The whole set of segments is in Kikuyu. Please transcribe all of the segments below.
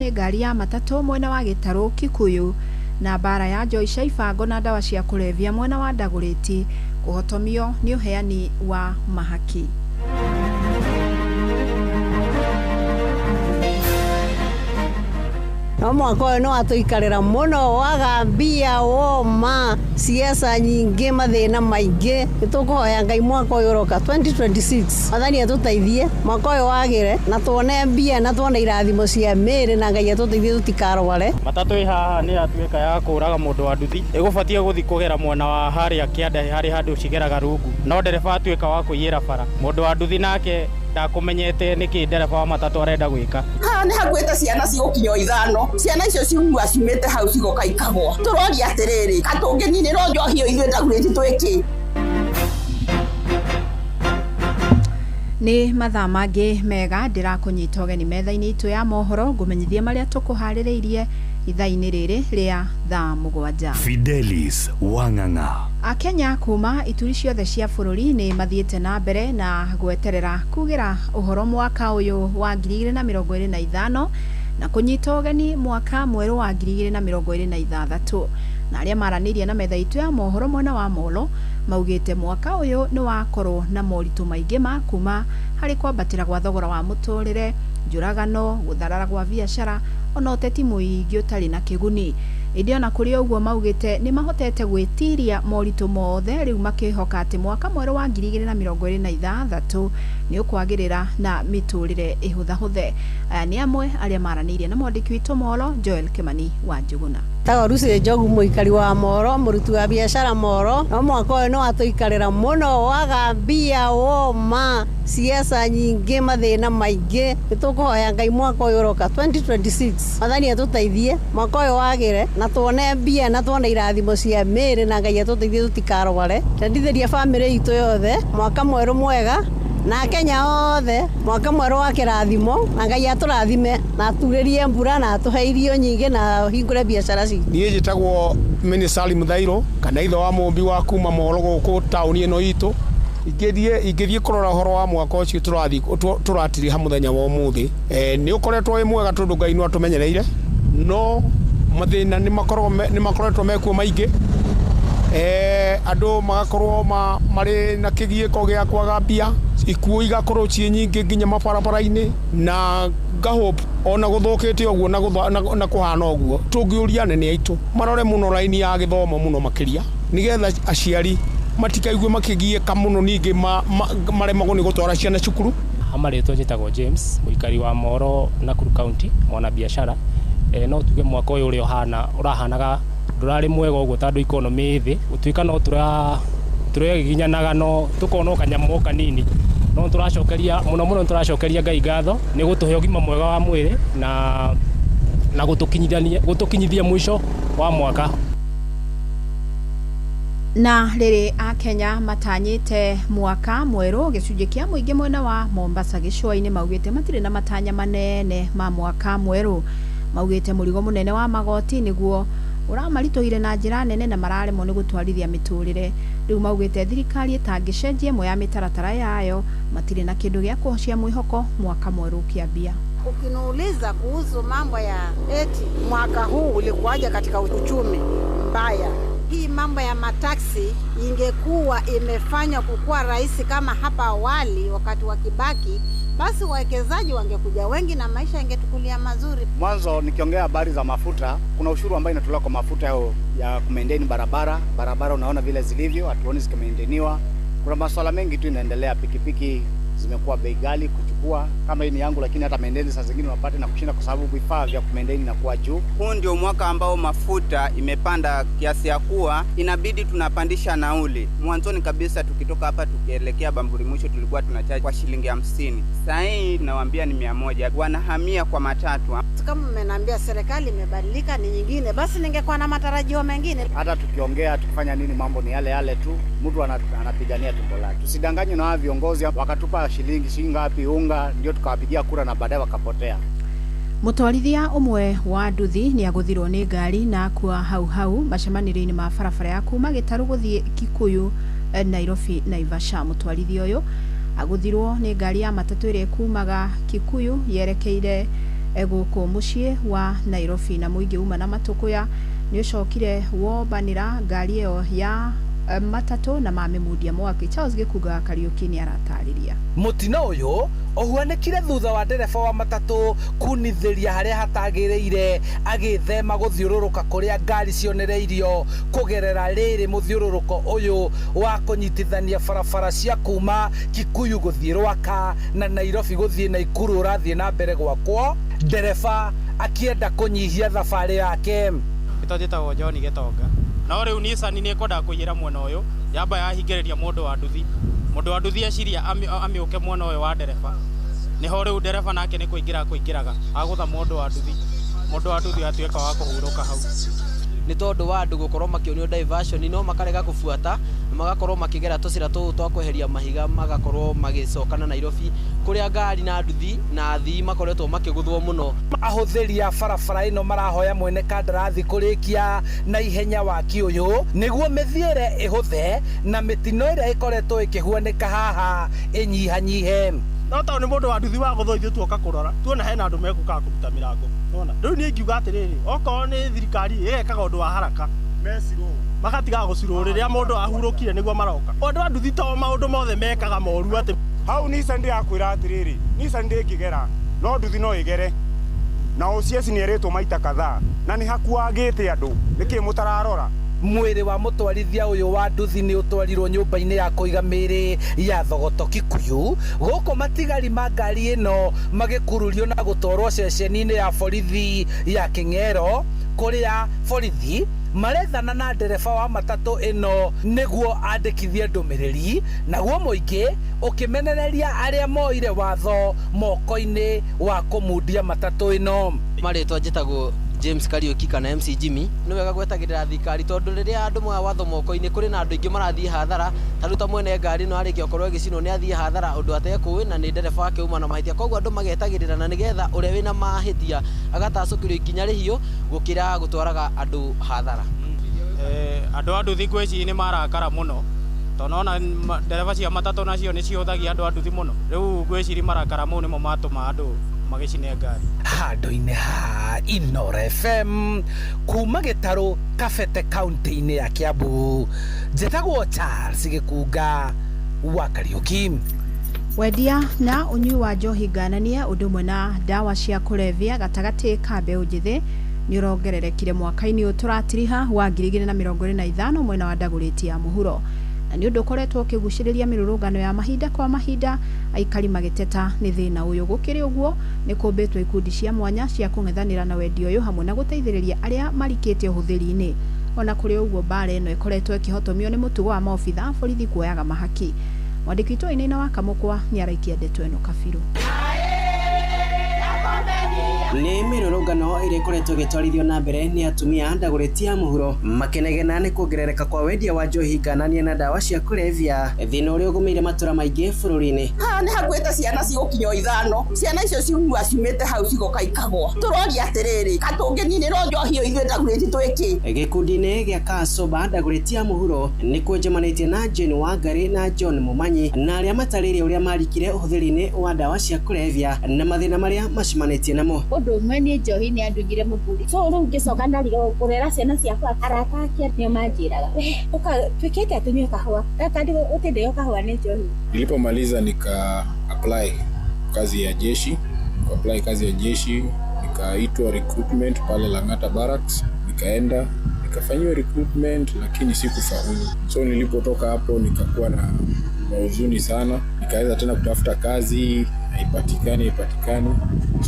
Nĩ ngari ya matatũ mwena wa Gĩtarũ Kikuyu na mbara ya njoi cia ibango na ndawa cia kũrebia mwena wa Ndagũrĩti kũhotomio nĩ ũheani wa mahaki. No mwaka ũyũ nĩ watũikarĩra mũno, waga mbia, woma, siasa nyingĩ, mathĩna maingĩ. Nĩ tũkũhoya Ngai mwaka ũyũ ũroka 2026 Mwathani atũteithie mwaka ũyũ wagĩre na tuone mbia na tuone irathimo cia mĩĩrĩ na Ngai atũteithie tũtikarware. Matatũ ĩ haha nĩ yatuĩka ya kũraga mũndũ wa nduthi, ĩgũbatiĩ gũthiĩ kũgera mwena wa harĩa kĩanda harĩ handũ cigeraga rungu, no ndereba atuĩka wa kũiyĩra bara. Mũndũ wa nduthi nake ndakũmenyete nĩkĩ ndereba wa matatũ arenda gwĩka. Haha nĩ hakuĩte ciana cigũkinya o ithano, ciana icio ciuma ciumĩte hau cigoka ikagwa. Tũroria atĩrĩrĩ, ka tũngĩninĩrwo njohi ĩyo ithuĩ Ndagurĩti twĩkĩ? Nĩ mathaa mangĩ mega ndĩrakũnyita ũgeni metha-inĩ itũ ya mohoro ngũmenyithie marĩa tũkũharĩrĩirie ithaa-inĩ rĩrĩ rĩa thaa 7. Fidelis Wang'ang'a. Akenya kuma ituri ciothe cia bũrũri nĩ mathiĩte na mbere na gweterera kugĩra ũhoro mwaka ũyũ wa 2025 na kũnyita ũgeni mwaka mwerũ wa 2026. Na arĩa maranĩirie na metha itũ ya mohoro mwena wa Molo maugĩte mwaka ũyũ nĩ wakorwo na moritũ maingĩ ma kuma harĩ kwambatĩra gwa thogora wa mũtũrĩre, njũragano, gũtharara gwa biacara ona ũteti mũingĩ ũtarĩ na kĩguni. Ĩndĩ ona kũrĩ ũguo maugĩte nĩ mahotete gwĩtiria moritũ mothe rĩu makĩhoka atĩ mwaka mwerũ wa 2026 nĩ ũkwagĩrĩra na mĩtũrĩre ĩhũthahũthe. Aya nĩ amwe arĩa maranĩirie na mwandĩki witũ Molo Joel Kimani wa Njuguna. Tagwo Lucy Njogu, mũikari wa Moro, mũruti wa biacara Moro. No mwaka ũyũ nĩ watũikarĩra mũno, waga mbia, woma, siasa nyingĩ, mathĩna maingĩ. Nĩ tũkũhoya Ngai mwaka ũyũ ũroka 2026 Mwathani atũteithie mwaka ũyũ wagĩre na tuone mbia na tuone irathimo cia mĩĩrĩ na Ngai atũteithie tũtikarware. Ndendithĩria bamĩrĩ itũ yothe mwaka mwerũ mwega na Akenya othe mwaka mwerũ wa kĩrathimo na Ngai atũrathime na aturĩrie mbura na atũhe irio nyingĩ na ahingũre biacara citũ. Niĩ njĩtagwo Minisali Muthairũ kana ithe wa mũmbi wa kuma Molo gũkũ taũni ĩno itũ. Ingĩthiĩ kũrora ũhoro wa mwaka ũcio tũratiriha mũthenya wa ũmũthĩ, nĩ ũkoretwo wĩ mwega tondũ Ngai no atũmenyereire, no mathĩna nĩ makoretwo mekuo maingĩ. Andũ magakorwo marĩ na kĩgiĩko gĩa kwaga mbia, ikuũ igakorwo ciĩ nyingĩ nginya mabarabara-inĩ, na ngahope ona gũthũkĩte ũguo na kũhana ũguo tũngĩũria anene aitũ marore mũno raini ya gĩthomo mũno makĩria, nĩgetha aciari matikaigwe makĩgiĩka mũno ningĩ maremagwo nĩ gũtwara ciana cukuru. Amarĩtwo njĩtagwo James, mũikari wa Moro, Nakuru County, mwana biacara. No tuge mwaka ũyũ ũrĩa ũhana ũrahanaga ndũrarĩ mwega ũguo tondũ economy ĩ thĩ, gũtuĩka no tũregiginyanaga no tũkona o kanyamũ o kanini, no tũracokeria mũno mũno tũracokeria Ngai ngatho nĩ gũtũhe ũgima mwega wa mwĩrĩ na gũtũkinyithia mũico wa mwaka. Na rĩrĩ Akenya matanyĩte mwaka mwerũ, gĩcunjĩ kĩa mũingĩ mwena wa Mombasa gĩcũa-inĩ maugĩte matirĩ na matanya manene ma mwaka mwerũ. Maugĩte mũrigo mũnene wa magoti nĩguo ũramaritũhire na njĩra nene na mararemwo nĩ gũtwarithia mĩtũrĩre. Rĩu maugĩte thirikari ĩtangĩcenjia ĩmwe ya mĩtaratara yayo matirĩ na kĩndũ gĩa kũhocia mwĩhoko mwaka mwerũ ũkĩambia. Ukiniuliza kuhusu mambo ya eti mwaka huu ulikuwaje katika uchumi mbaya, hii mambo ya mataksi ingekuwa imefanywa kukuwa rahisi kama hapa awali wakati wa Kibaki, basi wawekezaji wangekuja wengi na maisha ingetukulia mazuri. Mwanzo nikiongea habari za mafuta, kuna ushuru ambao inatolewa kwa mafuta ya kumaintain barabara. Barabara unaona vile zilivyo, hatuoni zikimaintainiwa. Kuna masuala mengi tu inaendelea, pikipiki zimekuwa bei ghali kuchukua, kama hii ni yangu, lakini hata maintenance saa zingine unapata na kushinda kwa sababu vifaa vya kumaintain inakuwa juu. Huu ndio mwaka ambao mafuta imepanda kiasi ya kuwa inabidi tunapandisha nauli. Mwanzoni kabisa tukitoka hapa tukielekea Bamburi mwisho tulikuwa tunacharge kwa shilingi 50. Sasa hii tunawaambia ni 100. Wanahamia kwa matatu. Kama mmeniambia serikali imebadilika ni nyingine, basi ningekuwa na matarajio mengine. Hata tukiongea tukifanya nini, mambo ni yale yale tu, mtu anapigania tumbo lake. Tusidanganywe na hawa viongozi wakatupa shilingi ngapi unga ndio tukawapigia kura na baadaye wakapotea. Mũtwarithia ũmwe wa nduthi nĩ agũthirwo nĩ ngari na akua hau hau macemanĩrio-inĩ ma barabara ya kuma Gĩtarũ gũthiĩ Kikuyu, Nairobi, Naivasha. Mũtwarithia ũyũ agũthirwo nĩ ngari ya matatũ ĩrĩa ĩkumaga Kikuyu yerekeire Gũkũ mũciĩ wa Nairobi na mũingĩ uma na matũkũya nĩ ũcokire wombanĩra ngari ĩyo ya matatũ na mamĩmundia mwaki. Charles Gĩkunga wa Kariũki nĩ aratarĩria. Mũtino ũyũ ũhuanĩkire thutha wa ndereba wa matatũ kunithĩria harĩa hatagĩrĩire agĩthema gũthiũrũrũka kũrĩa ngari cionereirio kũgerera rĩrĩ mũthiũrũrũko ũyũ wa kũnyitithania barabara cia kuma Kikuyu gũthiĩ Rwaka na Nairobi gũthiĩ Naikuru ũrathiĩ na mbere gwakwo. Ndereba akĩenda kũnyihia thabarĩ yake. Njĩtagwo John Gĩtonga. No rĩu Nissan nĩ ĩkwendaga kũiyĩra mwena ũyũ, yamba yahingĩrĩria mũndũ wa nduthi. Mũndũ wa nduthi eciria amĩũke mwena ũyũ wa ndereba. Nĩho rĩu ndereba nake nĩ kũingĩra kũingĩraga, agũtha mũndũ wa nduthi. Mũndũ wa nduthi atuĩka wa kũhurũka hau. Nĩ tondũ wa andũ gũkorwo makĩonio diversion no makarega kũbuata na magakorwo makĩgera tũcĩra tũu twa kweheria mahiga magakorwo magĩcokana Nairobi kũrĩa ngari na nduthi na athii makoretwo makĩgũthwo mũno. Ahũthĩri a barabara ĩno marahoya mwene kandarathi kũrĩkia na ihenya waki ũyũ nĩguo mĩthiĩre ĩhũthe na mĩtino ĩrĩa ĩkoretwo ĩkĩhuanĩka haha ĩnyihanyihe. No tondũ nĩ mũndũ wa nduthi wa gũthwo ithuĩ tuoka kũrora tuona hena andũ megũkaga kũruta mĩrango. Nona rĩu niĩ ingiuga atĩrĩrĩ, okorwo nĩ thirikari ĩgekaga ũndũ wa haraka magatigaga gũcirwo rĩrĩa mũndũ ahurũkire nĩguo maroka. Ũndũ wa nduthi to maũndũ mothe mekaga moru atĩ hau Nissan ndĩrakwĩra atĩrĩrĩ, Nissan ndĩngĩgera no nduthi no ĩgere na OCS nĩ erĩtwo maita kadhaa na nĩ hakuagĩte andũ nĩkĩ mũtararora. Mwĩrĩ wa mũtwarithia ũyũ wa nduthi nĩ ũtwarirwo nyũmba-inĩ ya kũiga mĩĩrĩ ya Thogoto Kikuyu gũkũ matigari ma ngari ĩno magĩkururio na gũtwarwo ceceni-inĩ ya borithi ya Kĩng'ero kũrĩa borithi marethana na ndereba wa matatũ ĩno nĩguo andĩkithie ndũmĩrĩri naguo mũingĩ ũkĩmenereria arĩa moire watho moko-inĩ wa kũmundia matatũ ĩno. Marĩtwa njĩtagwo James Kariuki kana MC Jimmy. Nĩ wega gwetagĩrĩra thirikari tondũ rĩrĩa andũ moya watho moko-inĩ kũrĩ na andũ aingĩ marathiĩ hathara. Ta rĩu ta mwene ngari ĩno arĩkia gũkorwo ĩgĩcinwo nĩ athiĩ hathara ũndũ atekũĩ na nĩ ndereba wake uma na mahĩtia. Koguo andũ magetagĩrĩra na nĩgetha ũrĩa wĩna mahĩtia agatacũkĩrio ikinya rĩhiũ gũkĩra gũtwaraga andũ hathara. Andũ a nduthi ngwĩciria nĩ marakara mũno tondũ nona ndereba cia matatũ nacio nĩ cihũthagia andũ a nduthi mũno. Rĩu ngwĩciria marakara mau nĩmo matũma andũ magĩcine ngari. Handũ-inĩ ha Inooro FM kuma Gĩtarũ Kabete kaunti-inĩ ya Kiambu, njĩtagwo Charles Gĩkunga wa Kariũki. Wendia na ũnyui wa njohi ngananie ũndũ ũmwe na ndawa cia kũrebia gatagatĩ ka mbeũ njĩthĩ nĩ ũrongererekire mwaka-inĩ ũyũ tũratiriha wa 2025 mwena wa Dagoretti ya mũhuro, na nĩ ũndũ ũkoretwo ũkĩgucĩrĩria mĩrũrũngano ya mahinda kwa mahinda aikari magĩteta nĩ thĩna ũyũ. Gũkĩrĩ ũguo nĩ kũmbĩtwo ikundi cia mwanya cia kũng'ethanĩra na wendia ũyũ hamwe na gũteithĩrĩria arĩa marikĩte ũhũthĩri-inĩ. Ona kũrĩ ũguo mbara ĩno ĩkoretwo ĩkĩhotomio nĩ mũtugo wa maobitha a borithi kuoyaga mahaki. Mwandĩki witũ Wainaina wa Kamũkwa nĩ araikia ndeto ĩno kabirũ. Nĩ mĩrũrũngano ĩrĩa ĩkoretwo ĩgĩtwarithio na mbere nĩ atumia Dagoretti ya mũhuro makenegena nĩ kuongerereka kwa wendia wa njohi ngananie na ndawa cia kũrebia thĩna ũrĩa ũgũmĩire matũra maingĩ bũrũri-inĩ. Haha nĩ hakuĩte ciana cigũkinya ithano, ciana icio ciuma ciumĩte hau cigoka ikagwa. Tũroria atĩrĩrĩ, katũngĩninĩrwo njohi ĩyo ithuĩ Dagoretti twĩkĩ? Gĩkundi-inĩ gĩa Kasoba Dagoretti ya mũhuro nĩ kwenjemanĩtie na Jane Wangari na John Mumanyi na arĩa matarĩrie ũrĩa marikire ũhũthĩri-inĩ wa ndawa cia kũrebia na mathĩna marĩa macemanĩtie namo. Ũndũ ũmwe niĩ njohi nĩ andugire mũthuri so rĩu ngĩcoka ndarigwo kũrera ciana ciakwa arata ake nĩo manjĩraga we ũka twĩkĩte tũnyue kahũa gaka ũtĩndĩo kahũa nĩ njohi. Nilipomaliza nika apply kazi ya jeshi, apply kazi ya jeshi nikaitwa recruitment pale Lang'ata Barracks, nikaenda nikafanyiwa recruitment lakini sikufaulu. So nilipotoka hapo nikakuwa na huzuni sana, nikaweza tena kutafuta kazi haipatikani.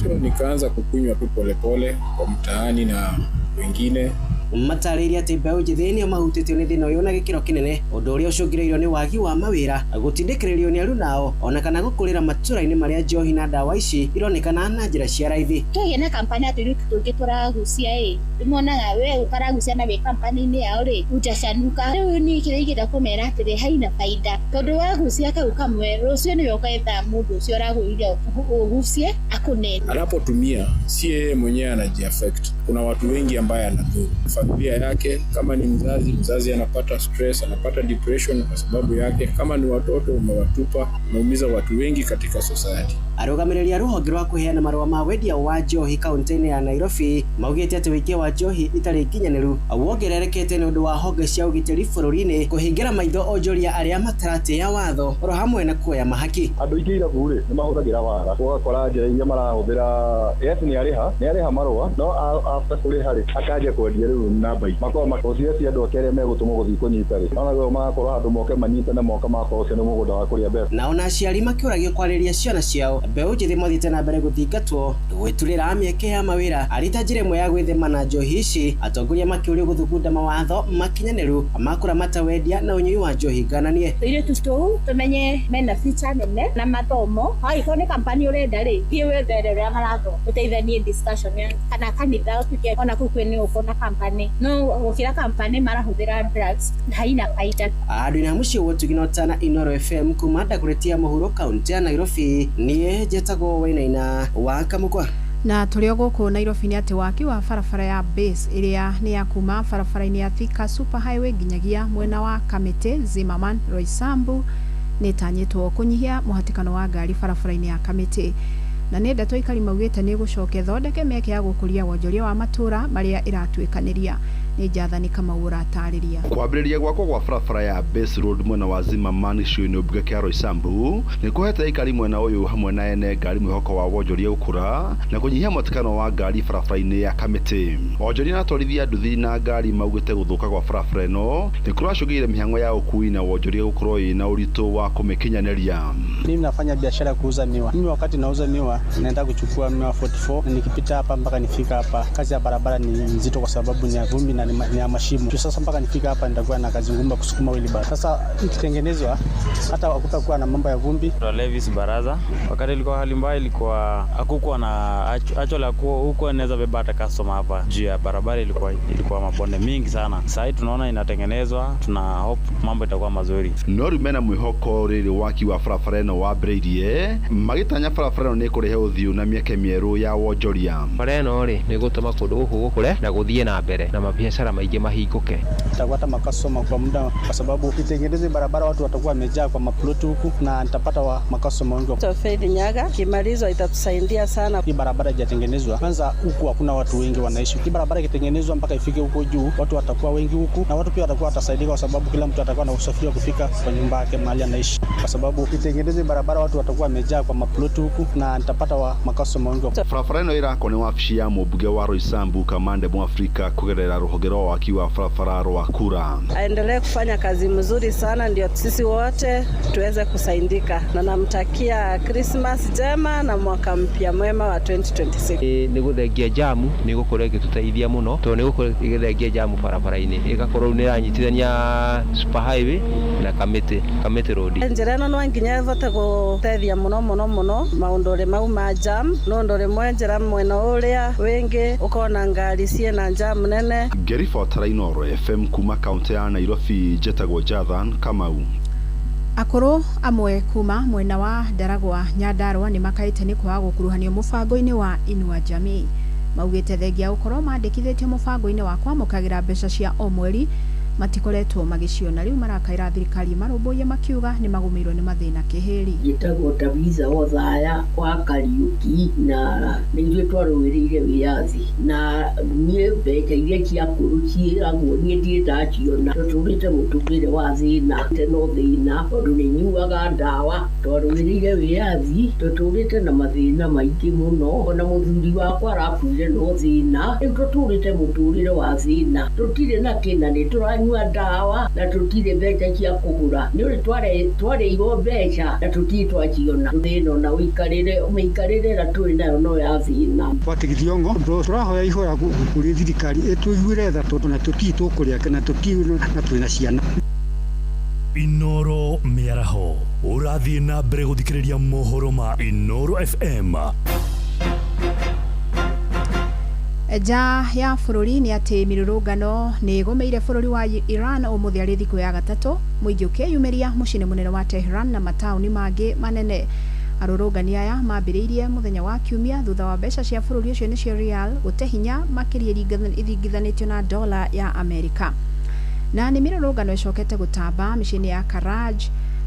So nikaanza kukunywa tu polepole kwa mtaani na wengine. Matarĩirie atĩ mbeũ njĩthĩ nĩo mahutĩtio nĩ thĩna ũyũ na gĩkĩro kĩnene, ũndũ ũrĩa ũcũngĩrĩirio nĩ wagi wa mawĩra, gũtindĩkĩrĩrio nĩ arunao ona kana gũkũrĩra matũra-inĩ marĩa njohi na ndawa ici ironekana na njĩra cia raithi. Tũgĩe na kampani ya tũirĩtu tũngĩ tũragucia ĩ nĩmonaga we ũkaragucia na wĩ kampani-inĩ yao rĩ ujacanuka. Rĩu niĩ kĩrĩa ingĩenda kũmera atĩrĩ haina baida tondũ wagucia kau kamwe rũciũ nĩwe ũkaetha mũndũ ũcio ũragũrire ũgucie akũne. Anapotumia si yeye mwenyewe anajiaffect, kuna watu wengi ambaye anadhuru. familia yake. Kama ni mzazi, mzazi anapata stress, anapata depression kwa sababu yake. Kama ni watoto, umewatupa, umeumiza watu wengi katika society. Arũgamĩrĩri a rũhonge rwa kũheana marũa ma wendia wa njohi kaunti-inĩ ya Nairobi maugĩte atĩ wĩikia wa njohi itarĩ nginyanĩru wongererekete nĩ ũndũ wa honge cia ũgitĩri bũrũri-inĩ kũhingĩra maitho onjoria arĩa mataratĩĩa watho oro hamwe na kuoya mahaki. Andũ aingĩ irabu rĩ nĩ mahũthagĩra wara, ũgakora njĩra iria marahũthĩra, yes nĩ arĩha marũa no after kũrĩha rĩ akanjia kwendia rĩu namba ingĩ makorwo OCS andũ ake arĩa megũtũmwo gũthiĩ kũnyita rĩ ona magakorwo handũ moke manyitane moka magakorwo ũcio nĩ mũgũnda wa kũrĩa mbeca. Nao na aciari makĩũragio kwarĩria ciana ciao mbeũ njĩthĩ mathiĩte na mbere gũthingatwo gwĩturĩra mĩeke ya mawĩra arĩ ta njĩra ĩmwe ya gwĩthema na njohi ici. Atongoria makĩũrio gũthugunda mawatho makinyanĩru ma kũramata wendia na ũnyui wa njohi ngananie. Tũirĩtu tũu tũmenye mena future nene na mathomo, angĩkorwo nĩ kampani ũrenda rĩ thiĩ wethere ũrĩa marathoma ũteithanie discussion kana kanitha ũtuĩke ona kũu kwĩ nĩ ũkuona kampani no gũkĩra kampani marahũthĩra drugs haina faida. Andũ na mũciĩ wa Ũtugi na Ũtana, Inooro FM kuma Dagoretti ya mũhuro kaunti ya Nairobi, niĩ njetagwo Wainaina wa Kamũkwa. Na tũrĩ o gũkũ Nairobi nĩ atĩ waki wa barabara ya Base ĩrĩa nĩ ya kuma barabara-inĩ ya Thika Super Highway nginyagia mwena wa Kamĩtĩ, Zimmerman, Roysambu nĩ ĩtanyĩtwo kũnyihia mũhatĩkano wa ngari barabara-inĩ ya Kamĩtĩ. Na nĩ ndeto aikari maugĩte nĩ ĩgũcoka ĩthondeke mĩeke ya gũkũria wonjoria wa matũra marĩa ĩratuĩkanĩria. Nĩ Jathani Kamau ũratarĩria. Kwambĩrĩria gwakwo gwa barabara ya Base Road mwena wa Zimmerman gĩcigo-inĩ mbunge kĩa Roysambu nĩ kũhete aikari mwena ũyũ hamwe na ene ngari mwĩhoko wa wonjoria gũkũra na kũnyihia mũhatĩkano wa ngari barabara-inĩ ya Kamĩtĩ. Onjoria na atwarithia nduthi na ngari maugĩte gũthũka gwa barabara ĩno nĩ kũracũngĩrĩria mĩhang'o ya ũkui na wonjoria gũkorwo ĩna ũritũ wa kũmĩkinyanĩria. Mimi nafanya biashara kuuza miwa. Mimi wakati nauza miwa naenda kuchukua miwa 44 na nikipita hapa mpaka nifika hapa, kazi ya barabara ni nzito kwa sababu ni ya vumbi na ni ya mashimo. Sasa mpaka nifika hapa nitakuwa na kazi ngumu kusukuma wheelbarrow. Sasa ikitengenezwa hata hakutakuwa na mambo ya vumbi. Levis Baraza, wakati ilikuwa hali mbaya, ilikuwa hakukuwa na actually huko anaweza beba hata customer hapa juu ya barabara, ilikuwa mabonde mingi sana. Sasa hii tunaona inatengenezwa, tuna hope mambo itakuwa mazuri. No rĩu mena mwĩhoko rĩrĩ waki wa barabara ĩno wambĩrĩirie magĩtanya barabara ĩno nĩ ĩkũrehe ũthiũ na mĩeke mĩerũ ya wonjoria. Bara ĩno rĩ nĩ gũtũma kũndũ gũkũ gũkũre na gũthiĩ na mbere na mabiacara maingĩ mahingũke. Nitapata makastoma kwa muda kwa sababu itengenezwe barabara, watu watakuwa wamejaa kwa maploti huku na nitapata wa makastoma wengi. Faith Nyaga kimalizwa itatusaidia sana. Hii barabara haijatengenezwa kwanza, huku hakuna watu wengi wanaishi. Hii barabara ikitengenezwa mpaka ifike huko juu, watu watakuwa wengi huku na watu pia watakuwa watasaidika kwa sababu kila mtu atakuwa na usafiri wa kufika kwa nyumba yake mahali anaishi. Kwa sababu itengenezwe barabara, watu watakuwa wamejaa kwa maploti huku na nitapata wa makastoma wengi. Barabara ĩno ĩrakwo nĩ wabici ya mũmbunge wa Roysambu Kamande Mwafrika kũgerera rũhonge rwa waki wa barabara rwa Kura. Aendelee kufanya kazi mzuri sana ndio sisi wote tuweze kusaidika, na namtakia Christmas njema na mwaka mpya mwema wa 2026. Nĩ gũthengia jamu nĩ gũkorwo ĩgĩtũteithia mũno tondũ nĩ gũkorwo ĩgĩthengia jamu barabara-inĩ ĩgakorwo nĩ ĩranyitithania Super Highway na Kamĩtĩ Road. Njĩra ĩno no nginya ĩvote gũteithia mũno mũno mũno maũndũ mau ma jam nũndũ rĩmwe njĩra mwena ũrĩa wĩngĩ ũkona ngari ciĩna jam nene. Ngĩribotera Inooro FM kuma kaunti ya Nairobi, njetagwo Jathan Kamau. Akũrũ amwe kuma mwena wa Ndaragwa Nyandarua nĩ makaĩte nĩ kwaga gũkuruhanio mũbango-inĩ wa Inua Jamii. Maugĩte thengia gũkorwo mandĩkithĩtio mũbango-inĩ wa kwamũkagĩra mbeca cia o mweri matikoretwo magĩciona. Rĩu marakaĩra thirikari marũmbũiye makiuga nĩ magũmĩirwo nĩ mathĩna kĩhĩri. Njĩtagwo Tabitha Othaya wa Kariũki na nĩ ithuĩ twarũĩrĩire wĩyathi na niĩ mbeca iria cia akũrũ ciĩragwo niĩ ndirĩ ndaciona. Tũtũrĩte mũtũrĩre wa thĩna no thĩna tondũ nĩ nyuaga ndawa. Twarũĩrĩire wĩyathi tũtũrĩte na mathĩna maingĩ mũno, ona mũthuri wakwa arakuire no thĩna. Rĩu tũtũrĩte mũtũrĩre wa thĩna, tũtirĩ na kĩna, nĩ tũranyua ndawa na tũtirĩ mbeca cia kũgũra. Nĩ ũrĩ twarĩirwo mbeca na tũtirĩ twaciona. Thĩna ona ũikarĩre mĩikarĩre ĩrĩa tũrĩ nayo no ya thĩna. Patrick Thiongo tũrahoya ihoya kũrĩ thirikari ĩtũiguĩre tha tondũ na tũtirĩ tũkũrĩa na tũtirĩ na twĩna ciana. Inooro mĩaraho ũrathiĩ na mbere gũthikĩrĩria mohoro ma Inooro FM. Nja ya bũrũri nĩ atĩ mĩrũrũngano nĩ ĩgũmĩire bũrũri wa Iran ũmũthĩ arĩ thikũ ya gatatũ, mũingĩ ũkĩyumĩria mũciĩ-inĩ mũnene wa Tehran na mataũni mangĩ manene. Arũrũngani aya mambĩrĩirie mũthenya wa Kiumia thutha wa mbeca cia bũrũri ũcio nĩcio rial gũte hinya makĩria ithingithanĩtio na dola ya Amerika. Na nĩ mĩrũrũngano ĩcokete gũtamba mĩciĩ-inĩ ya Karaj,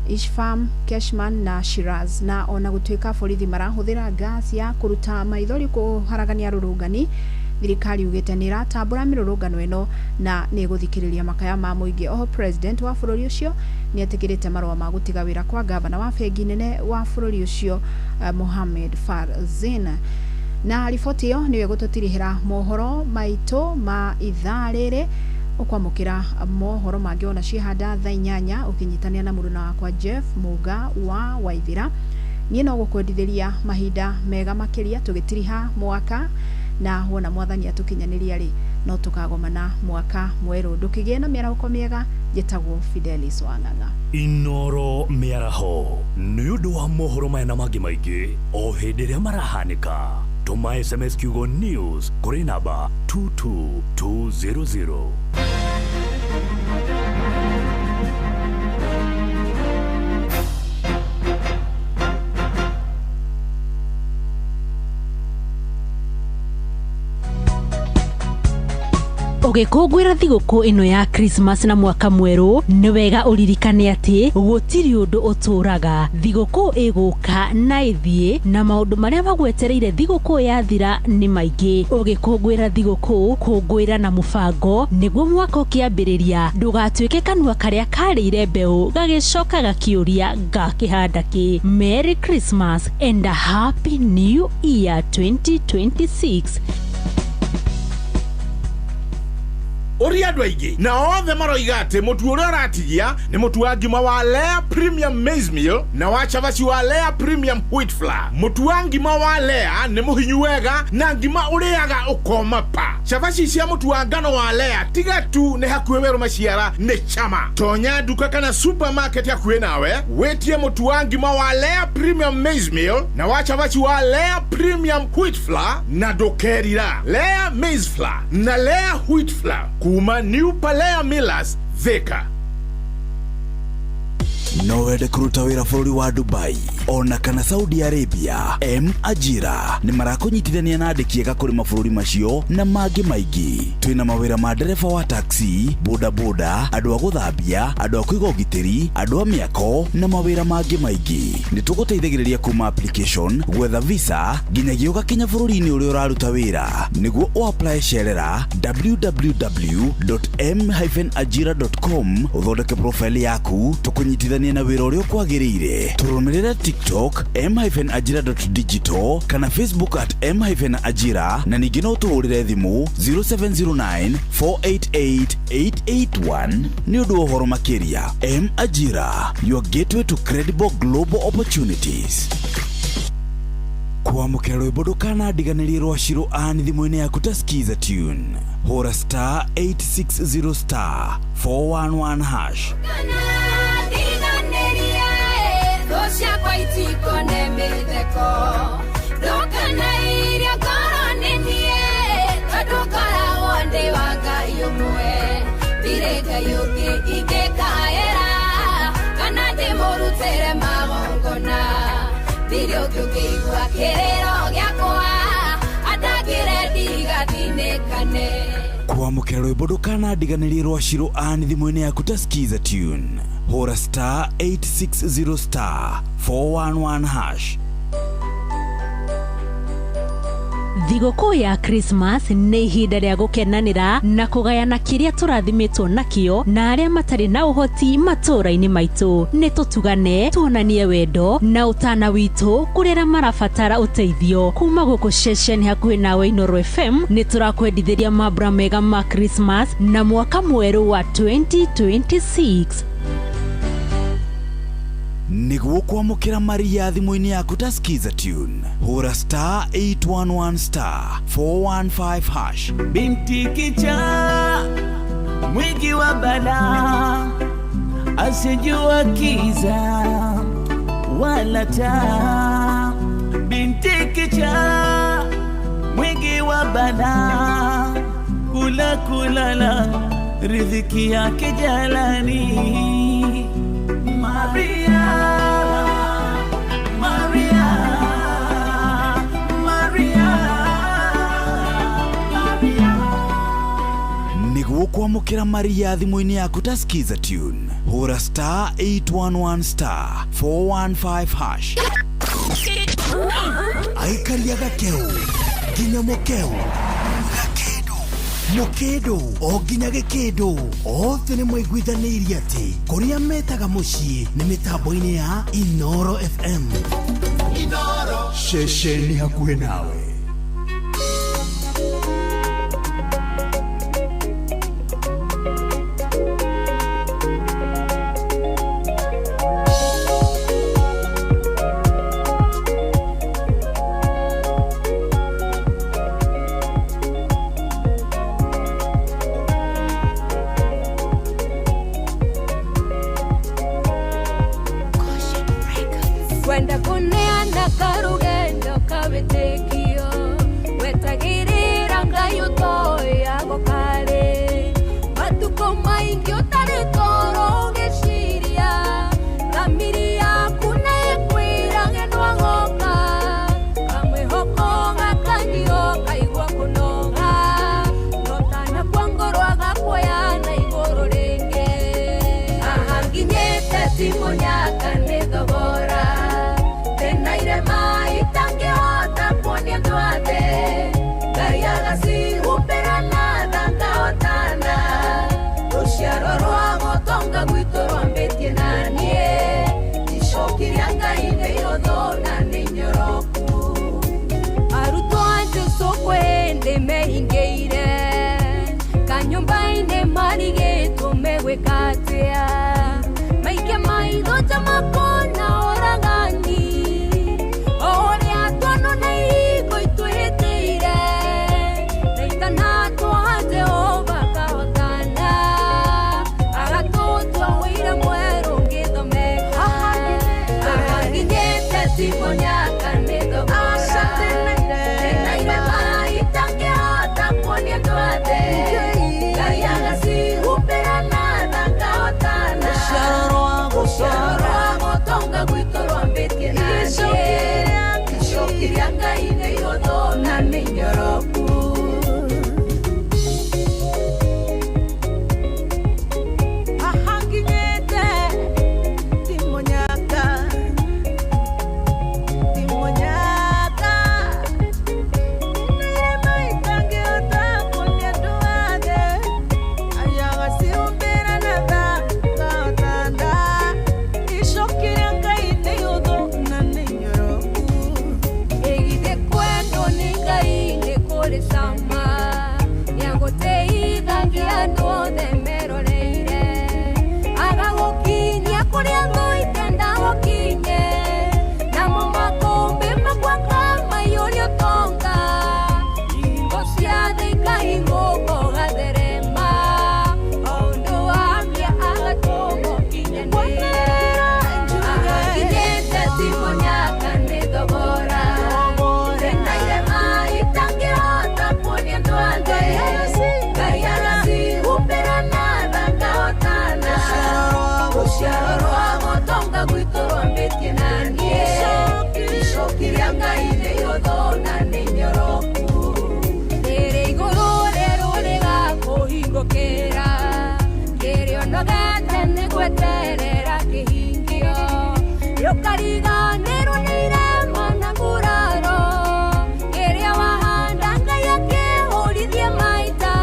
Isfahan, Keshman na Shiraz, na ona gũtuĩka borithi marahũthĩra gas ya kũruta maithori kũharagania arũrũngani, thirikari yugĩte nĩ ĩratambũra mĩrũrũngano ĩno na nĩ ĩgũthikĩrĩria makaya ma mũingĩ. Oho president wa bũrũri ũcio nĩ etĩkĩrĩte marũa ma gũtiga wĩra kwa gavana wa bengi nene wa bũrũri ũcio Mohamed Farzin. Na riboti ĩyo nĩyo ĩgũtũtirihĩra mohoro maitũ ma ithaa rĩrĩ. Ũkwamũkĩra mohoro mangĩ ona ciehanda thaa 8 ũkĩnyitanĩra na mũruna wakwa Jeff Muga wa Waithira. Niĩ no gũkwendithĩria mahinda mega makĩria tũgĩtiriha mwaka, na wona mwathani atũkinyanĩria rĩ no tũkagomana mwaka mwerũ. Ndũkĩgĩe na mĩarahũko mĩega. Njĩtagwo Fidelis Wang'ang'a. Inoro mĩaraho nĩ ũndũ wa mohoro maya na mangĩ maingĩ o hĩndĩ ĩrĩa marahanĩka. Tũma SMS kiugo news kũrĩ namba 22200. Ũgĩkũngũĩra thigũkũ ĩno ya Christmas na mwaka mwerũ, nĩ wega ũririkane atĩ gũtirĩ ũndũ ũtũraga. Thigũkũ ĩgũka na ĩthiĩ, na maũndũ marĩa magwetereire thigũkũ yathira nĩ maingĩ. Ũgĩkũngũĩra thigũkũ, kũngũĩra na mũbango nĩguo mwaka ũkĩambĩrĩria ndũgatuĩke kanua karĩa karĩire mbeũ gagĩcoka gakĩũria ngakĩhanda kĩ. Merry Christmas and a Happy New Year 2026. Ũria andũ aingĩ na othe maroiga atĩ mũtu ũrĩa ũratigia nĩ mũtu wa ngima wa Lea Premium Maize Meal na wa cabaci wa Lea Premium Wheat Flour. Mũtu wa ngima wa Lea nĩ mũhinyu wega na ngima ũrĩaga ũkoma pa. Cabaci cia mũtu wa ngano wa Lea tiga tu nĩ hakuhĩ werũ maciara nĩ chama. Tonya nduka kana supermarket hakuhĩ nawe wĩtie mũtu wa ngima wa Lea Premium Maize Meal na wa cabaci wa Lea Premium Wheat Flour na ndũkerira. Lea Maize Flour na Lea Wheat Flour kuma New Palea Millers, Thika. No wende kũruta wĩra bũrũri wa Dubai ona kana Saudi Arabia? M Ajira nĩ marakũnyitithania na andĩki ega kũrĩ mabũrũri macio na mangĩ maingĩ. Twĩna mawĩra ma ndereba wa taxi, bodaboda, andũ a gũthambia, andũ a kũiga ũgitĩri, andũ a mĩako na mawĩra mangĩ maingĩ. Nĩ tũgũteithagĩrĩria kuma application, gwetha visa nginyagia ũgakinya bũrũri-inĩ ũrĩa ũraruta wĩra. Nĩguo ũapply cerera www.m-ajira.com ũthondeke profile yaku tũkũnyitithanie na wĩra ũrĩa ũkwagĩrĩire. Tũrũmĩrĩre TikTok m-ajira.digital kana Facebook at m-ajira na ningĩ no tũhũrĩre thimũ 0709 488 881 nĩ ũndũ wa ũhoro makĩria. M Ajira, your gateway to credible global opportunities. Kwamũkĩra rwĩmbo ndũkanandiganĩrie rwa Shiro Ann thimũ-inĩ yaku ta Skiza tune. Hũra star 860 star 411 hash. Ciakwa itikone mĩtheko ndũkanairia ngoro nĩ niĩ tondũ ngoragwo ndĩ wa Ngai ũmwe ndirĩ Ngai ũngĩ ingĩkaĩra kana ndĩmũrutĩre magongona ndirĩ ũngĩ ũngĩigua kĩrĩro gĩakwa andangĩre ndigathinĩkane. Kwamũkĩra rwĩmbo ndũkanandiganĩrie rwa Shiro Ann thimũ-inĩ yaku ta Skiza tune. Hũra star 860 star 411 hash. Thigũkũ ya Christmas nĩ ihinda rĩa gũkenanĩra na kũgayana kĩrĩa tũrathimĩtwo nakĩo na arĩa matarĩ na ũhoti matũũra-inĩ maitũ. Nĩ tũtugane, tuonanie wendo na ũtana witũ kũrĩ arĩa marabatara ũteithio. Kuma gũkũ ceceni hakuhĩ nawe Inooro FM nĩ tũrakwendithĩria mambura mega ma Christmas na mwaka mwerũ wa 2026. Nĩguo kwamũkĩra Maria thimũ-inĩ yaku ta Skiza tune, hũra star 811 star 415 hash. Binti kichaa mwingi wa balaa asijua kiza wala taa. Binti kichaa mwingi wa balaa kula kulala riziki yake jalani. Maria, Maria. Nĩguo kwamũkĩra maria thimũ-inĩ yaku ta Skiza tune, hũra star 811 star 415 hash. Aikaria gakeu nginya mũkeu, gakĩndũ mũkĩndũ o nginya gĩkĩndũ, othe nĩ maiguithanĩirie atĩ kũrĩa metaga mũciĩ nĩ mĩtambo-inĩ ya Inoro FM. Inoro ceceni hakuhĩ nawe. Kwenda kuneana karugendo kawitikio wetagirira Ngai utoyago kari matuko maingi utari toro ugiciria thamiri yaku nĩĩkwĩra nĩndwagoka kamwĩhoko gakanyio kaigua kũnoga notanakua ngoro agakuoya na igũrũ rĩngĩ. Haha nginyĩte ti mũnyaka nĩ thogora tena irema itangĩhota kuonia andũ othe. Ngai agacihumbĩra na tha ngahotana rũciaro rwa gũtonga gwitũ rwambĩtie na niĩ icoki rĩa Ngai nĩ ihũthũ na nĩ nyoroku. Arutwo a Jesũ kwĩ hĩndĩ mehingĩire kanyũmba-inĩ marigĩtwo megwĩka atĩa maikia maitho nja makona ũragani o ũrĩa tuonwo na ihingo itwĩhĩtĩire na itanatwo Jehova akahotana agatũtua ũira mwerũ ngĩthomeka. Haha nginyĩte ti mũnyaka nĩ thogora tena irema itangĩhota kuonia andũ othe. Ngai agacihumbĩra na tha ngahotana rũciaro rwa gũtonga gwitũ rwambĩtie na niĩ icoki rĩa Ngai nĩ ihũthũ na nĩ nyoroku. Haha nginyĩte ti mũnyaka, ti mũnyaka. Nĩ irema itangĩhota kuonia andũ othe. Ngai agacihumbĩra na tha ngahotana. Icoki rĩa Ngai nĩ ihũthũ na nĩ nyoroku. Ĩgithĩ kwendwo nĩ Ngai nĩ kũrĩ cama nĩagũteithagia andũ othe meroreire agagũkinyia kũrĩa thũ itenda gũkinye namo makũmbĩ makwaka maiyũrie ũtonga hingo cia thĩ ikahingũka ũgatherema o ũndũ wambia agatũma ũkinyanĩre. Haha nginyĩte ti mũnyaka nĩ thogora tena irema itangĩhota kuonia andũ othe. Ngai agacihumbĩra na tha ngahotana rũciaro rwa gũtonga gwitũ rwambĩtie na niĩ icoki rĩa Ngai nĩ ihũthũ na nĩ nyoroku. Rĩrĩ igũrũ rĩerũ rĩgakũhingũkĩra kĩrĩa ũnogete nĩ gweterera kĩhingio rĩũkariganĩrwo nĩ irema na nguraro kĩrĩa wahanda Ngai akĩhũrithie maita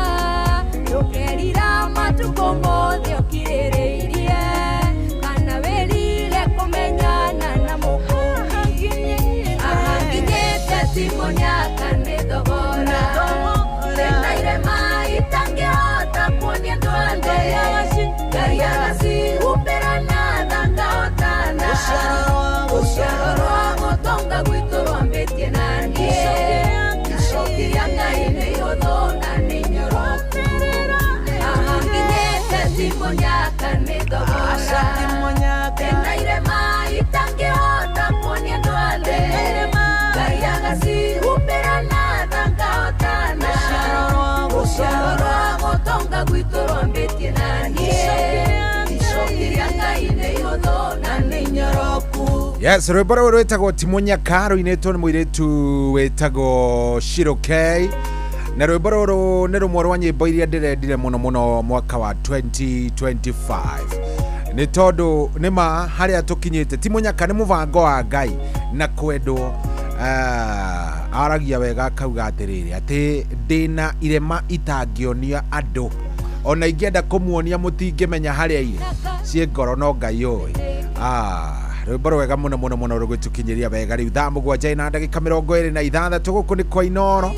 ndũkerira matukũ mothe ũkirĩrĩirie kana wĩrire kũmenyana na mũkũũri. Haha nginyĩte ti mũnyaka nĩ thogora tena irema itangĩhota kuonia andũ othe. Ngai agacihumbĩra na tha ngahotana rũciaro rwa gũtonga gwitũ rwambĩtie na niĩ icoki rĩa Ngai nĩ ihũthũ na nĩ nyoroku. Haha nginyĩte ti mũnyaka nĩ thogora tena irema itangĩhota kuonia andũ othe. Ngai agacihumbĩra na tha ngahotana rũciaro rwa gũtonga gwitũ rwambĩtie na niĩ icoki rĩa Ngai nĩ ihũthũ na nĩ nyoroku. Yes, rwĩmbo rũrũ rwĩtagwo ti mũnyaka rũinĩtwo nĩ mũirĩtu wĩtagwo Shiro K. Na rwĩmbo rũrũ nĩ rũmwe rwa nyĩmbo iria ndĩrendire mũno mũno mwaka wa 2025, nĩ tondũ nĩ ma harĩa tũkinyĩte ti mũnyaka, nĩ mũbango wa Ngai na kwendwo. Aragia wega akauga atĩrĩrĩ, atĩ ndĩna irema itangĩonia andũ, ona ingĩenda kũmuonia mũtingĩmenya harĩa irĩ ciĩ ngoro, no Ngai ũĩ. Rwĩmbo rwega mũno mũno mũno rũgĩtũkinyĩria wega. Rĩu thaa 7:26. Gũkũ nĩ kwa Inoro,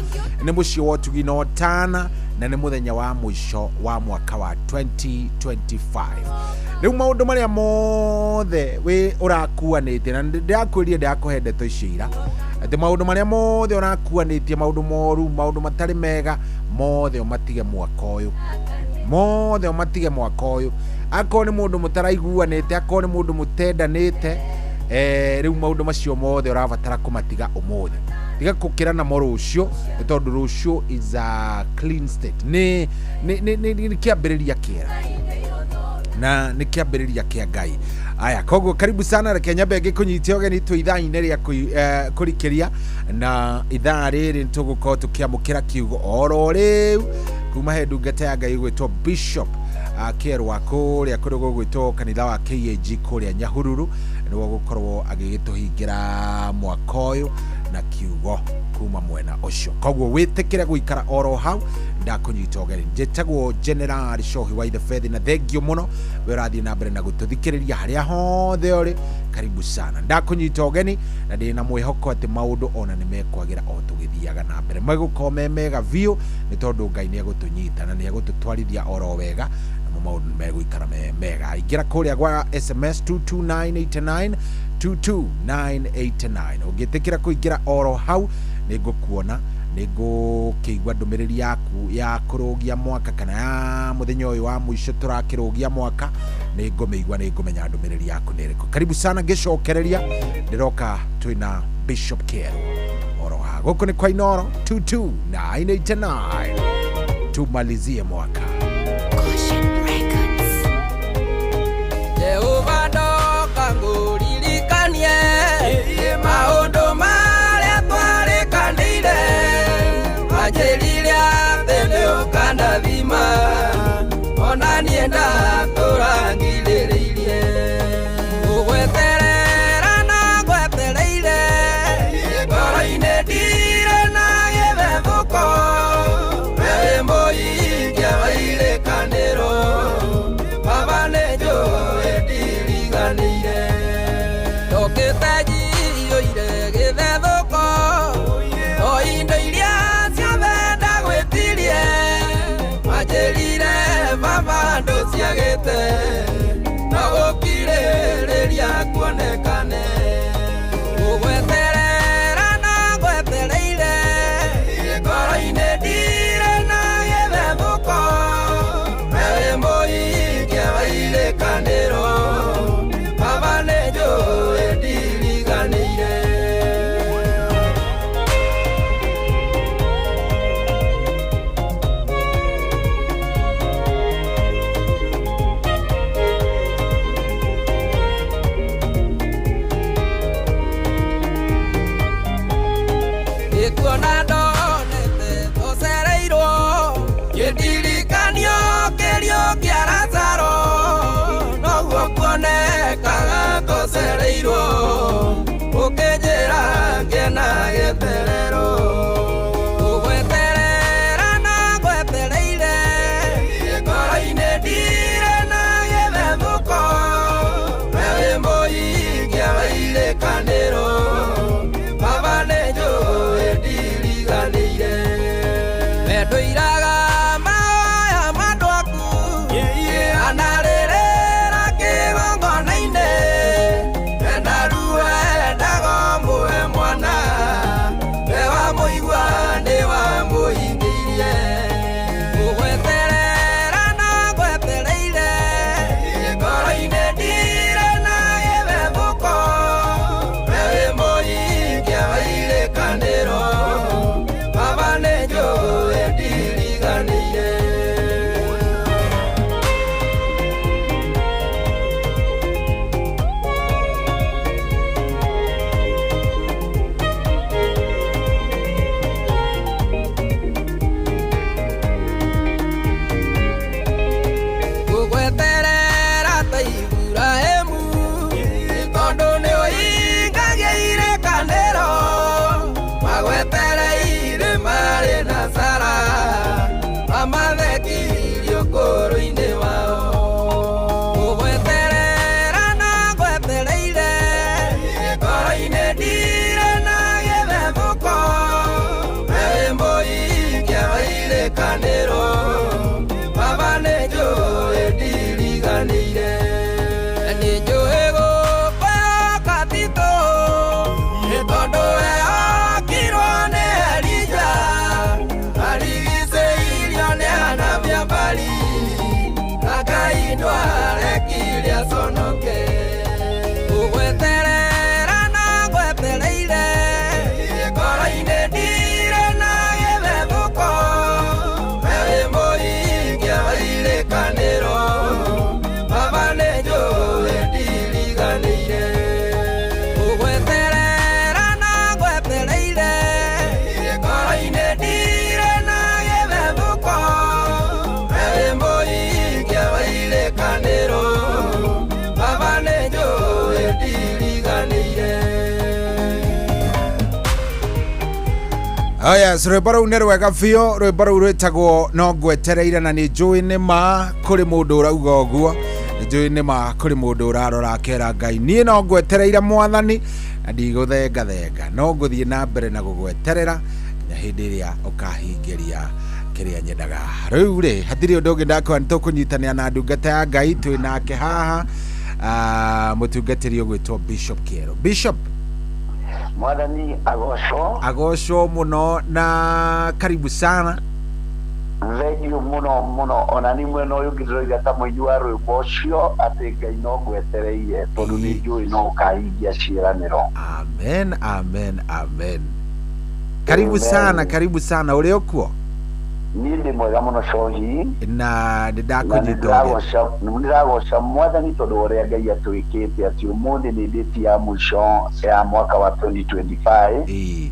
nĩ mũciĩ wa ũtugi na ũtana, na nĩ mũthenya wa mũico wa mwaka wa 2025. Rĩu maũndũ marĩa mothe wĩ ũrakuanĩtie, na ndĩrakwĩrire ndĩrakũhe ndeto icio ira, atĩ maũndũ marĩa mothe ũrakuanĩtie, maũndũ moru, maũndũ matarĩ mega mothe, ũmatige mwaka ũyũ, mothe ũmatige mwaka ũyũ. Akorwo nĩ mũndũ mũtaraiguanĩte, akorwo nĩ mũndũ mũtendanĩte, rĩu maũndũ macio mothe ũrabatara kũmatiga ũmũthĩ. Tiga gũkĩra namo rũciũ, nĩ tondũ rũciũ is a clean state, nĩ kĩambĩrĩria kĩega na nĩ kĩambĩrĩria kĩa Ngai. Aya, koguo karibu sana. Reke nyambe ngĩkũnyitie ũgeni twĩ ithaa-inĩ rĩa kũrikĩria, na ithaa rĩrĩ nĩtũgũkorwo tũkĩamũkĩra kiugo oro rĩu kuma he ndungata ya Ngai gwĩtwo Bishop Kĩerwa kũrĩa kũrĩ gũgwĩtwo kanitha wa KAG kũrĩa Nyahururu. Nĩwe gũkorwo agĩgĩtũhingĩra mwaka ũyũ na kiugo kuma mwena ũcio. Koguo wĩtĩkĩre gũikara oro hau, ndakũnyita ũgeni. Njĩtagwo General Shohi wa Ithebethi, na thengio mũno we ũrathiĩ na mbere na gũtũthikĩrĩria harĩa hothe ũrĩ. Karibu sana, ndakũnyita ũgeni na ndĩna mwĩhoko atĩ maũndũ ona nĩ mekwagĩra o tũgĩthiaga na mbere, megũkorwo me mega biũ, nĩ tondũ Ngai nĩ egũtũnyita na nĩ egũtũtwarithia oro wega, namo maũndũ nĩ megũikara me mega. Ingĩra kũrĩa gwa SMS 22989, 22989. Ũngĩtĩkĩra kũingĩra oro hau, nĩ ngũkuona, nĩ ngũkĩigua ndũmĩrĩri yaku ya kũrũgia mwaka kana ya mũthenya ũyũ wa mũico tũrakĩrũgia mwaka. Nĩ ngũmĩigua, nĩ ngũmenya ndũmĩrĩri yaku nĩ ĩrĩkũ. Karibu sana. Ngĩcokereria ndĩroka twĩna Bishop Kĩerũ oro ha gũkũ nĩ kwa Inoro 22989. Tumalizie mwaka. Jehova, ndoka ngũririkanie maũndũ marĩa twarĩkanĩire. Wanjĩrire atĩ nĩ ũkandathima, ona niĩ ndatũra ngirĩrĩirie gũgweterera na ngwetereire ngoro-inĩ, ndirĩ na gĩthethũko. We wĩ mũhingia wa irĩkanĩro, Baba, nĩ njũĩ ndiriganĩire. Ndokĩte njiyũire gĩthethũko, o indo iria ciothe ndagwĩtirie, wanjĩrire Baba ndũciage. Wathekirio ngoro-inĩ wao Gũgweterera na ngwetereire Ngoro-inĩ ndirĩ na gĩthethũko Wewe mũikia wa irĩkanĩro Baba nĩ njũĩ ndiriganĩire Nĩ njũĩ gũkwĩhoka Tito Nĩ tondũ wehokirwo nĩ Elija Arigicĩirio nĩ anabii a Baali Na Ngai ndwarekire aconoke Gũgweterera na ngwetereire Ngoro-inĩ ndirĩ na gĩthethũko Wewe mũikia wa irĩkanĩro Baba nĩ njũĩ ndiriganĩire Gũgweterera na ngwetereire Ngoro-inĩ ndirĩ na gĩthethũko Wewe mũikia wa irĩkanĩro Baba nĩ njũĩ ndiriganĩire. Oh yes, rwĩmbo rũu nĩ rwega biũ, rwĩmbo rũu rwĩtagwo no ngwetereire na nĩ njũĩ nĩ ma kũrĩ mũndũ ũrauga ũguo, nĩ njũĩ nĩ ma kũrĩ mũndũ ũrarora akera Ngai niĩ no ngwetereire mwathani na ndigũthengathenga, no ngũthiĩ na mbere na gũgweterera nginya hĩndĩ ĩrĩa ũkahingĩria kĩrĩa nyendaga. Rĩu rĩ, hatirĩ ũndũ ũngĩ ndakwĩra nĩ tũkũnyitanĩra na ndungata ya Ngai twĩ nake haha, mũtungatĩri ũgwĩtwo Bishop Kĩero. Bishop, Mwathani agocwo. Agocwo mũno na karibu sana. Thengiũ mũno mũno ona ni mwena ũyũ ũngĩ ndĩroiga ta mũini wa rwĩmbo ũcio atĩ Ngai no ngwetereire tondũ nĩ njũĩ no ũkahingia ciĩranĩro. Amen, amen, amen. Karibu Amen. sana, karibu sana. Ũrĩ ũkuo? Niĩ ndĩ mwega mũno cohi. Na nĩ Na ndakũnyita ũgeni. nĩ ndĩragoca mwathani tondũ wa ũrĩa Ngai atwĩkĩte atĩ ũmũthĩ nĩ date ya mũico ya mwaka wa 2025.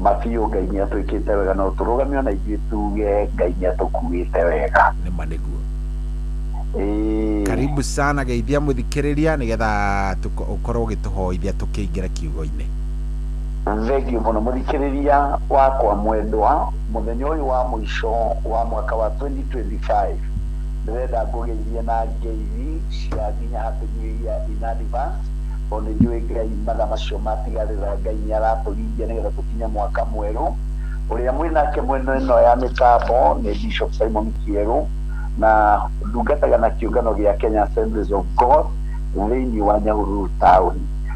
Mabiũ Ngai nĩ atwĩkĩte wega no tũrũgame ona ithuĩ tuge Ngai nĩ atũkuĩte wega. Nĩma nĩguo. Ĩĩ. Karibu sana, geithia mũthikĩrĩria nĩgetha ũkorwo ũgĩtũhoithia tũkĩingĩra kiugo-inĩ. Thengiũ mũno mũthikĩrĩria wakwa mwendwa, mũthenya ũyũ wa mũico wa mwaka wa 2025 ndĩrenda ngũgeithie na ngeithi cia nginya Happy New Year in advance tondũ nĩ njũĩ Ngai mathaa macio matigarĩra Ngai nĩ aratũringia nĩgetha tũkinye mwaka mwerũ. Ũrĩa mwĩnake mwena ĩno ya mĩtambo nĩ Bishop Simon Kĩerũ na ndungataga na kĩũngano gĩa Kenya Assemblies of God thĩinĩ wa Nyahururu town.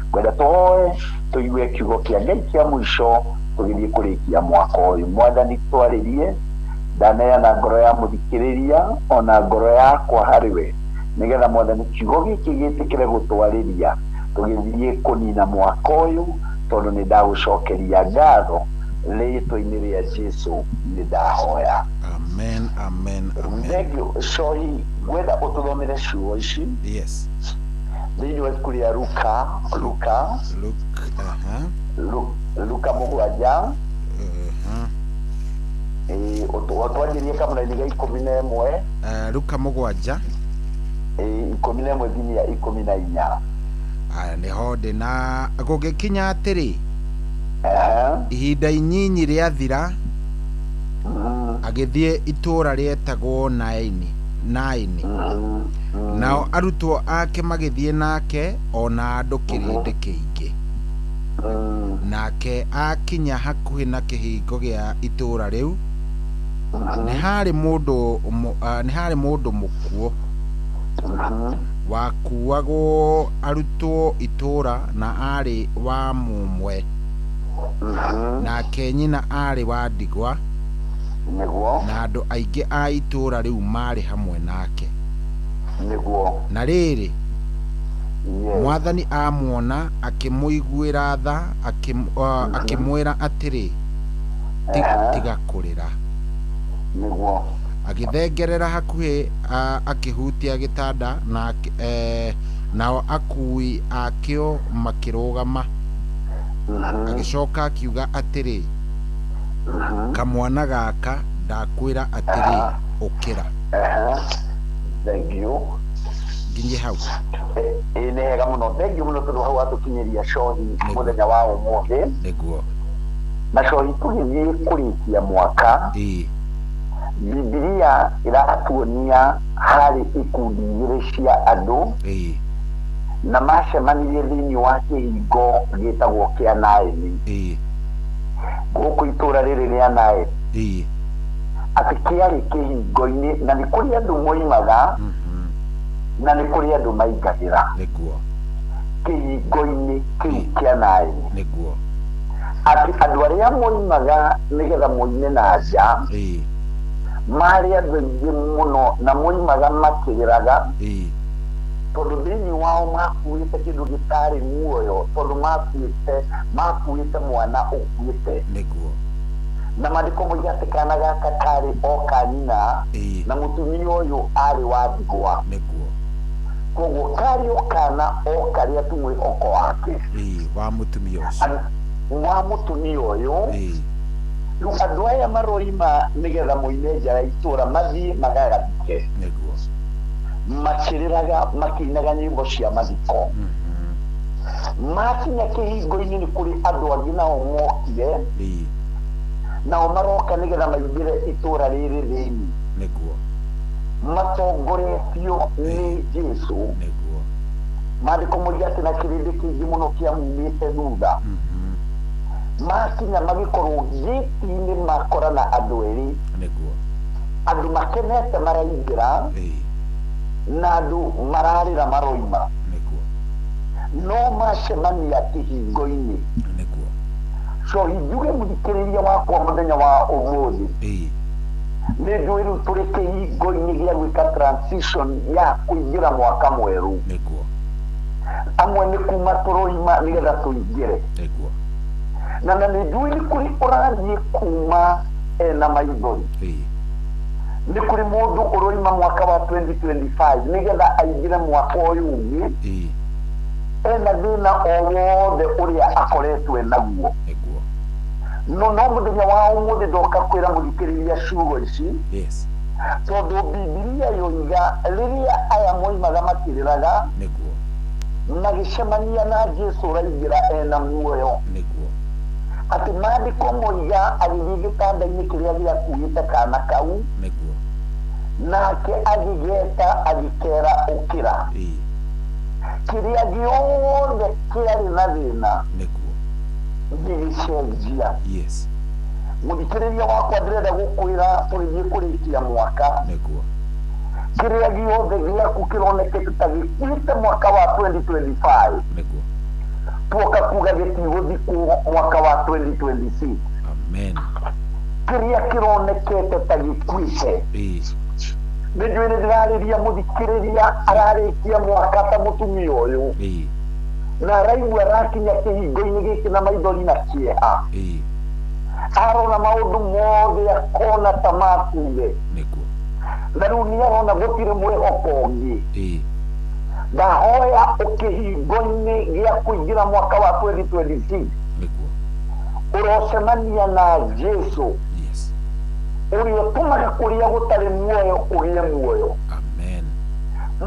Ngwenda tũhoe tũigue kiugo kĩa Ngai kĩa mũico tũgĩthiĩ kũrĩkia mwaka ũyũ. Mwathani twarĩrie, ndaneana ngoro ya mũthikĩrĩria ona ngoro yakwa harĩ we nĩgetha mwathani kiugo gĩkĩ gĩtĩkĩre gũtwarĩria tũgĩthiĩ kũnina mwaka ũyũ tondũ nĩ ndagũcokeria ngatho rĩtwa-inĩ rĩa Jesu nĩ ndahoya. Amen, amen, amen. Thengiũ cohi, ngwenda ũtũthomere ciugo ici. Yes. Thĩinĩ wa ibuku rĩa Luka, Luka, Luke, aha. Luka 7. Ũtwanjĩrie kamũraini ga 11. Luka 7. 11 nginya 14. Aya nĩho ndĩ na gũgĩkinya atĩrĩ, ihinda inyinyi rĩathira agĩthiĩ itũũra rĩetagwo Naini. Nao arutwo ake magĩthiĩ nake ona andũ kĩrĩndĩ kĩingĩ. Nake akinya hakuhĩ na kĩhingo gĩa itũũra rĩu, nĩ harĩ mũndũ mũkuũ wakuagwo arutwo itũũra na aarĩ wa mũmwe. Nake nyina aarĩ wa ndigwa. Nĩguo. Na andũ aingĩ a itũũra rĩu maarĩ hamwe nake. Nĩguo. Na rĩrĩ, mwathani amuona akĩmũiguĩra tha, akĩmwĩra atĩrĩ, tiga kũrĩra. Nĩguo. Agĩthengerera hakuhĩ, akĩhutia gĩtanda na nao akui akĩo makĩrũgama. Agĩcoka akiuga atĩrĩ, kamwana gaka ndakwĩra atĩrĩ, ũkĩra. Thank you. Nginye hau. Ĩĩ nĩ hega mũno, thengiũ mũno tondũ hau watũkinyĩria cohi mũthenya wa ũmũthĩ. Nĩguo. Na cohi tũgĩthiĩ kũrĩkia mwaka. Bibilia ĩratuonia harĩ ikundi igĩrĩ cia andũ na macemanirie thĩinĩ wa kĩhingo gĩtagwo kĩa Naini gũkũ itũũra rĩrĩ rĩa Naini atĩ kĩarĩ kĩhingo-inĩ na nĩ kũrĩ andũ moimaga na nĩ kũrĩ andũ maingagĩra nĩguo kĩhingo-inĩ kĩu kĩa Naini nĩguo atĩ andũ arĩa moimaga nĩgetha moime na nja marĩ andũ aingĩ mũno na moimaga makĩrĩraga tondũ thĩinĩ wao makuĩte kĩndũ gĩtarĩ muoyo tondũ makuĩte mwana ũkuĩte nĩguo na maandĩko moiga atĩ kana gaka karĩ o ka nyina na mũtumia ũyũ arĩ wa ndigwa nĩguo koguo karĩ o kana o karĩa tu mwĩhoko wake wa mũtumia ũcio wa mũtumia ũyũ rĩu andũ aya maroima nĩgetha moime nja ya itũũra mathiĩ magagathike nĩguo makĩrĩraga makĩinaga nyĩmbo cia mathiko makinya kĩhingo-inĩ nĩ kũrĩ andũ angĩ nao mokire nao maroka nĩgetha maingĩre itũũra rĩrĩ thĩinĩ nĩguo matongoretio nĩ Jesũ nĩguo maandĩko moiga atĩ na kĩrĩndĩ kĩingĩ mũno kĩamumĩte thutha makinya magĩkorwo gĩti-inĩ makorana andũ erĩ nĩguo andũ makenete maraingĩra na andũ mararĩra maroima nĩguo no macemania kĩhingo-inĩ nĩguo so hinjuge mũthikĩrĩria wakwa mũthenya wa ũmũthĩ nĩ njũĩ rĩu tũrĩ kĩhingo-inĩ gĩa gwĩka transition ya kũingĩra mwaka mwerũ nĩguo amwe nĩ kuma tũroima nĩgetha tũingĩre nĩguo na nĩ njũĩ nĩ kũrĩ ũrathiĩ kuma ena maithori nĩ kũrĩ mũndũ ũroima mwaka wa 2025 nĩgetha aingĩre mwaka ũyũ ũngĩ ena thĩna o wothe ũrĩa akoretwo naguo nĩguo no mũthenya wa ũmũthĩ ndoka kwĩra mũthikĩrĩria ciugo ici yes tondũ Bibilia yoiga rĩrĩa aya moimaga makĩrĩraga nĩguo magĩcemania na Jesũ ũraingĩra ena muoyo nĩguo atĩ maandĩko moiga agĩthiĩ gĩtanda-inĩ kĩrĩa gĩakuĩte kana kau nĩguo nake agĩgeta agĩkera ũkĩra kĩrĩa gĩothe kĩarĩ na thĩna nĩguo gĩgĩcenjia yes mũthikĩrĩria wakwa ndĩrenda gũkwĩra tũgĩthiĩ kũrĩkia mwaka nĩguo kĩrĩa gĩothe gĩaku kĩronekete ta gĩkuĩte mwaka wa 2025 nĩguo tuoka kuga gĩtigũthikwo mwaka wa 2026 amen kĩrĩa kĩronekete ta gĩkuĩte nĩ njũĩ nĩ ndĩrarĩria mũthikĩrĩria ararĩkia mwaka ta mũtumia ũyũ na araigua arakinya kĩhingo-inĩ gĩkĩ na maithori na kĩeha arona maũndũ mothe akona ta makuire nĩguo na rĩu nĩ arona gũtirĩ mwĩhoko ũngĩ ndahoya ũkĩhingo-inĩ gĩa kũingĩra mwaka wa 2026 nĩguo ũrocemania na Jesũ yes ũrĩa ũtũmaga kũrĩa gũtarĩ muoyo kũgĩe muoyo amen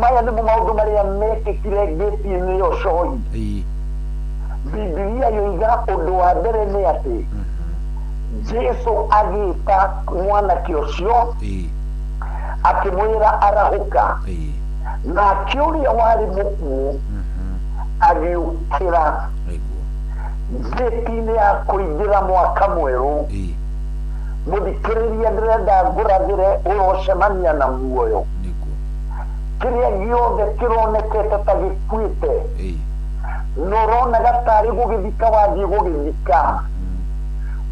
maya nĩmo maũndũ marĩa mekĩkire ngĩti-inĩ ĩyo cohi Bibilia yoiga ũndũ wa mbere nĩ atĩ Jesũ agĩta mwanake ũcio akĩmwĩra arahũka nake ũrĩa warĩ mũkuũ agĩũkĩra ngĩti-inĩ ya kũingĩra mwaka mwerũ mũthikĩrĩria ndĩrenda ngũrathĩre ũrocemania na muoyo kĩrĩa gĩothe kĩronekete ta gĩkuĩte na ũronaga tarĩ gũgĩthika wathiĩ gũgĩthika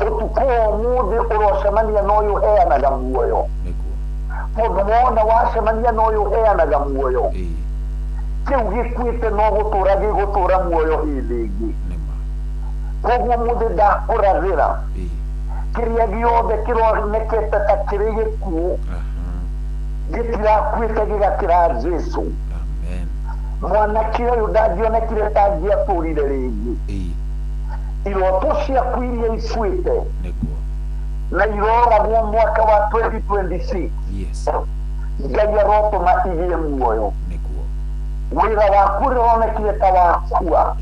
ũtukũ wa ũmũthĩ ũrocemania na ũyũ ũheanaga muoyo tondũ wona wacemania na ũyũ ũheanaga muoyo kĩu gĩkuĩte no gũtũra gĩgũtũra muoyo hĩndĩ ĩngĩ koguo mũthĩ ndakũrathĩra kĩrĩa gĩothe kĩronekete ta kĩrĩ gĩkuũ gĩtirakuĩte gĩgakĩra Jesũ mwanake ũyũ ndangĩonekire ta angĩatũrire rĩngĩ iroto ciaku iria ikuĩte na iroragwo mwaka wa 2026 yes Ngai arotũma igĩe muoyo wĩra waku ũronekire ta wakua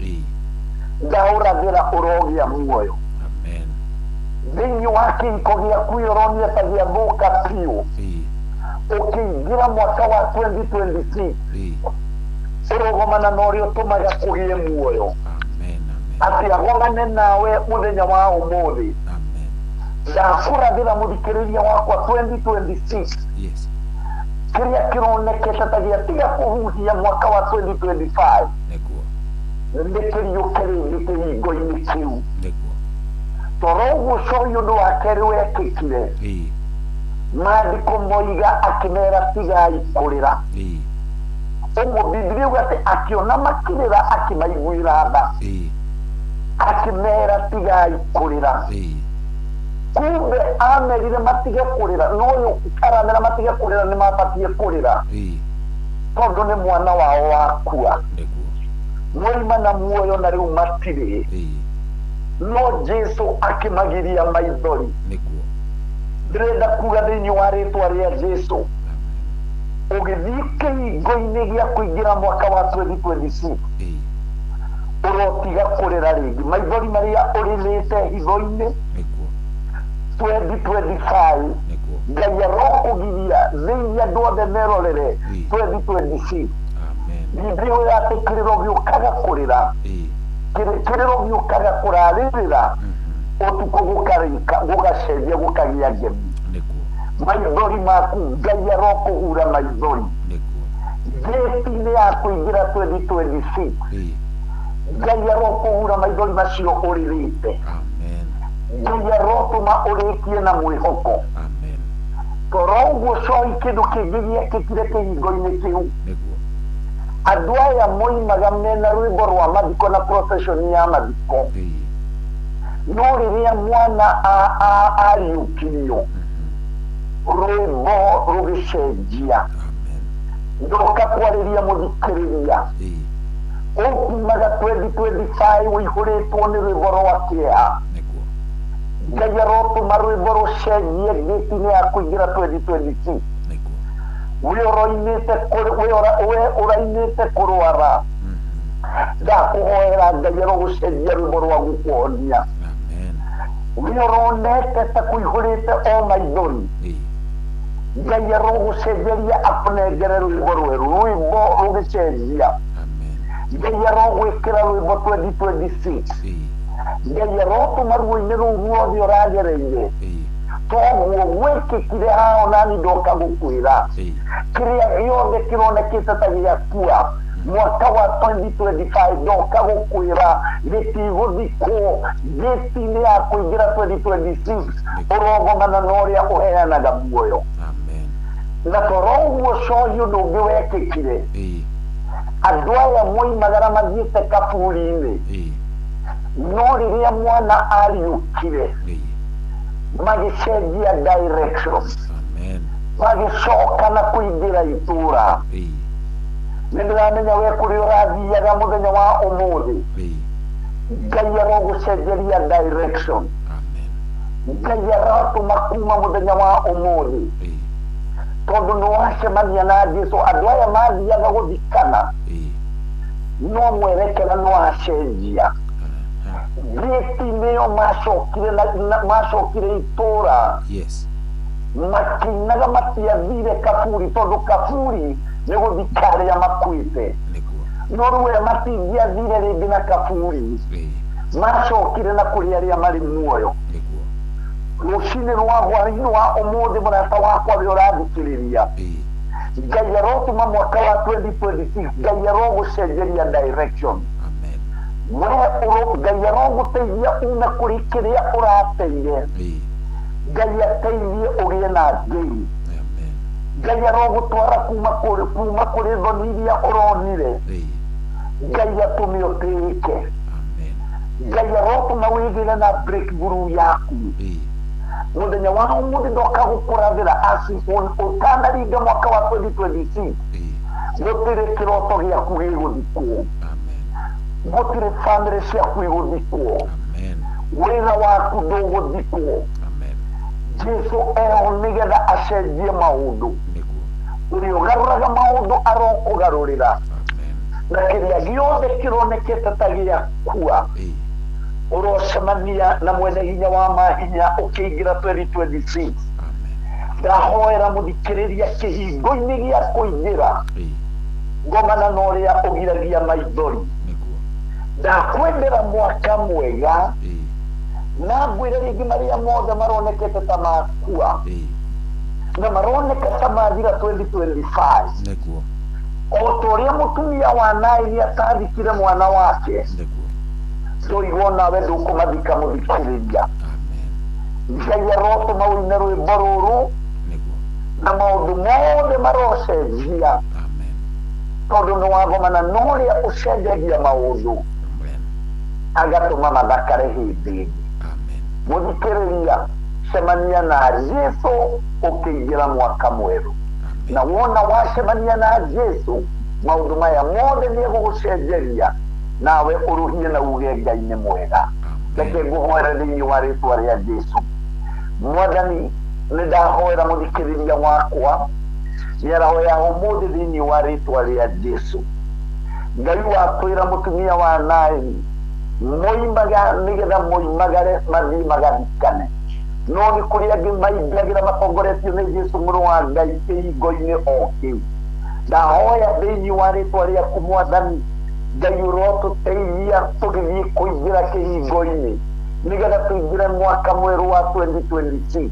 ndaũrathĩra ũrogĩa muoyo amen Thĩinĩ wa kĩhiko gĩaku ũronire ta gĩathũka biũ, ũkĩingĩra mwaka wa 2026 ũrũgomana na ũrĩa ũtũmaga kũgĩe muoyo, atĩ agomane nawe mũthenya wa ũmũthĩ. Ndakũrathĩra mũthikĩrĩria wakwa 2026 kĩrĩa kĩronekete ta gĩatiga kũhuhia mwaka wa 2025 nĩ kĩriũke rĩngĩ kĩhingo-inĩ kĩu. Toro ũguo cohi ũndũ wa kerĩ wekĩkire, maandĩko moiga akĩmera tigai kũrĩra. Ũguo Bibilia yuga atĩ akĩona makĩrĩra akĩmaiguĩra tha, akĩmera tigai kũrĩra. Kumbe amerire matige kũrĩra, no ũyũ aramera matige kũrĩra nĩ mabatiĩ kũrĩra tondũ nĩ mwana wao wakua, moima na muoyo na rĩu matirĩ. No Jesu akĩmagiria maithori. Ndĩrenda kuga thĩinĩ wa rĩtwa rĩa Jesu, ũgĩthiĩ kĩhingo-inĩ gĩa kũingĩra mwaka wa 2026 ũrotiga kũrĩra rĩngĩ. Maithori marĩa ũrĩrĩte hitho-inĩ 2025 Ngai arokũgiria thĩinĩ andũ othe merorere 2026. Bibilia yugaga atĩ kĩrĩro gĩũkaga kũrĩra, kĩrĩro gĩũkaga kũrarĩrĩra, ũtukũ gũkarĩka gũgacenjia gũkagĩa ngemi. Maithori maku Ngai arokũhura maithori. Gĩti-inĩ ya kũingĩra 2026 Ngai arokũhura maithori macio ũrĩrĩte. Ngai arotũma ũrĩkie na mwĩhoko. Toro ũguo cohi kĩndũ kĩngĩ gĩekĩkire kĩhingo-inĩ kĩu, andũ aya moimaga mena rwĩmbo rwa mathiko na procession ya mathiko, no rĩrĩa mwana ariũkirio rwĩmbo rũgĩcenjia. Ndoka kwarĩria mũthikĩrĩria, ũkumaga 2025 ũihũrĩtwo nĩ rwĩmbo rwa kĩeha, Ngai arotũma rwĩmbo rũcenjie gĩti-inĩ ya kũingĩra 2026. We ũrainĩte kũrwara, ndakũhoera Ngai arogũcenjia rwĩmbo rwa gũkũhonia. We ũronete ta kũihũrĩte o maithori, Ngai arogũcenjeria akũnengere rwĩmbo rwerũ, rwĩmbo rũgĩcenjia. Ngai arogwĩkĩra rwĩmbo 2026. Ngai arotũma ruo-inĩ rũu ruothe ũragereire, toguo gwĩkĩkire haha onani ndoka gũkwĩra kĩrĩa gĩothe kĩronekete ta gĩakua mwaka wa 2025 ndoka gũkwĩra gĩtigũthikwo. Gĩti-inĩ ya kũingĩra 2026 ũrogomana na ũrĩa ũheanaga muoyo. Na toro ũguo cohi ũndũ ũngĩ wekĩkire, andũ aya moimagara mathiĩte kaburi-inĩ, no rĩrĩa mwana ariũkire magĩcenjia direction, magĩcoka na kũingĩra itũra. Nĩ ndĩramenya we kũrĩa ũrathiaga mũthenya wa ũmũthĩ, Ngai arogũcenjeria direction. Ngai arotũma kuma mũthenya wa ũmũthĩ, tondũ nĩ wacemania na Jesu. Andũ aya mathiaga gũthikana, no mwerekera nĩ wacenjia. Gĩti-inĩ ĩyo macokire itũra makĩinaga, matiathire kaburi tondũ kaburi nĩ gũthika arĩa makuĩte, no rĩu aya matingĩathire rĩngĩ na kaburi, macokire na kũrĩ arĩa marĩ muoyo. Rũcinĩ rwa hwaĩ-inĩ wa ũmũthĩ, mũrata wakwa we ũrathikĩrĩria, Ngai arotũma mwaka wa 2026 Ngai arogũcenjeria direction. We Ngai arogũteithia ume kũrĩ kĩrĩa ũrateire, Ngai ateithie ũgĩe na ngei. Ngai arogũtwara kuma kũrĩ thoni iria ũronire, Ngai atũme ũtĩĩke. Ngai arotũma wĩgĩre na breakthrough yaku mũthenya wa ũmũthĩ. Ndoka gũkũrathĩra ũtanaringa mwaka wa 2026 gũtirĩ kĩroto gĩaku gĩgũthikwo, gũtirĩ bamĩrĩ ciaku igũthikwo, wĩra waku ndũgũthikwo. Jesu eho nĩgetha acenjie maũndũ. Ũrĩa ũgarũraga maũndũ arokũgarũrĩra, na kĩrĩa gĩothe kĩronekete ta gĩakua Ũrocemania na mwene hinya wa mahinya ũkĩingĩra 2026. Ndahoera mũthikĩrĩria kĩhingo-inĩ gĩa kũingĩra ngomana na ũrĩa ũgiragia maithori. Ndakwendera mwaka mwega na ngwĩre rĩngĩ marĩa mothe maronekete ta makua na maroneka ta mathira 2025. Nĩguo. O ta ũrĩa mũtumia wa Naini atathikire mwana wake, ndoigwo nawe ndũkũmathika mũthikĩrĩria. Ngai arotũma ũine rwĩmbo rũrũ na maũndũ mothe marocenjia, tondũ nĩ wagomana na ũrĩa ũcenjagia maũndũ agatũma mathakare hĩndĩ ĩngĩ. Mũthikĩrĩria, cemania na Jesu ũkĩingĩra mwaka mwerũ, na wona wacemania na Jesu maũndũ maya mothe nĩ egũgũcenjeria, nawe ũrũhie na uge Ngai nĩ mwega. Reke ngũhoere thĩinĩ wa rĩtwa rĩa Jesu. Mwathani, nĩ ndahoera mũthikĩrĩria wakwa mĩaraho ya ũmũthĩ thĩinĩ wa rĩtwa rĩa Jesu. Ngai wakwĩra mũtumia wa Naini moimaga nĩgetha moimagare mathiĩ magathikane, no nĩ kũrĩ angĩ maingagĩra matongoretio nĩ Jesu mũrũ wa Ngai kĩhingo-inĩ o kĩu. Ndahoya thĩinĩ wa rĩtwa rĩaku Mwathani Ngai, ũrotũteithia tũgĩthiĩ kũingĩra kĩhingo-inĩ nĩgetha tũingĩre mwaka mwerũ wa 2026.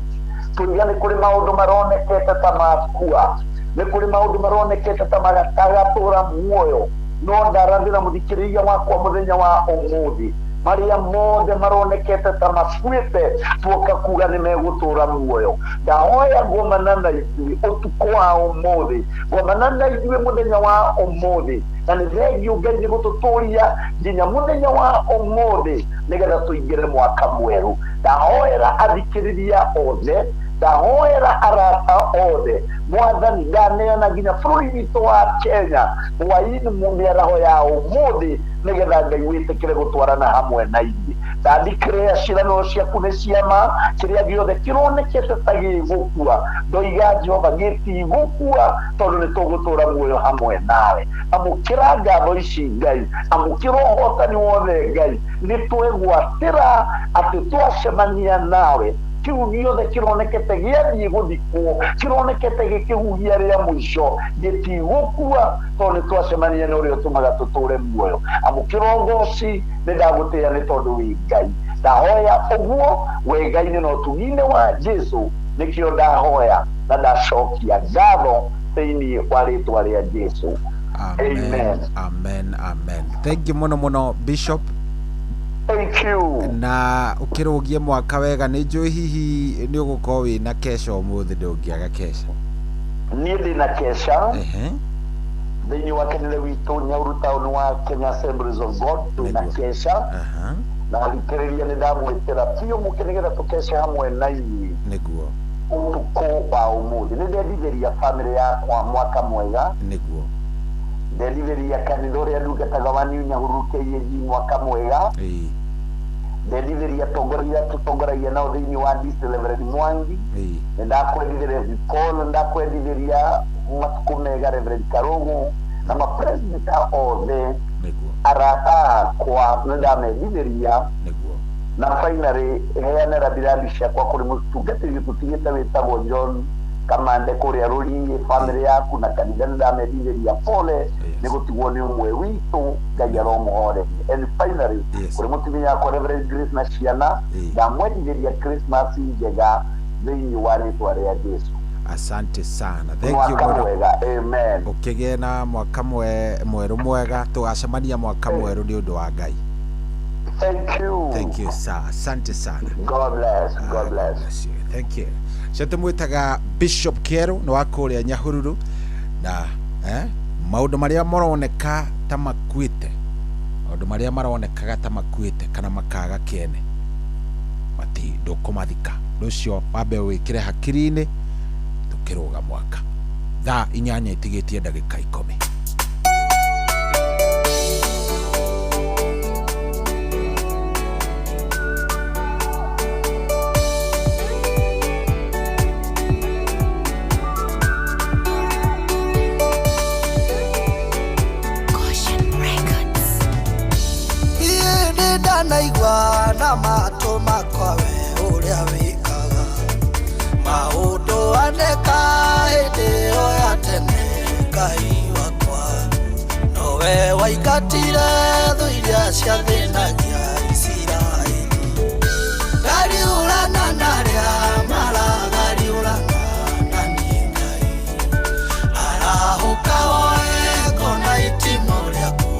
Tũiga nĩ kũrĩ maũndũ maronekete ta makua, nĩ kũrĩ maũndũ maronekete ta magagatũra muoyo, no ndarathĩra mũthikĩrĩria wakwa mũthenya wa ũmũthĩ marĩa mothe maronekete ta makuĩte tuoka kuga nĩ megũtũra muoyo. Ndahoya ngomana na ithuĩ ũtukũ wa ũmũthĩ, ngomana na ithuĩ mũthenya wa ũmũthĩ, na nĩ thengio Ngai nĩ gũtũtũria nginya mũthenya wa ũmũthĩ nĩgetha tũingĩre mwaka mwerũ. Ndahoera athikĩrĩria othe, ndahoera arata othe, Mwathani ndaneana nginya bũrũri witũ wa Kenya hwaĩ-inĩ mĩaraho ya ũmũthĩ nĩgetha Ngai wĩtĩkĩre gũtwarana hamwe na ithuĩ. Ndandikĩrĩa ciĩranĩro ciaku nĩ ciama, kĩrĩa gĩothe kĩronekete ta gĩgũkua ndoiga Jehova gĩtigũkua, tondũ nĩ tũgũtũra muoyo hamwe nawe. Amũkĩra ngatho ici Ngai, amũkĩra ũhotani wothe Ngai, nĩ twegwatĩra atĩ twacemania nawe kĩu gĩothe kĩronekete gĩathiĩ gũthikwo, kĩronekete gĩkĩhuhia rĩa mũico gĩtigũkua, tondũ nĩ twacemania na ũrĩa ũtũmaga tũtũre muoyo. Amũkĩra ũgoci, nĩ ndagũtĩĩa nĩ tondũ wĩ Ngai. Ndahoya ũguo wega-inĩ na ũtugi-inĩ wa Jesu, nĩkĩo ndahoya na ndacokia ngatho thĩinĩ wa rĩtwa rĩa Jesu. Amen. Amen. Amen. Thank you mũno mũno Bishop. Thank you. Na ũkĩrũgie mwaka wega. Nĩ njũĩ hihi nĩ ũgũkorwo wĩna keca ũmũthĩ, ndũngĩaga keca. Niĩ ndĩna keca thĩinĩ wa kanitha witũ Nyauru town wa Kenya Assemblies of God, twĩna keca na athikĩrĩria nĩ ndamwĩtĩra biũ mũke nĩgetha tũkece hamwe na inyuĩ Nĩguo. ũtukũ wa ũmũthĩ. Nĩ ndendithĩria famĩlĩ yakwa mwaka mwega. Nĩguo. Ndendithĩria kanitha ũrĩa ndungataga wa New Nyahururu KAG mwaka mwega. Ndendithĩria atongoria tũtongoragia nao thĩinĩ wa DC Reverend Mwangi. Nĩ ndakwendithĩria Paul, nĩ ndakwendithĩria matukũ mega Reverend Karugu na mapresidenta othe arata akwa nĩ ndamendithĩria. Na finally heane rambirambi ciakwa kũrĩ mũtungatĩri tũtigĩte wĩtagwo John Kamande kũrĩa Rũriĩ, famĩlĩ yaku na kanitha nĩ ndamendithĩria pole nĩ gũtigwo nĩ ũmwe witũ, Ngai aromũhorerie. And finally kũrĩ mũtumia wakwa Reverend Grace na ciana, ndamwendithĩria Christmas njega thĩinĩ wa rĩtwa rĩa Jesu. Asante sana. Thank you Mwaka mũno. mwega. Amen. Ũkĩgĩe na mwaka mwerũ mwega, tũgacemania mwaka mwerũ nĩ ũndũ wa Ngai. Thank you. Thank you sir. Asante sana. God bless. God bless. You. Thank you. Cio tũmwĩtaga Bishop Kĩerũ nĩ wa kũrĩa Nyahururu na maũndũ marĩa maroneka ta makuĩte, maũndũ marĩa maronekaga ta makuĩte kana makaga kĩene, mati ndũkũmathika. Ũndũ ũcio wambe wĩkĩre hakiri-inĩ tũkĩrũga mwaka. Thaa 8 itigĩtie ndagĩka 10. Ndanaigua matũ makwa we ũrĩa wĩkaga maũndũ aneka hĩndĩ ĩyo ya tene Ngai wakwa nowe waingatire thũ iria ciathĩnagia Isiraeli ngariũrana na arĩa maragariũrana na niĩ Ngai arahũka woe ngona itimũ rĩaku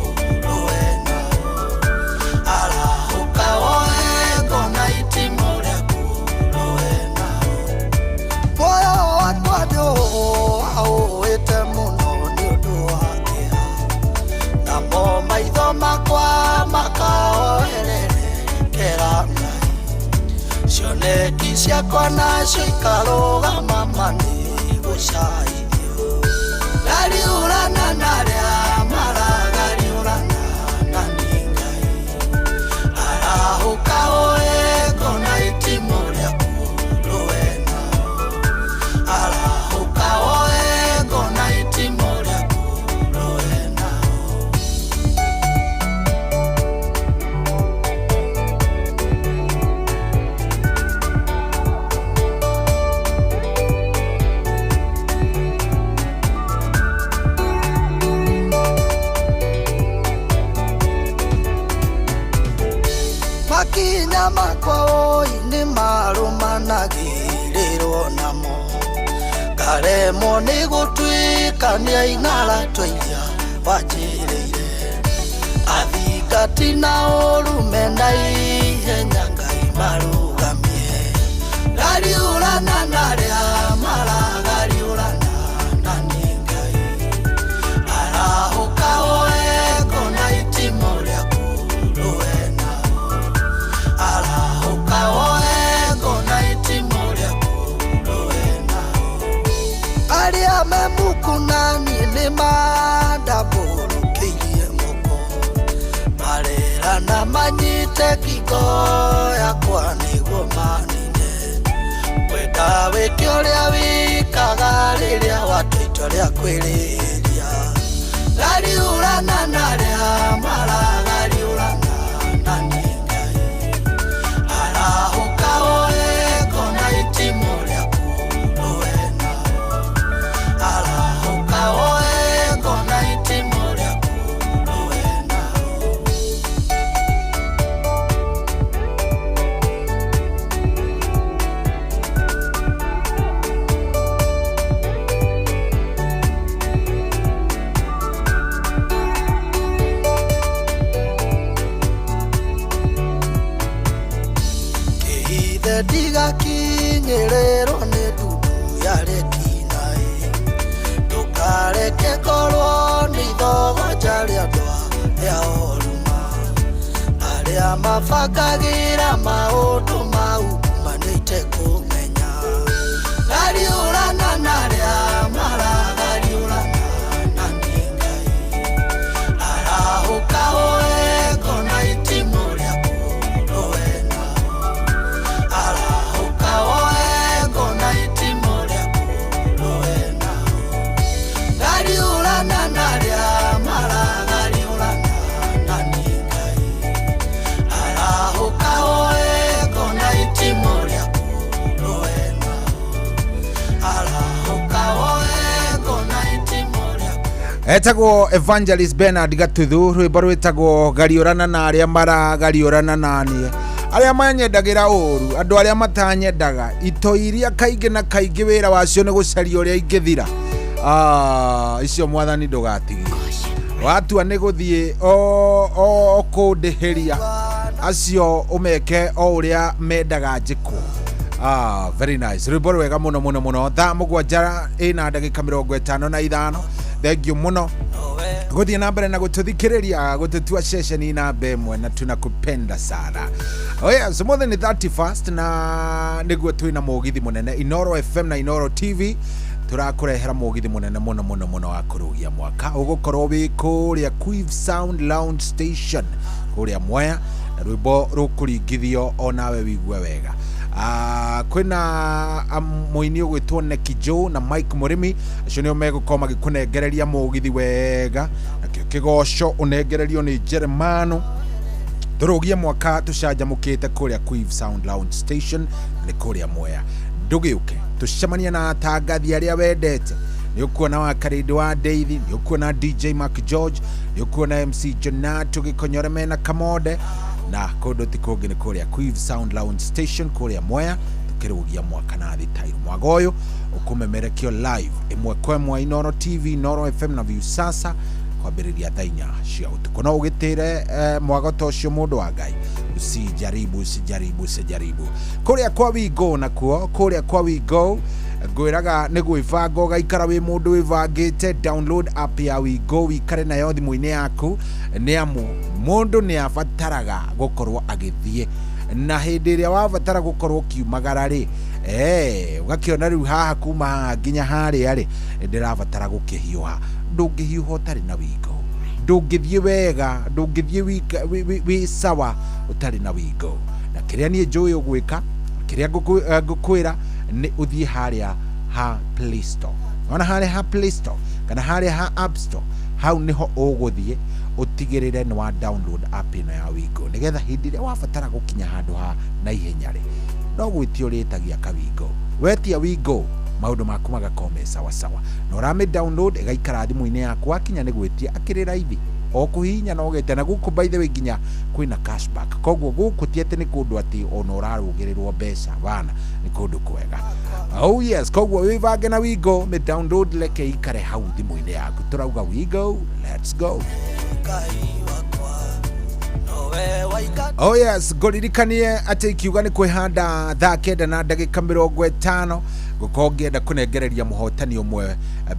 rũe nao arahũka woe ngona itimũ rĩaku rũe nao muoyo wakwa ndũũĩte mũno nĩ ũndũ wa kĩeha namo maitho makwa makaoererekera Ngai cioneki ciakwa nacio ikarũgama ma nĩ gũcaithio ngariũrana na arĩa maragariũrana na niĩ Ngai arahũka woe ngona itimũ rĩaku rũe nao arahũka woe ngona itimũ rĩaku rũe nao. Makinya makwa oi nĩ marũmanagĩrĩrwo namo ngaremwo nĩ gũtuĩkania ing'ara twa iria wanjĩrĩire athingati na ũru mena ihenya Ngai marũgamie ngariũrana na arĩa maragariũrana na niĩ Ngai arahũka woe ngona itimũ rĩaku rũe nao arahũka woe ngona itimũ rĩaku rũe nao arĩa me muku na niĩ nĩ mandambũrũkĩirie moko marerana manyite ngingo yakwa nĩguo manine kwenda wĩke ũrĩa wĩkaga rĩrĩa watua itua rĩa kwĩrĩria ngariũrana na arĩa maragariũrana na niĩ Ngai arahũka woe ngona itimũ rĩaku rũe nao arahũka woe ngona itimũ rĩaku rũe nao. Kĩhithe ndigakinyĩrĩrwo nĩ ndundu ya rĩkinaĩ ndũkareke ngorwo nĩ ithogoja rĩa andũ arĩa oruma arĩa mabangagĩra maũndũ mau manĩte kũmenya ngariũrana na arĩa maragariũrana na niĩ Ngai arahũka woe ngona itimũ rĩaku rũe nao arahũka woe ngona itimũ rĩaku rũe nao ngariũrana na arĩa maragariũrana na niĩ Ngai arahũka woe ngona itimũ rĩaku rũe nao arahũka woe ngona itimũ rĩaku. Etagwo Evangelist Bernard Gatuthu rwĩmbo rwĩtagwo ngariũrana na arĩa maragariũrana na niĩ arĩa manyendagĩra ũru andũ arĩa matanyendaga ito iria kaingĩ na kaingĩ wĩra wacio nĩ gũcaria ũrĩa ingĩthira. Icio mwathani ndũgatigie watua nĩ gũthiĩ o kũndĩhĩria acio ũmeke o ũrĩa mendaga njĩkwo. Very nice rwĩmbo rwega mũno mũno mũno. Thaa 7 ĩna ndagĩka 55. Thank you mũno guthie na mbere na gututhikiriria gututua ceceni namba ĩmwe na tunakupenda sana. Oh yeah, so more than 31st na niguo twina mugithi munene Inoro FM na Inoro TV turakurehera mugithi munene muno muno muno wa kurugia mwaka ugukorwo wi kuria Quiv Sound Lounge Station kuria Mwea na rwimbo rukuringithio onawe wigue wega. Kwina muini ugwitwo Neki Joe na Mike Murimi acio nio megukorwo magikunengereria mugithi wega nakio kigoco unengererio ni Jeremano. Tũrũgie mwaka tũcanjamũkĩte kũrĩa Quiv Sound Lounge Station, nĩ kũrĩa Mwea. Ndũgĩũke tũcemanie na atangathi arĩa wendete. Nĩ ũkuona wa Karĩndĩ wa Deithi, nĩ ũkuona DJ Mark George, nĩ ũkuona MC Jonato Gĩkonyore mena Kamonde, na kũndũ ti kũngĩ nĩ kũrĩa Quiv Sound Lounge Station kũrĩa Mwea, tũkĩrũgia mwaka na thitairũ. Mwaga ũyũ ũkũmemerekio live ĩmwe kwa ĩmwe Inoro TV, Inoro FM na Viusasa kwambĩrĩria thaa 4 cia ũtukũ. No ũgĩtĩre mwago ta ũcio, mũndũ wa Ngai, usijaribu, usijaribu, usijaribu. Kũrĩa kwa Wigo nakuo, kũrĩa kwa Wigo ngwĩraga nĩ gwĩbanga ũgaikara wĩ mũndũ wĩbangĩte. Download app ya Wigo wikare nayo thimũ-inĩ yaku, nĩ amu mũndũ nĩ abataraga gũkorwo agĩthiĩ, na hĩndĩ ĩrĩa wabatara gũkorwo ũkiumagara rĩ, ũgakĩona rĩu haha kuma haha nginya harĩa rĩ, ndĩrabatara gũkĩhiũha. Ndũngĩhiũha ũtarĩ na Wigo, ndũngĩthiĩ wega, ndũngĩthiĩ wĩ sawa ũtarĩ na Wigo. Na kĩrĩa niĩ njũĩ ũgwĩka, kĩrĩa ngũkwĩra nĩ ũthiĩ harĩa ha Play Store, ona harĩa ha Play Store kana harĩa ha App Store, hau nĩho ũgũthiĩ ũtigĩrĩre nĩ wa download app ĩno ya Wigo, nĩgetha hĩndĩ ĩrĩa wabatara gũkinya handũ ha naihenya rĩ, no gwĩtia ũrĩtagia kawigo. Wetia Wigo maũndũ maku magakorwo me sawa sawa, na ũramĩ download ĩgaikara thimũ-inĩ yaku, wakinya nĩ gwĩtia akĩrĩ raithi o kũhihinya na ũgetia. Na gũkũ by the way nginya kwĩna cashback, koguo gũkũ ti atĩ nĩ kũndũ atĩ ona ũrarũgĩrĩrwo mbeca bana, nĩ kũndũ kwega. Oh yes, koguo wĩbange na Wigo, mĩ download reke ikare hau thimũ-inĩ yaku. Tũrauga Wigo, let's go. Oh yes, ngũririkanie atĩ ikiuga nĩ kwĩhanda thaa 9 na ndagĩka 50, ngũkorwo ngĩenda kũnengereria mũhotani ũmwe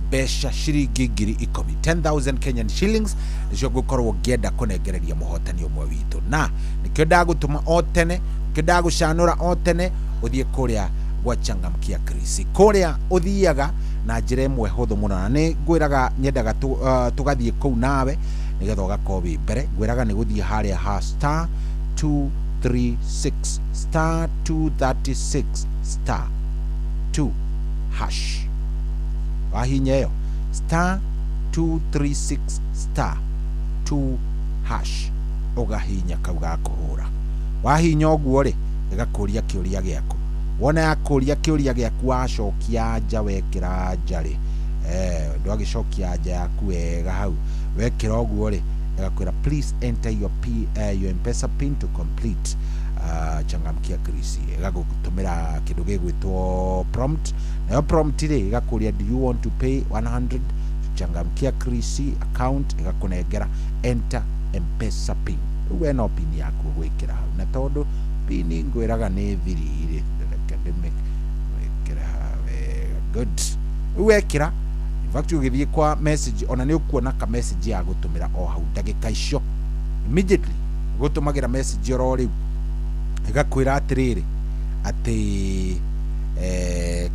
mbeca ciringi 10,000, 10,000 Kenyan shillings nĩcio ngũkorwo ngĩenda kũnengereria mũhotani ũmwe witũ. Na nĩkĩo ndagũtũma o tene, nĩkĩo ndagũcanũra o tene ũthiĩ kũrĩa gwa Changamkia Krisi, kũrĩa ũthiaga na njĩra ĩmwe hũthũ mũno, na nĩ ngwĩraga nyendaga tũgathiĩ kũu nawe nĩgetha ũgakorwo wĩ mbere. Ngwĩraga nĩ gũthiĩ harĩa ha star 236 star 236 star 2 hash, wahinya ĩyo star 236 star 2 hash, ũgahinya kau ga kũhũra. Wahinya ũguo rĩ, ĩgakũria kĩũria gĩaku. Wona yakũria kĩũria gĩaku, wacokia anja, wekĩra anja rĩ, ndwagĩcokia anja yaku wega hau, wekĩra ũguo rĩ, ĩgakwĩra please enter your M-Pesa pin to complete Changamkia Krisi. Ĩgagũtũmĩra kĩndũ gĩgwĩtwo prompt, nayo prompt rĩ ĩgakũria do you want to pay 100 to Changamkia Krisi account, ĩgakũnengera enter M-Pesa pin. Rĩu we no pin yaku ũgwĩkĩra hau, na tondũ pin ngwĩraga nĩ thiri rĩ, reke ndĩmĩkĩre haha wega. Good. Rĩu wekĩra, in fact ũgĩthiĩ kwa message ona nĩ ũkuona ka message ya gũtũmĩra o hau ndagĩka icio, immediately gũtũmagĩra message oro rĩu, ĩgakwĩra atĩrĩrĩ atĩ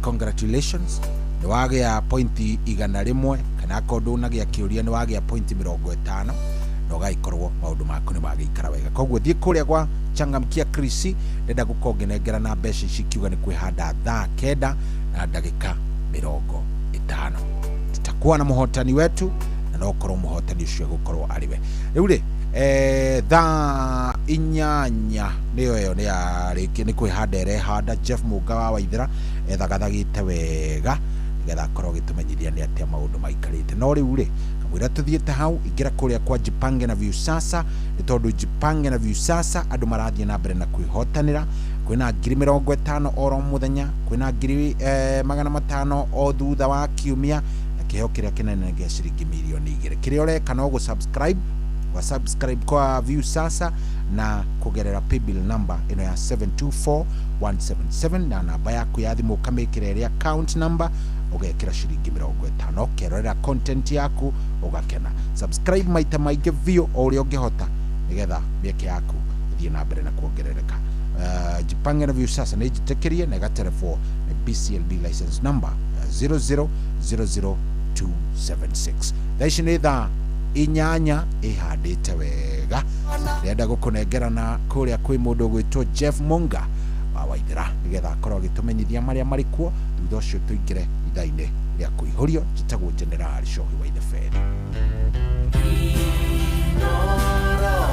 congratulations, nĩ wagĩa pointi 100, kana akorwo ndũnagĩa kĩũria nĩ wagĩa pointi 50, na ũgagĩkorwo maũndũ maku nĩ magĩikara wega. Koguo thiĩ kũrĩa gwa Changamkia Krisi, ndenda gũkorwo ngĩnengera na mbeca ici kiuga nĩ kwĩhanda thaa 9 na ndagĩka 50. Tutakuwa na mũhotani wetu, na no ũkorwo mũhotani ũcio gũkorwo arĩ we. Rĩu rĩ, thaa 8 nĩyo ĩyo nĩ yarĩkia nĩ kwĩhanda ĩrehanda. Jeff Mũnga wa Waithera ethagathagĩte wega nĩgetha akorwo agĩtũmenyithia nĩ atĩa maũndũ maikarĩte. No rĩu rĩ, kamũira tũthiĩte hau, ingĩra kũrĩa kwa Jipange na Viusasa, nĩ tondũ Jipange na Viusasa andũ marathiĩ na mbere na kwĩhotanĩra. Kwĩna 50,000 oro mũthenya, kwĩna 500,000 o thutha wa kiumia, na kĩheo kĩrĩa kĩnene gĩa ciringi 2 million. Kĩrĩa ũreka no gũ-subscribe, wa subscribe kwa Viusasa na kũgerera paybill number ĩno ya 724177, na namba yaku ya thimũ ũkamĩkĩra ĩrĩa account number, ũgekĩra ciringi 50, ũkerorera content yaku ũgakena. Subscribe maita maingĩ biũ o ũrĩa ũngĩhota, nĩgetha mĩeke yaku ĩthiĩ na mbere na kuongerereka. Jipange na Viusasa nĩ njĩtĩkĩrie na ĩgaterebwo nĩ BCLB license number 0000276. Thaa ici nĩ thaa 8 ĩhandĩte wega. Ndĩrenda gũkũnengerana kũrĩa kwĩ mũndũ ũgwĩtwo Jeff Munga wa Waithera, nĩgetha akorwo agĩtũmenyithia marĩa marĩ kuo. Thutha ũcio tũingĩre ithaa-inĩ rĩa kũihũrio. Njĩtagwo General Shohi wa Itheberi. Inoro.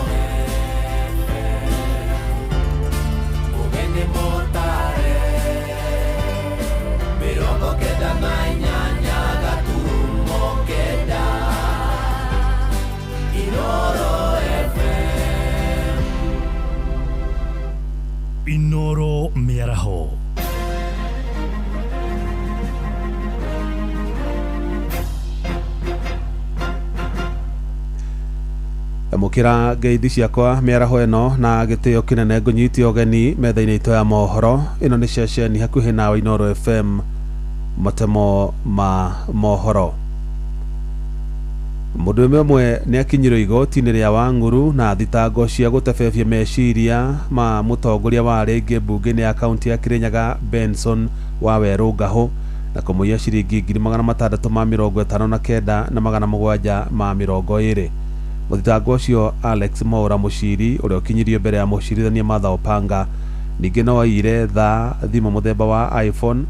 Kwamũkĩra ngeithi ciakwa mĩaraho ĩno na gĩtĩo kĩnene ngũnyite ũgeni metha-inĩ itũ ya mohoro. Ĩno nĩ ceceni hakuhĩ nawe Inooro FM, matemo ma mohoro. Mũndũ ũmwe nĩ akinyirwo igoti-inĩ rĩa Wang'uru na thitango cia gũtebebia meciria ma mũtongoria wa rĩngĩ mbunge-inĩ ya kaunti ya Kirinyaga Benson Wawerũ Ngahũ na kũmũiya ciringi 659 na 720. Mũthitango ũcio Alex Mwaura Mũciri ũrĩa ũkinyirio mbere ya mũcirithania Martha Opanga ningĩ no aiyire thaa, thimũ mũthemba wa iPhone,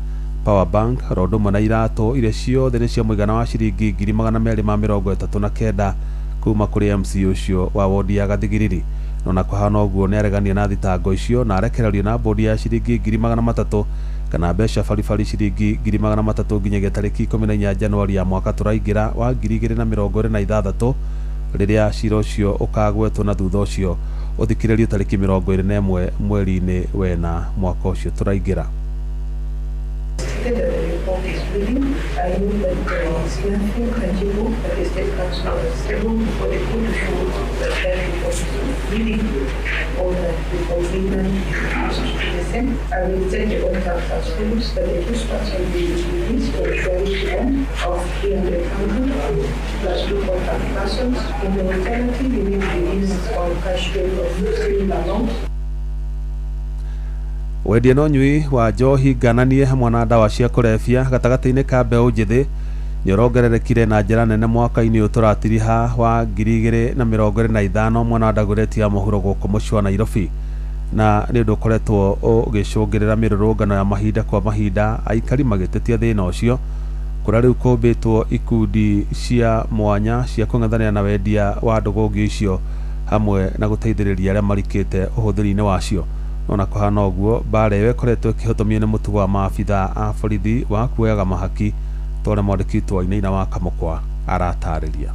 power bank, rondo ũmwe na iratũ iria ciothe nĩ cia mũigana wa ciringi 239 kuma kũrĩ MC ũcio wa wodi ya Gathigiriri. No na kũhana ũguo nĩ areganire na thitango icio na arekererio na bodi ya ciringi 300 kana mbeca baribari ciringi 300 nginyagia tarĩki 14 Januari ya mwaka tũraingĩra wa 2026 rĩrĩa cira ũcio ũkagwetwo na thutha ũcio ũthikĩrĩrio tarĩki 21 mweri-inĩ wena mwaka ũcio tũraingĩra. That the report is reading, I know that there is nothing tangible that the State Counsel was able for the court to show that that report is really good or that the complainant is accused to the same. I will take the contract as follows, that the accused person be released or surety bond of 300,000 plus 2 contact persons. In the alternative, he may be released on cash bail of the same amount. Wendia na ũnyui wa njohi ngananie hamwe na ndawa cia kũrebia gatagatĩ-inĩ ka mbeũ njĩthĩ nĩ ũrongererekire na njĩra nene mwaka-inĩ ũyũ tũratiriha wa 2025 mwena wa Dagoretti ya mũhuro gũkũ mũciĩ wa Nairobi, na nĩ ũndũ ũkoretwo ũgĩcũngĩrĩra mĩrũrũngano ya mahinda kwa mahinda aikari magĩtetia thĩna ũcio kũrĩa rĩu kũmbĩtwo ikundi cia mwanya cia kũng'ethanĩra na wendia wa ndũgũngio icio hamwe na gũteithĩrĩria arĩa marikĩte ũhũthĩri-inĩ wacio. Ona kũhana ũguo mbara ĩyo ĩkoretwo ĩkĩhotomio nĩ mũtugo wa maabitha a borithi wa kuoyaga mahaki ta ũrĩa mwandĩki witũ Wainaina wa Kamũkwa aratarĩria.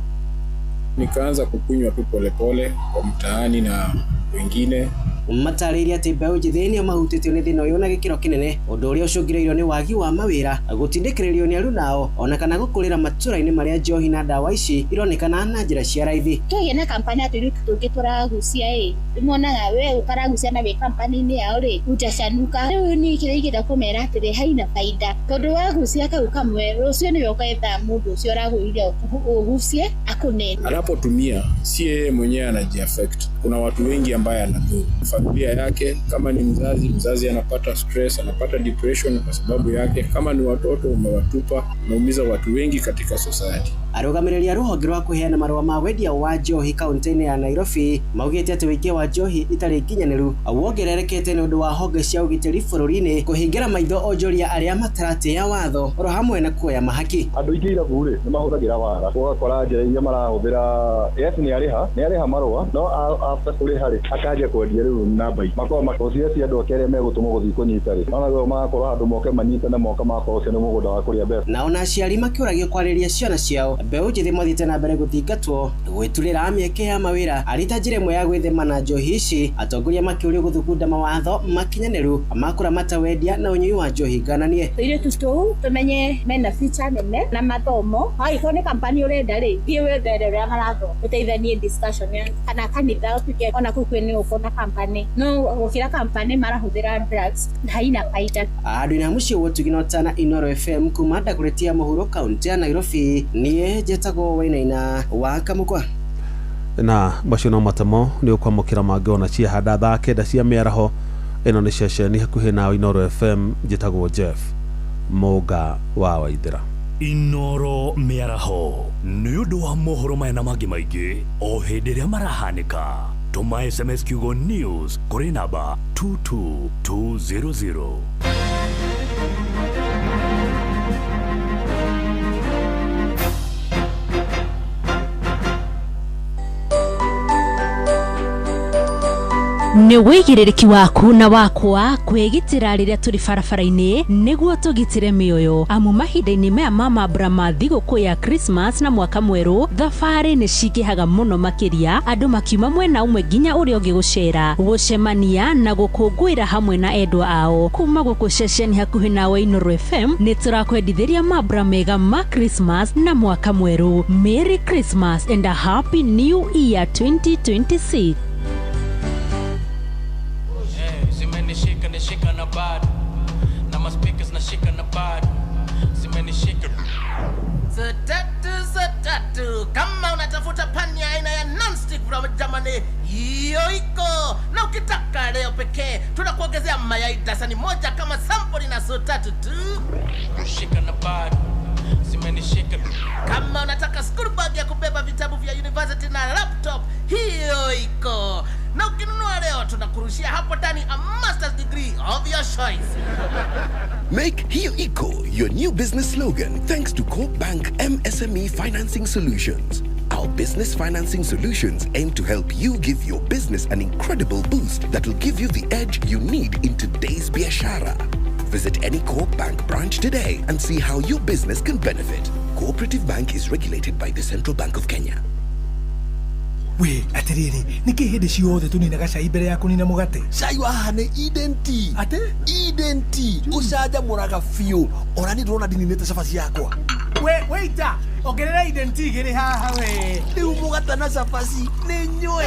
Nikaanza kukunywa tu polepole kwa mtaani na wengine. Matarĩirie atĩ mbeũ njĩthĩ nĩo mahutĩtio nĩ thĩna ũyũ na gĩkĩro kĩnene, ũndũ ũrĩa ũcũngĩrĩirio nĩ wagi wa mawĩra, gũtindĩkĩrĩrio nĩ arunao ona kana gũkũrĩra matũra-inĩ marĩa njohi na ndawa ici ironekana na njĩra cia raithi. Twagĩa na kampani ya tũirĩtu tũngĩ tũragucia ĩ, monaga we ũkaragucia na wĩ kampani-inĩ yao rĩ, utacanuka. Rĩu niĩ kĩrĩa ingĩenda kũmera atĩrĩ, haina baida tondũ wagucia kau kamwe rũciũ nĩwe ũkaetha mũndũ ũcio ũragũrire ũgucie akũne. Anapotumia si yeye mwenyewe anajiaffect, kuna watu wengi ambaye anadhuru familia yake. Kama ni mzazi, mzazi anapata stress, anapata depression kwa sababu yake. Kama ni watoto, umewatupa, unaumiza watu wengi katika society. Arũgamĩrĩri a rũhonge rwa kũheana marũa ma wendia wa njohi kaunti-inĩ ya Nairobi maugĩte atĩ ũingĩ wa njohi itarĩ nginyanĩru wongererekete nĩ ũndũ wa honge cia ũgitĩri bũrũri-inĩ kũhingĩra maitho onjoria arĩa mataratĩĩa watho oro hamwe na kuoya mahaki. Andũ aingĩ irabu rĩ nĩ mahũthagĩra wara, ũgakora njĩra iria marahũthĩra, yes nĩ arĩha marũa no after kũrĩha rĩ akanjia kwendia rĩu namba makorwo makociacia andũ ake arĩa megũtũmwo gũthiĩ kũnyita rĩ ona magakorwo handũ moke manyitane moka magakorwo ũcio nĩ mũgũnda wa kũrĩa mbeca. Nao na aciari makĩũragio kwarĩria ciana ciao, mbeũ njĩthĩ mathiĩte na mbere gũthingatwo gwĩturĩra mĩeke ya mawĩra arĩ ta njĩra ĩmwe ya gwĩthema na njohi ici. Atongoria makĩũrio gũthugunda mawatho makinyanĩru ma kũramata wendia na ũnyui wa njohi ngananie. Tũirĩtu tũu tũmenye mena future nene na mathomo, angĩkorwo nĩ kampani ũrenda rĩ, thiĩ wethere ũrĩa marathoma ũteithanie discussion ya kana kanitha ũtuĩke ona kũu kwĩ nĩ ũkuona kampani, no gũkĩra kampani marahũthĩra drugs haina baida. Andũ-inĩ a mũciĩ wa Ũtugi na Ũtana, Inooro FM kuma Dagoretti ya mũhuro kaunti ya Nairobi, niĩ njĩtagwo Wainaina wa Kamũkwa. Na macio no matemo nĩ ũkwamũkĩra mangĩ ona ciahanda thaa 9 cia mĩaraho. Ĩno nĩ ceceni hakuhĩ nawe Inooro FM, njĩtagwo Jeff Mũnga wa Waithĩra. Inooro mĩaraho nĩ ũndũ wa mohoro maya na mangĩ maingĩ o hĩndĩ ĩrĩa marahanĩka. Tũma SMS kiugo news kũrĩ namba 22200. Nĩ wĩigĩrĩrĩki waku na wakwa kwĩgitĩra rĩrĩa tũrĩ barabara-inĩ nĩguo tũgitĩre mĩoyo, amu mahinda-inĩ maya ma mambura ma thigũkũ ya Christmas na mwaka mwerũ, thabarĩ nĩ cingĩhaga mũno makĩria, andũ makiuma mwena ũmwe nginya ũrĩa ũngĩ gũcera, gũcemania na gũkũngũĩra hamwe na endwa ao. Kuma gũkũ ceceni hakuhĩ nawe Inooro FM nĩ tũrakwendithĩria mambura mega ma Christmas na mwaka mwerũ. Merry Christmas and a Happy New Year 2026. Zimenishika nishika na bado na maspeakers nashika na bado zimenishika. Satatu, satatu. Kama unatafuta pani ya aina ya nonstick from Germany, hiyo iko. Na ukitaka leo pekee, tunakuongezea mayai dasani moja kama sample na sotatu tu. Shika na bado zimenishika. Kama unataka school bag ya kubeba vitabu vya university na laptop, hiyo iko. Na ukinunua leo tunakurushia hapo ndani a master's degree of your choice. Make Hiyo Iko your new business slogan thanks to Coop Bank MSME Financing Solutions. Our business financing solutions aim to help you give your business an incredible boost that will give you the edge you need in today's biashara. Visit any Coop Bank branch today and see how your business can benefit. Cooperative Bank is regulated by the Central Bank of Kenya. We atiriri, niki hindi ciothe tuninaga cai mbere ya kunina mugate? Cai wa haha nĩ Eden Tea. Atĩ? Eden Tea ũcanjamũraga biũ, ona niĩ ndĩrona ndininĩte cabaci yakwa. We waiter, ongerera Eden Tea igĩrĩ haha we. Rĩu mũgate na cabaci nĩ nyue.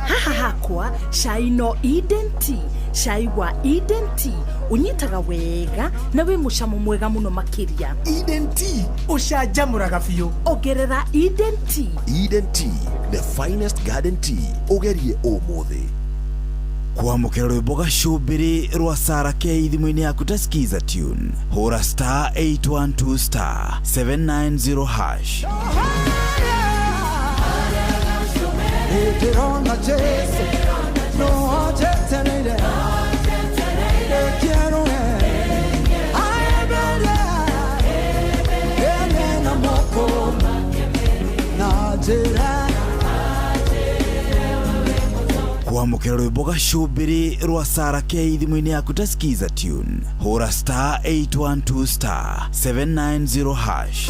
Haha hakwa cai no Eden Tea. Cai wa Eden Tea ũnyitaga wega na wĩ mũcamo mwega mũno makĩria. Eden Tea ũcanjamũraga biũ. Ongerera Eden Tea. Eden Tea, the finest garden tea. Ũgerie ũmũthĩ. Kwamũkĩra rwĩmbo gacũmbĩrĩ rwa Sara K thimũ-inĩ yaku ta Skiza tune, hũra star 812 star 790 hash. Ndĩrona Jesu no anjetereire ndekerũe aembere ene na moko na njĩra. Kwamũkĩra rwĩmbo gacũmbĩrĩ rwa Sara K thimũ-inĩ yaku ta Skiza tune, hũra star 812 star 790 hash.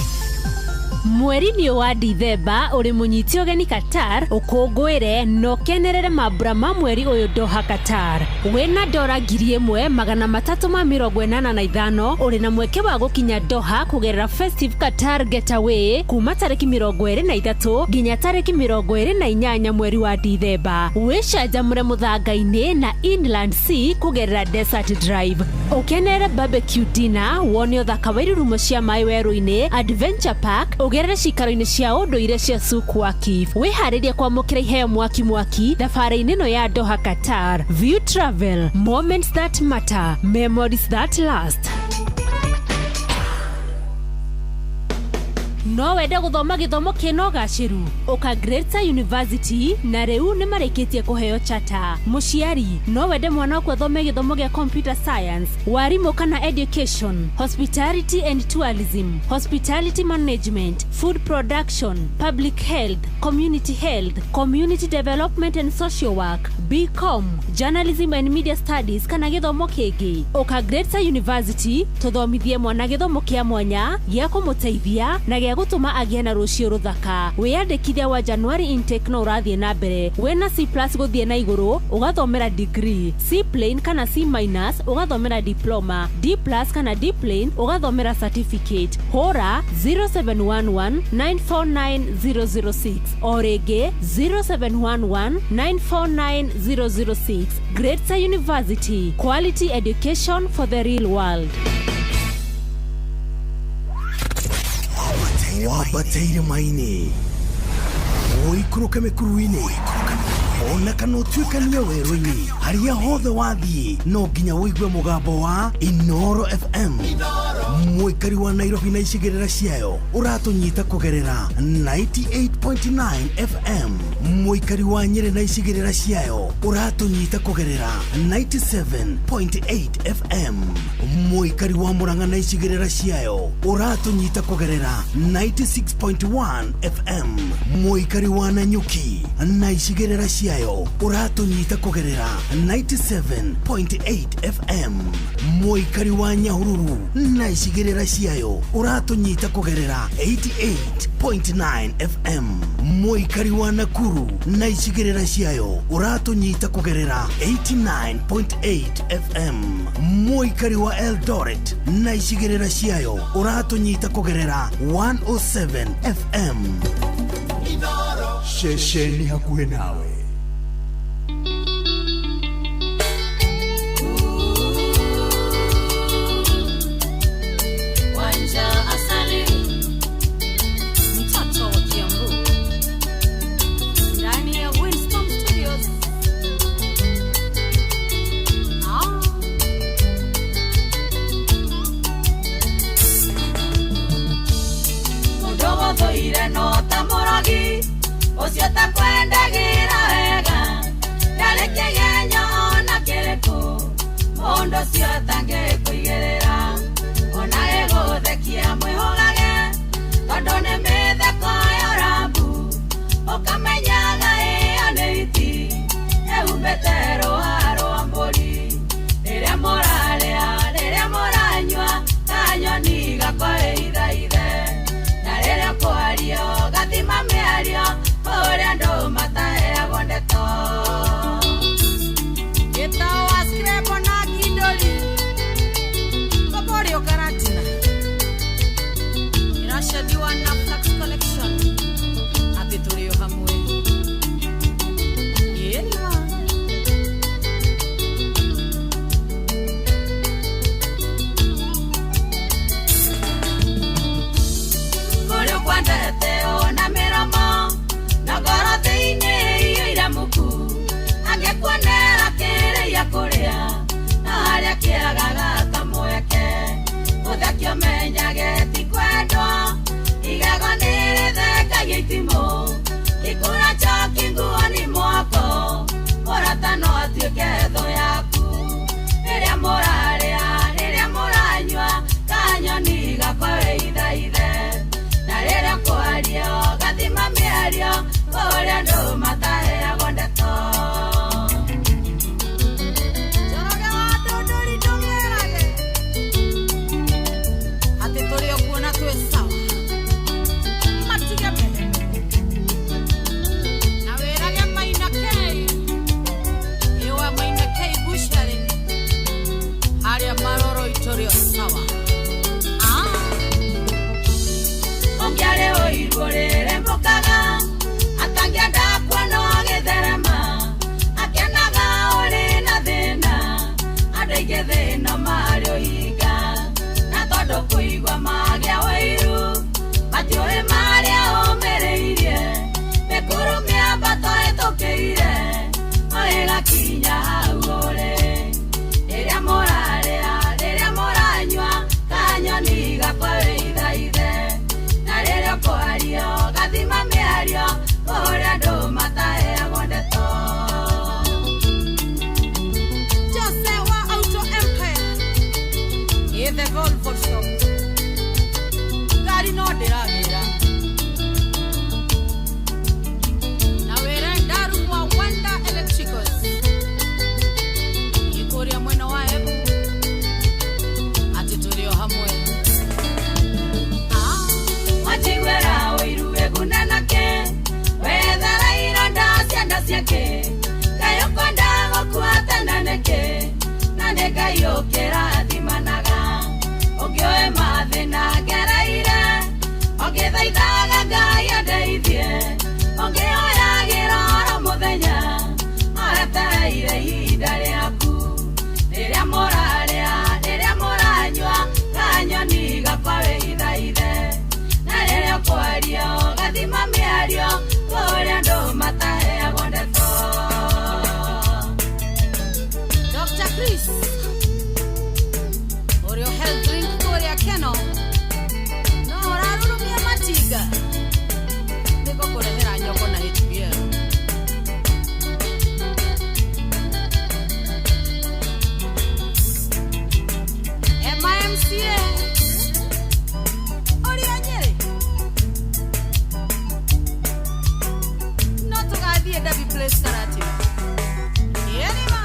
Mweri-inĩ wa Dithemba ũrĩ mũnyiti ũgeni Qatar, ũkũngũĩre na ũkenerere mambura ma mweri ũyũ Doha Qatar. Wĩna dora 1385 ũrĩ na mweke wa gũkinya Doha kũgerera Festive Qatar Getaway kuma tarĩki 23 nginya tarĩki 28 mweri wa Dithemba. Wĩcanjamũre mũthanga-inĩ na Inland Sea kũgerera Desert Drive. Ũkenerere barbecue dinner, wone ũthaka wa irurumo cia maĩ werũ-inĩ, Adventure Park, ũgerere cikaro-inĩ cia ũndũire cia Souk Waqif. Wĩharĩrie kwamũkĩra iheo mwaki mwaki thabarĩ-inĩ ĩno ya Doha Qatar. View Travel, moments that matter, memories that last. No wende gũthoma gĩthomo kĩna ũgacĩru? Ũka Greater University na rĩu nĩ marĩkĩtie kũheo chata. Mũciari, no wende mwana waku athome gĩthomo gĩa computer science, warimũ kana education, hospitality and tourism, hospitality management, food production, public health, community health, community development and social work, BCom, journalism and media studies kana gĩthomo kĩngĩ. Ũka Greater University tũthomithie mwana gĩthomo kĩa mwanya gĩa kũmũteithia na gĩa gũtũma agĩe na rũciũ rũthaka. Wĩyandĩkithia wa January intake no ũrathiĩ na mbere. Wĩna C plus gũthiĩ na igũrũ ũgathomera degree, C plain kana C minus ũgathomera diploma, D plus kana D plain ũgathomera certificate. Hũra 0711 949 006 o rĩngĩ 0711 949 006. Greater University, quality education for the real world. Wambateire maini, ũikũrũke mĩkuru-inĩ, ona kana ũtuĩkanie werũ-inĩ, harĩa hothe wathiĩ no nginya ũigue mũgambo wa Inooro FM. Mũikari wa Nairobi na icigĩrĩra ciayo ũratũnyita kũgerera 98.9 FM. Mũikari wa Nyĩrĩ na icigĩrĩra ciayo ũratũnyita kũgerera 97.8 FM. Mũikari wa Murang'a na icigĩrĩra ciayo Ũratũnyita kũgerera 96.1 FM. Mũikari wa Nanyuki na icigĩrĩra ciayo ũratũnyita kũgerera 97.8 FM. Mũikari wa Nyahururu na icigĩrĩra ciayo ũratũnyita kũgerera 88.9 FM. Mũikari wa Nakuru na icigĩrĩra ciayo ũratũnyita kũgerera 89.8 FM. Mũikari wa Eldoret na icigĩrĩra ciayo ũratũnyita kũgerera 107 FM. Ceceni hakuhĩ nawe. Wanja Asali, mtoto wa Kiambu, ndani ya Winston Studios. Ah. Mũndũ gũthũire no ta mũrogi, ũcio takwendagĩra wega, ndarĩ kĩgenyo ona kĩrĩkũ, mũndũ ũcio atangĩkũigĩrĩra. Ona gĩgũthekia mwĩhũgage, tondũ nĩ mĩtheko ya ũrambu, ũkamenyaga ĩyo nĩ hiti, ĩhumbĩte rũa rwa mbũri. Rĩrĩa mũrarĩa, rĩrĩa mũranyua, kanyoni gakwa ĩithaithe. Na rĩrĩa kwario, gathima mĩario, kũrĩa andũ mataheagwo ndeto. Gĩtao wa Scrabble na Kindori, Koborio Karatina. Iracediwa na Flax Collection, atĩ tũrĩ o hamwe. Ĩna. Kũrĩa ũkwendete ona mĩromo, na ngoro thĩinĩ iyũire muku, angĩkuonera kĩrĩa kũrĩa, na harĩa kĩagaga kamweke. Ũthekio menyage ti kwendwo, igego nĩ rĩthekagia itimũ, gĩkũra njoki nguo nĩ mwako, mũrata no atuĩke thũ yaku. Rĩrĩa mũrarĩa, rĩrĩa mũranyua, kanyoni gakwa wĩithaithe. Na rĩrĩa kwario, gathima mĩario, kũrĩa andũ mataheagwo ndeto. Njoroge wa Ndũndũri ndũmĩrage, atĩ tũrĩ o kuo na twĩ sawa. Matige mehe. Na wĩrage Maina K, ĩwa Maina K Bushari, harĩa maroro itũrĩ o sawa. Ah. Ũngĩarĩ ũiru ũrĩrĩmbũkaga, atangĩenda kuona ũgĩtherema, akenaga ũrĩ na thĩna, andũ aingĩ thĩna marĩ ũhinga, na tondũ kũigua magĩa ũiru, matiũĩ marĩa ũmĩrĩirie, mĩkuru mĩambato ĩtũkĩire, o ĩgakinya hau ũrĩ. Rĩrĩa mũrarĩa, rĩrĩa mũranyua, kanyoni gakwa wĩithaithe. Na rĩrĩa kwario, gathima mĩario, kũrĩa andũ mataheagwo ndeto. Jose wa Auto Empire, ĩ the Volvo shop, ngari no ndĩragĩra. Na wĩre Ndaru wa Wanda Electricals, ĩ kũrĩa mwena wa Embu, atĩ tũrĩ o hamwe. Wajiguĩra ũiru wĩgune nake, wethera ironda ciana ciake, Ngai ũkwenda gũkua tene nĩkĩ, na nĩ Ngai ũkĩrathimanaga. Ũngĩũĩ mathĩna ngereire, ũngĩthaithaga Ngai andeithie, ũngĩhoyagĩra oro mũthenya, oetereire ihinda rĩaku. Rĩrĩa mũrarĩa, rĩrĩa mũranyua, kanyoni gakwa wĩithaithe. Na rĩrĩa kwario, gathima mĩario, kũrĩa andũ mataheagwo ndeto. Dr. Chris, ũrĩa health drink kũrĩa Keno, no ũrarurumia matinga, nĩgũkũrehera nyoko na HB. Grace Karati. Yerima.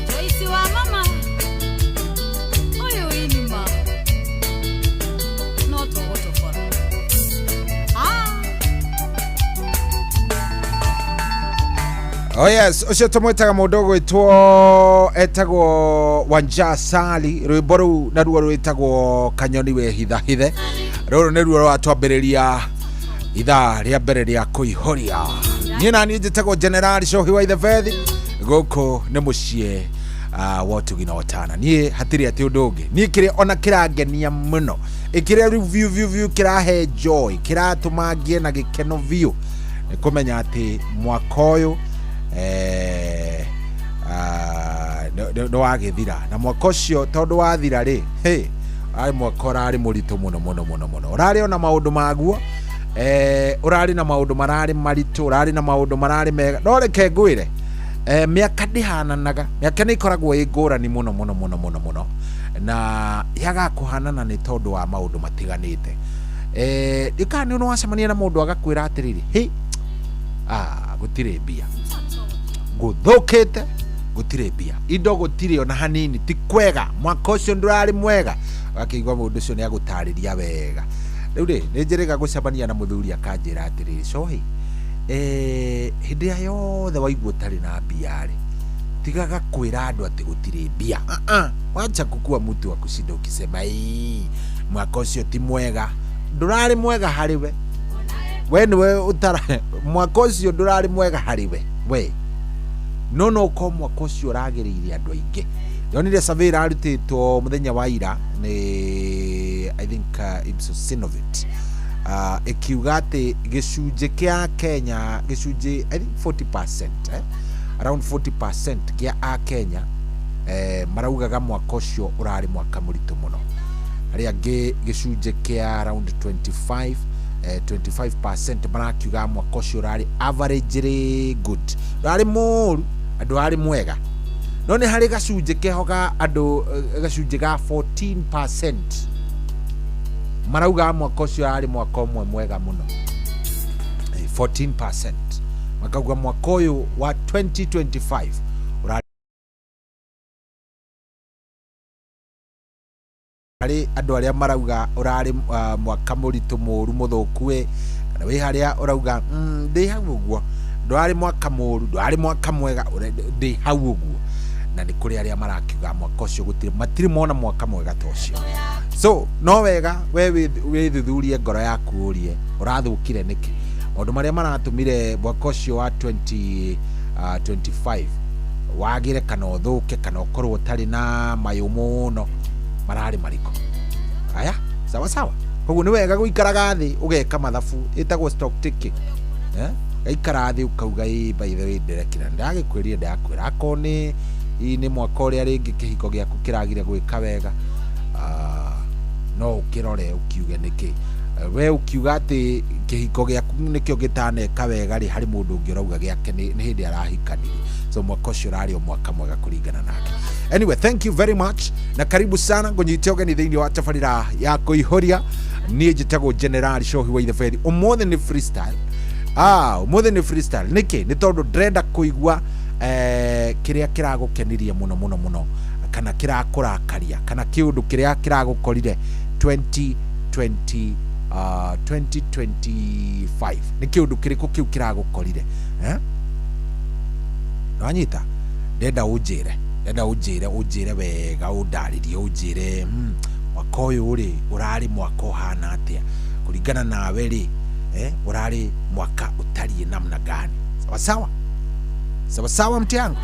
Joyce wa mama. Oyo inima. No to for. Ah. Oh yes, ũcio tũmwĩtaga mũndũ ũgwĩtwo etagwo Wanja Sali, rwĩmbo rũu naruo rwĩtagwo Kanyoni wĩhithahithe. Rũrũ nĩruo rwatwambĩrĩria ithaa rĩa mbere rĩa kũihũria. Niĩ na niĩ njĩtagwo General Cohi wa Ithebethi, gũkũ nĩ mũciĩ wa ũtugi na ũtana. Niĩ hatirĩ atĩ ũndũ ũngĩ. Niĩ kĩrĩa ona kĩrangenia mũno, ĩkĩrĩa rĩu biũ biũ biũ kĩrahe joy, kĩratũma ngĩe na gĩkeno biũ nĩ kũmenya atĩ mwaka ũyũ nĩ wagĩthira na mwaka ũcio tondũ wathira rĩ, hey, arĩ mwaka ũrarĩ mũritũ mũno mũno mũno mũno, ũrarĩ ona maũndũ maguo, ũrarĩ na maũndũ mararĩ maritũ, ũrarĩ na maũndũ mararĩ mega, no reke ngwĩre, mĩaka ndĩhananaga, mĩaka nĩ ĩkoragwo ĩ ngũrani mũno mũno mũno mũno mũno, na yagaga kũhanana nĩ tondũ wa maũndũ matiganĩte. Ndikana nĩ wacemania na mũndũ agakwĩra atĩrĩrĩ, hĩ, gũtirĩ mbia, gũthũkĩte, gũtirĩ mbia, indo gũtirĩ ona hanini, ti kwega, mwaka ũcio ndũrarĩ mwega. Ũgakĩigua mũndũ ũcio nĩ agũtarĩria wega. Rĩu rĩ, nĩ njĩrĩga gũcemania na mũthuri akanjĩra atĩrĩrĩ, Cohi, hĩndĩ ĩrĩa yothe waigua ũtarĩ na mbia rĩ, tigaga kwĩra andũ atĩ gũtirĩ mbia. Wacha kukua mtu wa kushinda ukisema ii mwaka ũcio ti mwega, ndũrarĩ mwega harĩ we, we nĩwe ũtara mwaka ũcio ndũrarĩ mwega harĩ we, we no no ũkorwo mwaka ũcio ũragĩrĩire andũ aingĩ. Ndonire survey ĩrarutĩtwo mũthenya wa ira nĩ I think Ipsos Synovate, ĩkiuga atĩ gĩcunjĩ kĩa Kenya, gĩcunjĩ I think 40%, around 40% kĩa a Kenya maraugaga mwaka ũcio ũrarĩ mwaka mũritũ mũno. Arĩa angĩ gĩcunjĩ kĩa around 25, 25% marakiuga mwaka ũcio ũrarĩ averagely good, ndũrarĩ mũru na ndũrarĩ mwega. No nĩ harĩ gacunjĩ keho ga andũ, gacunjĩ ga 14% marauga mwaka ũcio ũrarĩ mwaka ũmwe mwega mũno. 14% makauga mwaka ũyũ wa 2025 ũrarĩ harĩ andũ arĩa marauga ũrarĩ mwaka mũritũ mũru mũthũku ĩ, kana wĩ harĩa ũrauga ndĩ hau ũguo, ndũrarĩ mwaka mũru, ndũrarĩ mwaka mwega, ndĩ hau ũguo. Na nĩ kũrĩ arĩa marakiuga mwaka ũcio gũtirĩ, matirĩ mona mwaka mwega ta ũcio. So no wega we wĩthuthurie ngoro yaku ũrie ũrathũkire nĩkĩ, maũndũ marĩa maratũmire mwaka ũcio wa 2025 wagĩre kana ũthũke kana ũkorwo ũtarĩ na mayũ mũno mararĩ marĩkũ. Aya, sawa sawa. Koguo nĩ wega gũikaraga thĩ ũgeka mathabu, ĩtagwo stock taking. Gaikara thĩ ũkauga ĩ, by the way ndĩrekira, ndagĩkwĩrire ndakwĩra, akorwo nĩ nĩ mwaka ũrĩa rĩngĩ kĩhiko gĩaku kĩragire gwĩka wega, no ũkĩrore ũkiuge nĩkĩ. We ũkiuga atĩ kĩhiko gĩaku nĩkĩo gĩtaneka wega rĩ, harĩ mũndũ ũngĩ ũrauga gĩake nĩ hĩndĩ arahikanirie, so mwaka ũcio ũrarĩ o mwaka mwega kũringana nake. Anyway, thank you very much na karibu sana ngũnyite ũgeni thĩinĩ wa tabarĩra ya kũihũria. Niĩ njĩtagwo General Cohi wa Ithebethi. Ũmũthĩ nĩ freestyle. Ũmũthĩ nĩ freestyle nĩkĩ? Nĩ tondũ ndĩrenda kũigua kĩrĩa kĩragũkenirie mũno mũno mũno, kana kĩrakũrakaria, kana kĩũndũ kĩrĩa kĩragũkorire 2020, 2025. Nĩ kĩũndũ kĩrĩkũ kĩu kĩragũkorire? Nĩwanyita? Ndenda ũnjĩre, ndenda ũnjĩre, ũnjĩre wega, ũndarĩrie, ũnjĩre mwaka ũyũ rĩ ũrarĩ mwaka ũhana atĩa kũringana nawe rĩ, ũrarĩ mwaka ũtariĩ namna gani? Sawa sawa, sawa sawa mti yangu.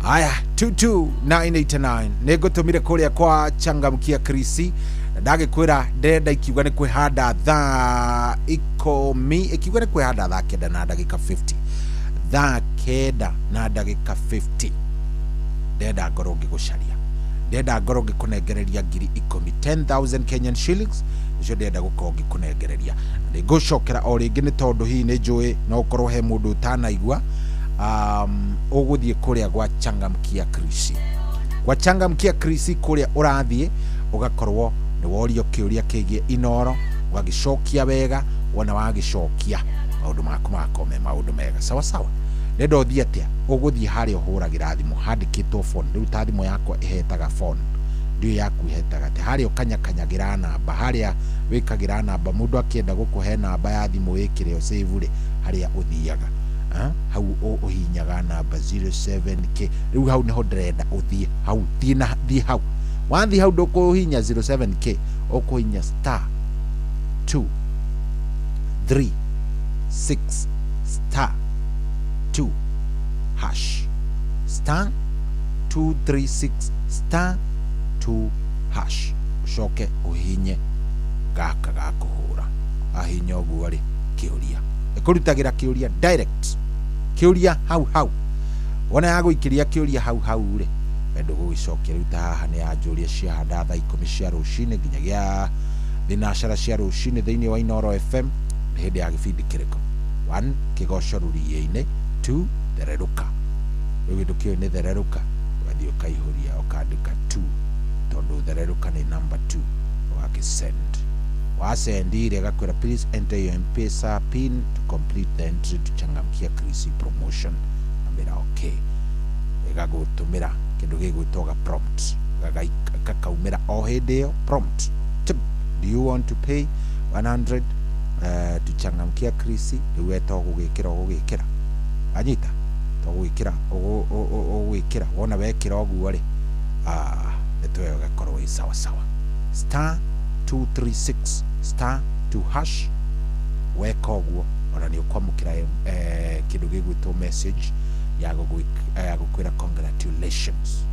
Aya, 22989 nĩ ngũtũmire kũrĩa kwa Changamkia Krisi, na ndagĩkwĩra ndĩrenda ikiuga nĩ kwĩhanda thaa ikũmi, ikiuga nĩ kwĩhanda thaa kenda na ndagĩka 50, thaa kenda na ndagĩka 50. Ndĩrenda ngorwo ngĩgũcaria, ndĩrenda ngorwo ngĩkũnengereria ngiri ikũmi, 10,000 Kenyan shillings nĩcio ndĩrenda gũkorwo ngĩkũnengereria. Na nĩngũcokera o rĩngĩ nĩ tondũ hihi nĩ njũĩ no ũkorwo he mũndũ ũtanaigua. Ũgũthiĩ kũrĩa gwa Changamkia Krisi, gwa Changamkia Krisi kũrĩa ũrathiĩ ũgakorwo nĩ Nĩ worio kĩũria kĩgiĩ Inoro, ũgagĩcokia wega, wona wagĩcokia maũndũ maku magakorwo me maũndũ mega. Sawa sawa. Ndenda ũthiĩ atĩa? Ũgũthiĩ harĩa ũhũragĩra thimũ handĩkĩtwo phone. Rĩu ta thimũ yakwa ĩhetaga phone, ndiũĩ yaku ĩhetaga atĩa. Harĩa ũkanyakanyagĩra namba, harĩa wĩkagĩra namba, mũndũ akĩenda gũkũhe namba ya thimũ wĩkĩre save rĩ, harĩa ũthiaga hau ũhinyaga namba 07K. Rĩu hau nĩho ndĩrenda ũthiĩ, hau thiĩ na thiĩ hau. Wathiĩ hau ndũkũhinya 07K, ũkũhinya star 2 3 6 star 2 hash, star 2 3 6 star 2 hash, ucoke uhinye gaka ga kũhũra. Ahinya ũguo rĩ, kĩũria ĩkũrutagĩra kĩũria direct, kĩũria hau hau. Wona yagũikĩria kĩũria hau hau rĩ, ndũgũgĩcokia. Rĩu ta haha nĩ yanjũria ciahanda thaa 10 cia rũcinĩ nginyagia thinacara cia rũcinĩ thĩinĩ wa Inoro FM nĩ hĩndĩ ya gĩbindi kĩrĩkũ? 1 kĩgoco rũriĩ-inĩ, 2 thererũka. Rĩu kĩndũ kĩu nĩ thererũka, ũgathiĩ ũkaihũria ũkandĩka 2 tondũ thererũka nĩ number 2, ũgakĩsend. Wasendire ĩgakwĩra please enter your M-Pesa pin to complete the entry to Changamkia Krisi promotion. Ambĩra okay. Ĩgagũtũmĩra kĩndũ gĩgwĩtwo ga prompt, gakaumĩra o hĩndĩ ĩyo prompt. Tip, do you want to pay 100 to Changamkia Krisi? Rĩu we to gũgĩkĩra ũgũgĩkĩra, anyita to gũgĩkĩra ũgwĩkĩra. Wona wekĩra ũguo rĩ, ndeto ĩyo ĩgakorwo ĩ sawa sawa. Star 236 star 2 hash. Weka ũguo ona nĩ ũkwamũkĩra kĩndũ gĩgwĩtwo message ya gũkwĩra congratulations.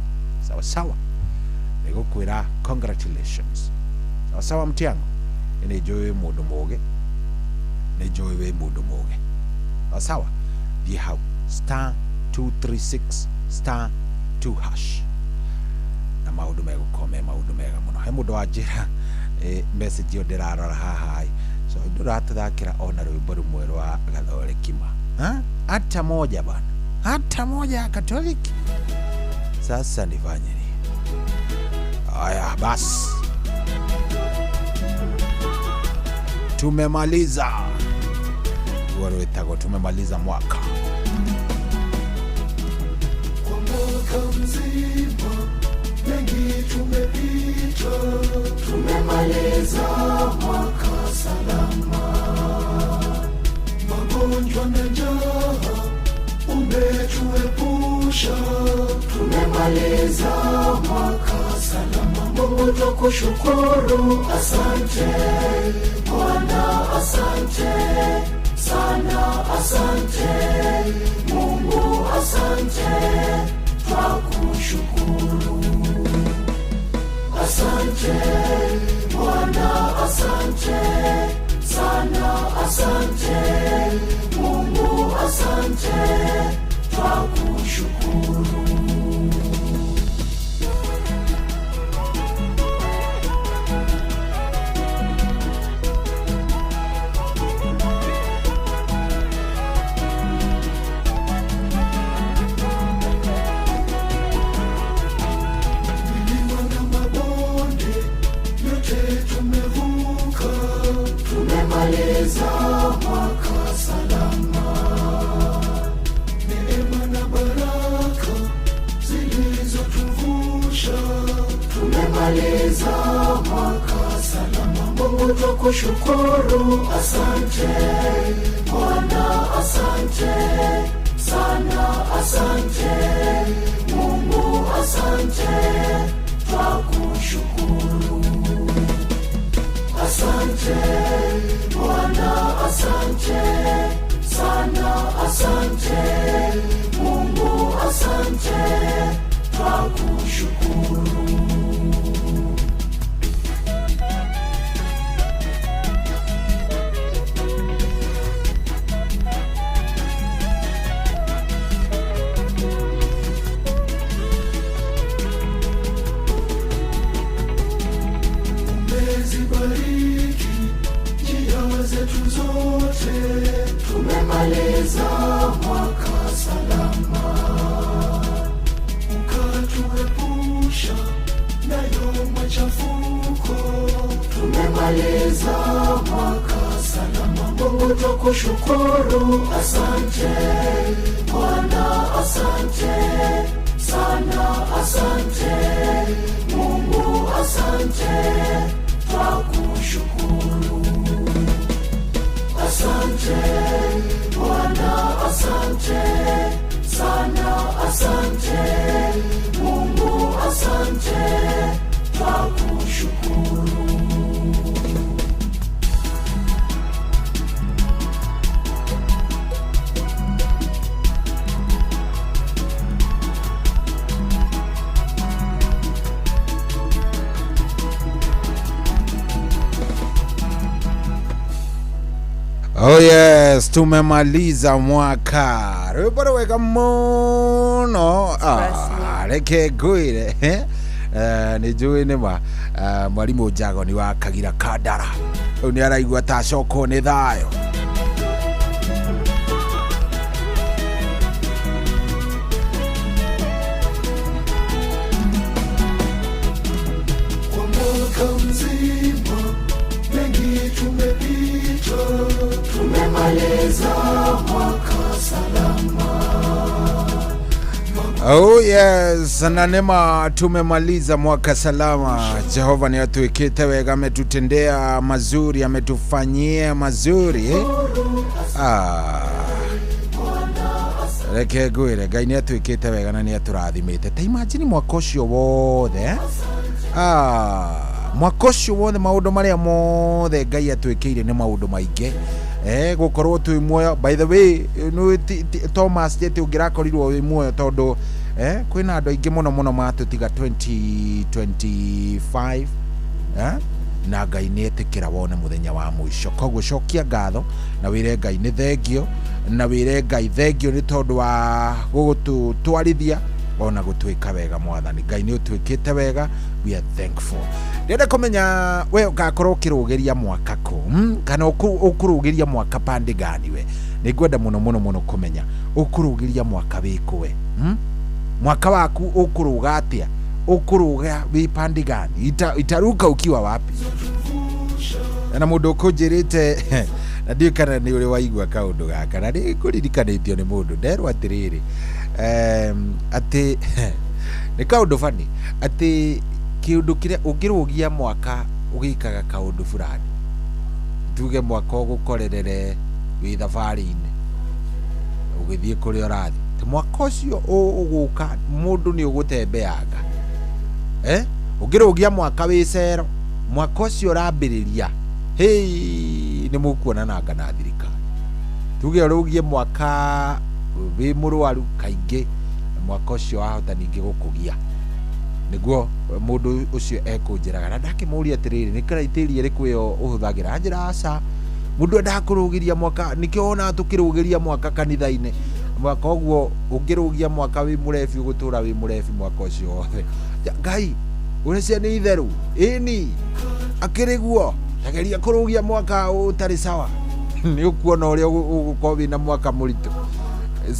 Sawa sawa, nĩgũkwĩra congratulations. Sawa sawa mtiango, nĩ njũĩ mũndũ mũgĩ, nĩ njũĩ wĩ mũndũ mũgĩ. Sawa sawa, thiĩ hau star 236 star 2 hash na maũndũ megũkorwo me maũndũ mega mũno. He mũndũ wanjĩra message ĩyo ndĩrarora haha, so ndũratũthakĩra ona rwĩmbo rũmwe rwa Gathore Kima, hata moja bana, hata moja ya Katoliki. Sasa nifanye nini? Aya basi, tumemaliza rwĩtagwo tumemaliza mwaka. Kwa mwaka mzima mengi tumepita, tumemaliza mwaka salama. Magonjwa na njaa umetuepusha, tumemaliza mwaka salama. Mungu tukushukuru, asante Bwana, asante sana, asante Mungu, asante, twakushukuru. Asante Bwana, asante sana, asante Mungu, asante, twakushukuru. Milima na mabonde yote tumevuka, tumemaliza mwaka salama. Neema na baraka zilizotuvusha, tumemaliza mwaka salama. Mungu tukushukuru, asante Bwana, asante sana, asante Mungu, asante, twakushukuru. Asante Bwana, asante sana, asante Mungu, asante, twakushukuru. Umezibariki njia zetu zote, tumemaliza mwaka salama. Ukatuepusha nayo machafuko, Tumemaliza mwaka salama, Mungu tukushukuru. Asante Bwana, asante sana, asante Mungu, asante, twakushukuru. Asante Bwana, asante sana, asante Mungu, asante, twakushukuru. Oh yes, tumemaliza mwaka. Rwĩmbo rwega mũno. Ah, reke ngwĩre. Eh, nĩ njũĩ nĩ ma eh, mwarimũ Njagoni wa Kagira Kandara. Rĩu nĩ araigua ta acokwo nĩ thayũ. Kwa mwaka mzima mengi tumepita, tumemaliza mwaka salama. Oh yes, na nema tumemaliza mwaka salama. Jehova ni atuikite wega, ametutendea mazuri, ametufanyia mazuri eh? Ah. Reke ngwĩre Ngai nĩ atuĩkĩte wega na nĩ atũrathimĩte. Ta imagine mwaka ũcio wothe eh? Ah, mwaka ũcio wothe maũndũ marĩa mothe Ngai atwĩkĩire nĩ maũndũ maingĩ eh, gũkorwo twĩ muoyo. By the way, nĩ Thomas Jete ũngĩrakorirwo wĩ muoyo tondũ eh, kwĩna andũ aingĩ mũno mũno matũtiga 2025 eh? Na Ngai nĩ etĩkĩra wone mũthenya wa mũico. Koguo cokia ngatho na wĩre Ngai nĩ thengio, na wĩre Ngai thengio nĩ tondũ wa gũgũtwarithia ona gũtwĩka wega. Mwathani Ngai nĩ ũtwĩkĩte wega, we are thankful. Ndĩrenda kũmenya we ũgakorwo ũkĩrũgĩria mwaka kũ, Kana ũkũrũgĩria mwaka pande gani we? Nĩ ngwenda mũno mũno mũno kũmenya ũkũrũgĩria mwaka wĩkũ we, Mwaka waku ũkũrũga atĩa? Ũkũrũga wĩ pande gani? Itaruka ukiwa wapi? Na mũndũ ũkũnjĩrĩte na ndiũĩ kana nĩ ũrĩ waigua kaũndũ gaka, na nĩ ngũririkanĩtio nĩ mũndũ nderwo atĩrĩrĩ, atĩ nĩ kaũndũ bani atĩ kĩũndũ kĩrĩa ũngĩrũgia mwaka ũgĩkaga kaũndũ fulani, tuge mwaka ũgũkorerere wĩ thabarĩ-inĩ ũgĩthiĩ kũrĩa ũrathiĩ, ti mwaka ũcio ũgũka mũndũ nĩ ũgũtembeanga, eh? Ũngĩrũgia mwaka wĩ cero, mwaka ũcio ũrambĩrĩria hei nĩ mũkuonananga na thirikari. Tuge ũrũgie mwaka wĩ mũrwaru kaingĩ, mwaka ũcio wahota ningĩ gũkũgia. Nĩguo mũndũ ũcio ekũnjĩraga, na ndakĩmũria atĩrĩrĩ, nĩ criteria ĩrĩkũ ĩyo ũhũthagĩra? Anjĩra aca, mũndũ endaga kũrũgĩria mwaka, nĩkĩo wonaga tũkĩrũgĩria mwaka kanitha-inĩ. Mwaka ũguo ũngĩrũgia mwaka wĩ mũrebi, ũgũtũra wĩ mũrebi mwaka ũcio wothe. Ngai ũrĩcia nĩ itherũ ĩni akĩrĩ guo, tageria kũrũgia mwaka ũtarĩ sawa nĩ ũkuona ũrĩa ũgũkorwo wĩna mwaka mũritũ.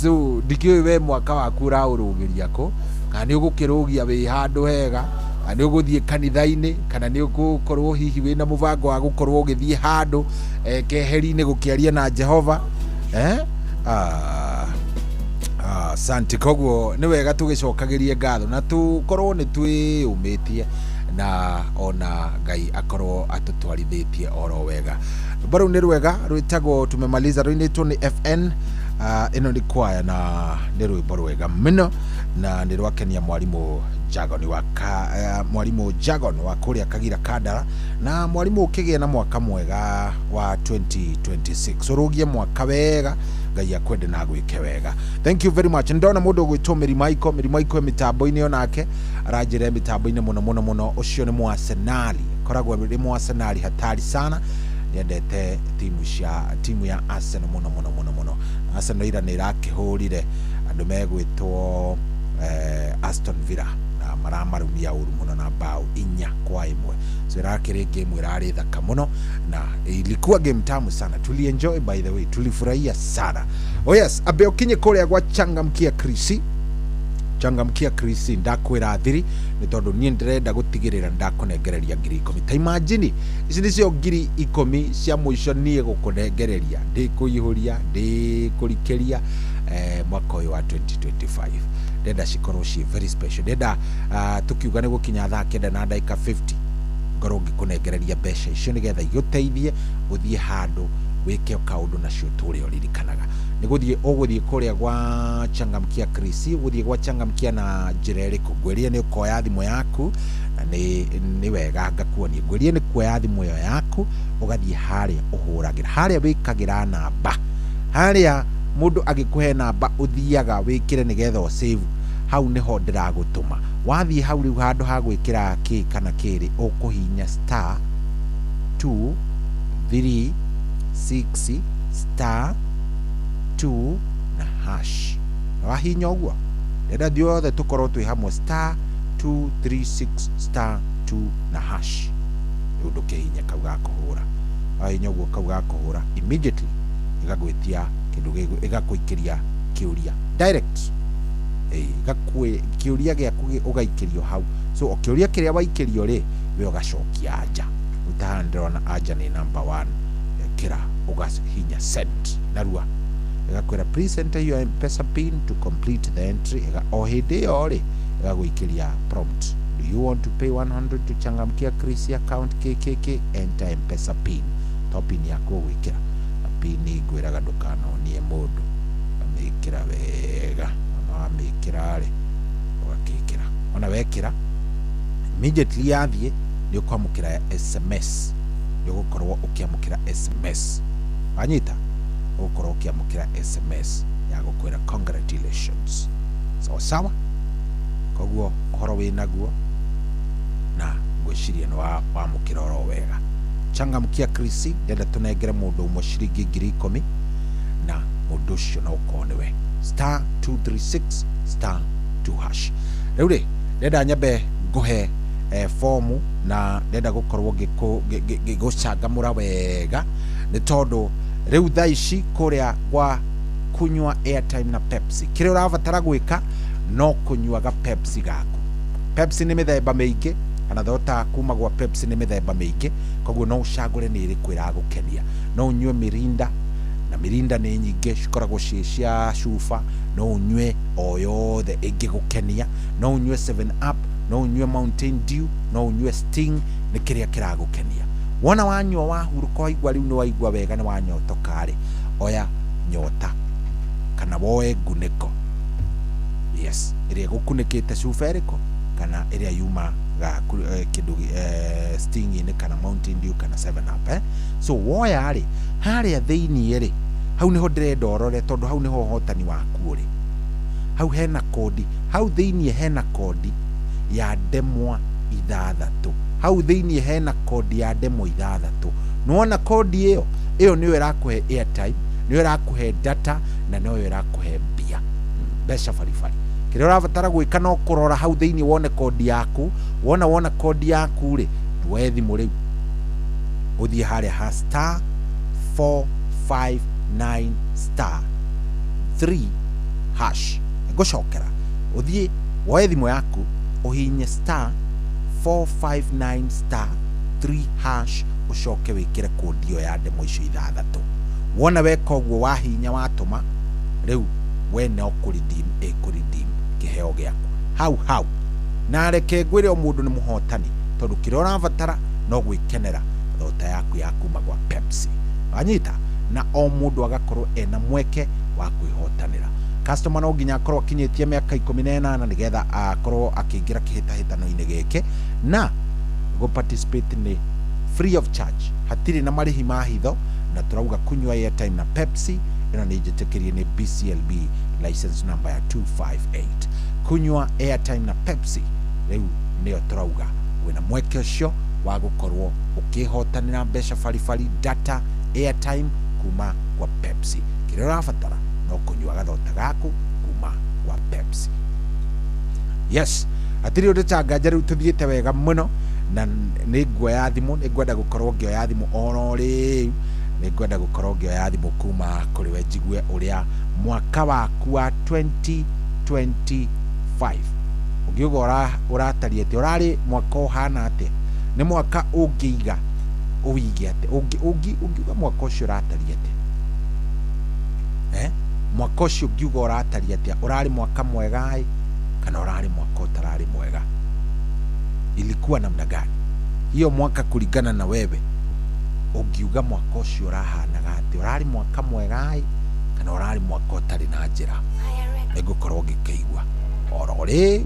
So ndikĩũĩ we mwaka waku ũraũrũgĩria kũ, kana nĩ ũgũkĩrũgia wĩ handũ hega, kana nĩ ũgũthiĩ kanitha-inĩ, kana nĩ ũgũkorwo hihi wĩna mũbango wa gũkorwo ũgĩthiĩ handũ keheri-inĩ gũkĩaria na Jehova, eh? Asante. Koguo nĩ wega tũgĩcokagĩrie ngatho na tũkorwo nĩ twĩyũmĩtie na ona Ngai akorwo atũtwarithĩtie oro wega. Rwĩmbo rũu nĩ rwega rwĩtagwo Tumemaliza, rũinĩtwo nĩ FN. Ĩno nĩ kwaya na nĩ rwĩmbo rwega mũno na nĩ rwakenia mwarimũ Jagon wa mwarimũ Jagon wa kũrĩa Kagira Kandara, na mwarimũ ũkĩgĩa na mwaka mwega wa 2026. Ũrũgie mwaka wega, Ngai akwende na agwĩke wega. Thank you very much. Ndona mũndũ ũgwĩtwo Mary Michael, Mary Michael mĩtambo-inĩ onake aranjĩra mĩtambo-inĩ mũno mũno mũno. Ũcio nĩ Mwasenali, koragwo arĩ Mwasenali hatari sana, nĩendete timu ya Arsenal mũno mũno mũno mũno. Arsenal ira nĩ ĩrakĩhũrire andũ megwĩtwo Aston Villa na maramarumia ũru mũno na bao 4-1. So ĩrakĩrĩ game ĩrarĩ thaka mũno na ilikuwa game tamu sana, tulienjoy by the way, tulifurahia sana. Oh yes, abe ukinye kũrĩa gwa changamkia Krisi, Changamkia Chris, ndakwĩra thiri nĩ tondũ niĩ ndĩrenda gũtigĩrĩra ndakũnengereria 10,000. Ta imagine ici nĩcio 10,000 cia mũico niĩ gũkũnengereria, ndĩkũihũria, ndĩkũrikĩria mwaka ũyũ wa 2025. Ndenda cikorwo ciĩ very special. Ndenda tukiuga nĩ gũkinya thaa 9:50 ngorwo ngĩkũnengereria mbeca icio nĩgetha igũteithie ũthiĩ handũ wĩke kaũndũ nacio ũtũre ũririkanaga. Nĩ gũthiĩ ũgũthiĩ kũrĩa gwa Changamkia Chris, ũgũthiĩ gwa Changamkia na njĩra ĩrĩkũ? Ngwĩrire nĩ ũkoya thimũ yaku, na nĩ wega ngakuonia. Ngwĩrire nĩ kuoya thimũ ĩyo yaku ũgathiĩ harĩa ũhũragĩra, harĩa wĩkagĩra namba, harĩa mũndũ agĩkũhe namba ũthiaga wĩkĩre nĩgetha ũsave. Hau nĩho ndĩragũtũma. Wathiĩ hau rĩu handũ ha gwĩkĩra kĩ kana kĩrĩ, ũkũhihinya star 2 3 6 star 2 na hash. Na wahihinya ũguo, ndĩrenda ithuothe tũkorwo twĩ hamwe, star 2 3 6 star 2 na hash. Rĩu ndũkĩhihinye kau ga kũhũra. Wahihinya ũguo kau ga kũhũra, immediately ĩgagwĩtia kĩndũ, ĩgakũikĩria kĩũria direct. Kĩũria gĩaku ũgaikĩrio hau. So o kĩũria kĩrĩa waikĩrio rĩ, we ũgacokia anja. Rĩu ta haha ndĩrona anja nĩ number 1, ĩkĩra ũgahihinya send narua. Ĩgakwĩra please enter your M-Pesa pin to complete the entry. O hĩndĩ ĩyo rĩ, ĩgagũikĩria prompt, do you want to pay 100 to Changamkia Chris account KKK? Enter M-Pesa pin. To pin yaku ũgwĩkĩra, na pin ngwĩraga ndũkanonie mũndũ, amĩkĩra wega. Ona wamĩkĩra rĩ, ũgakĩkĩra. Ona wekĩra immediately yathiĩ nĩ ũkwamũkĩra SMS, nĩ ũgũkorwo ũkĩamũkĩra SMS. Wanyita, ũgũkorwo ũkĩamũkĩra SMS ya gũkwĩra congratulations. Sawa sawa. Koguo ũhoro wĩ naguo na ngwĩciria nĩ wamũkĩra oro wega. Changamkia Chris, ndĩrenda tũnengere mũndũ ũmwe ciringi 10,000, na mũndũ ũcio no ũkorwo nĩwe. Star 236 star 2 hash. Rĩu rĩ, ndĩrenda nyambe ngũhe fomu, na ndĩrenda gũkorwo ngĩgũcangamũra wega, nĩ tondũ rĩu thaa ici kũrĩa gwa kunywa airtime na Pepsi, kĩrĩa ũrabatara gwĩka no kũnyuaga Pepsi gaku. Pepsi nĩ mĩthemba mĩingĩ, kana thota kuma gwa Pepsi nĩ mĩthemba mĩingĩ, koguo no ũcagũre nĩ ĩrĩkũ ĩragũkenia. No ũnyue Mirinda, na Mirinda nĩ nyingĩ cikoragwo ciĩ cia cuba, no ũnyue o yothe ĩngĩgũkenia. No ũnyue 7 Up, no ũnyue Mountain Dew, no ũnyue Sting, nĩ kĩrĩa kĩragũkenia. Wona wanyua wahurũka waigua rĩu nĩ waigua wega, nĩ wanyotoka rĩ, oya nyota kana woe ngunĩko, yes, ĩrĩa ĩgũkunĩkĩte cuba ĩrĩkũ kana ĩrĩa yuma kĩndũ Sting-inĩ kana Mountain Dew kana 7 Up. So woya rĩ, harĩa thĩiniĩ rĩ, hau nĩho ndĩrenda ũrore, tondũ hau nĩho ũhotani waku ũrĩ. Hau hena kodi, hau thĩiniĩ hena kodi ya ndemwa 6. Hau thĩiniĩ hena kodi ya ndemwa 6. Nĩwona kodi ĩyo, ĩyo nĩyo ĩrakũhe airtime, nĩyo ĩrakũhe data, na nĩyo ĩrakũhe mbia, mbeca baribari. Kĩrĩa ũrabatara gwĩka no kũrora hau thĩiniĩ wone kodi yaku. Wona kodi yaku rĩ, woe thimũ rĩu ũthiĩ harĩa ha star 459 star 3 hash. Ngũcokera, ũthiĩ woe thimũ yaku ũhihinye star 459 star 3 hash, ũcoke wĩkĩre kodi ĩyo ya ndemwa icio 6. Wona weka ũguo, wahihinya watũma, rĩu we no kũredeem ĩkũredeem kĩheo gĩaku hau hau. Na reke ngwĩre o mũndũ nĩ mũhotani, tondũ kĩrĩa ũrabatara no gwĩkenera thota yaku ya kuma gwa Pepsi. Wanyita, na o mũndũ agakorwo ena mweke wa kwĩhotanĩra. Customer no nginya akorwo akinyĩtie mĩaka 18 nĩgetha akorwo akĩingĩra kĩhĩtahĩtano-inĩ gĩkĩ, na gũ participate nĩ free of charge, hatirĩ na marĩhi ma hitho. Na tũrauga kunywa airtime na Pepsi ĩno nĩ njĩtĩkĩrie nĩ BCLB license number ya 258. Kunywa airtime na Pepsi rĩu nĩyo tũrauga wĩna mweke ũcio wa gũkorwo ũkĩhotanĩra mbeca baribari, data, airtime kuma kwa Pepsi. Kĩrĩa ũrabatara no kũnyua gathota gaku kuma kwa Pepsi. Yes, hatirĩ ũndũ ta nganja, rĩu tũthiĩte wega mũno, na nĩ nguoya thimũ, nĩ ngwenda gũkorwo ngĩoya thimũ oro rĩu, nĩ ngwenda gũkorwo ngĩoya thimũ kuma kũrĩ we, njigue ũrĩa mwaka waku wa 2025 2025 ũngiuga ũratariĩ atĩa, ũrarĩ mwaka ũhana atĩa, nĩ mwaka ũngĩiga ũwige atĩa, ũngiuga mwaka ũcio ũratariĩ atĩa, mwaka ũcio ũngiuga ũratariĩ atĩa, ũrarĩ mwaka mwega kana ũrarĩ mwaka ũtararĩ mwega, ilikuwa namna gani hiyo mwaka kulingana na wewe, ũngiuga mwaka ũcio ũrahanaga atĩa, ũrarĩ mwaka mwega kana ũrarĩ mwaka ũtarĩ na njĩra. Nĩngũkorwo ngĩkĩigua oro rĩu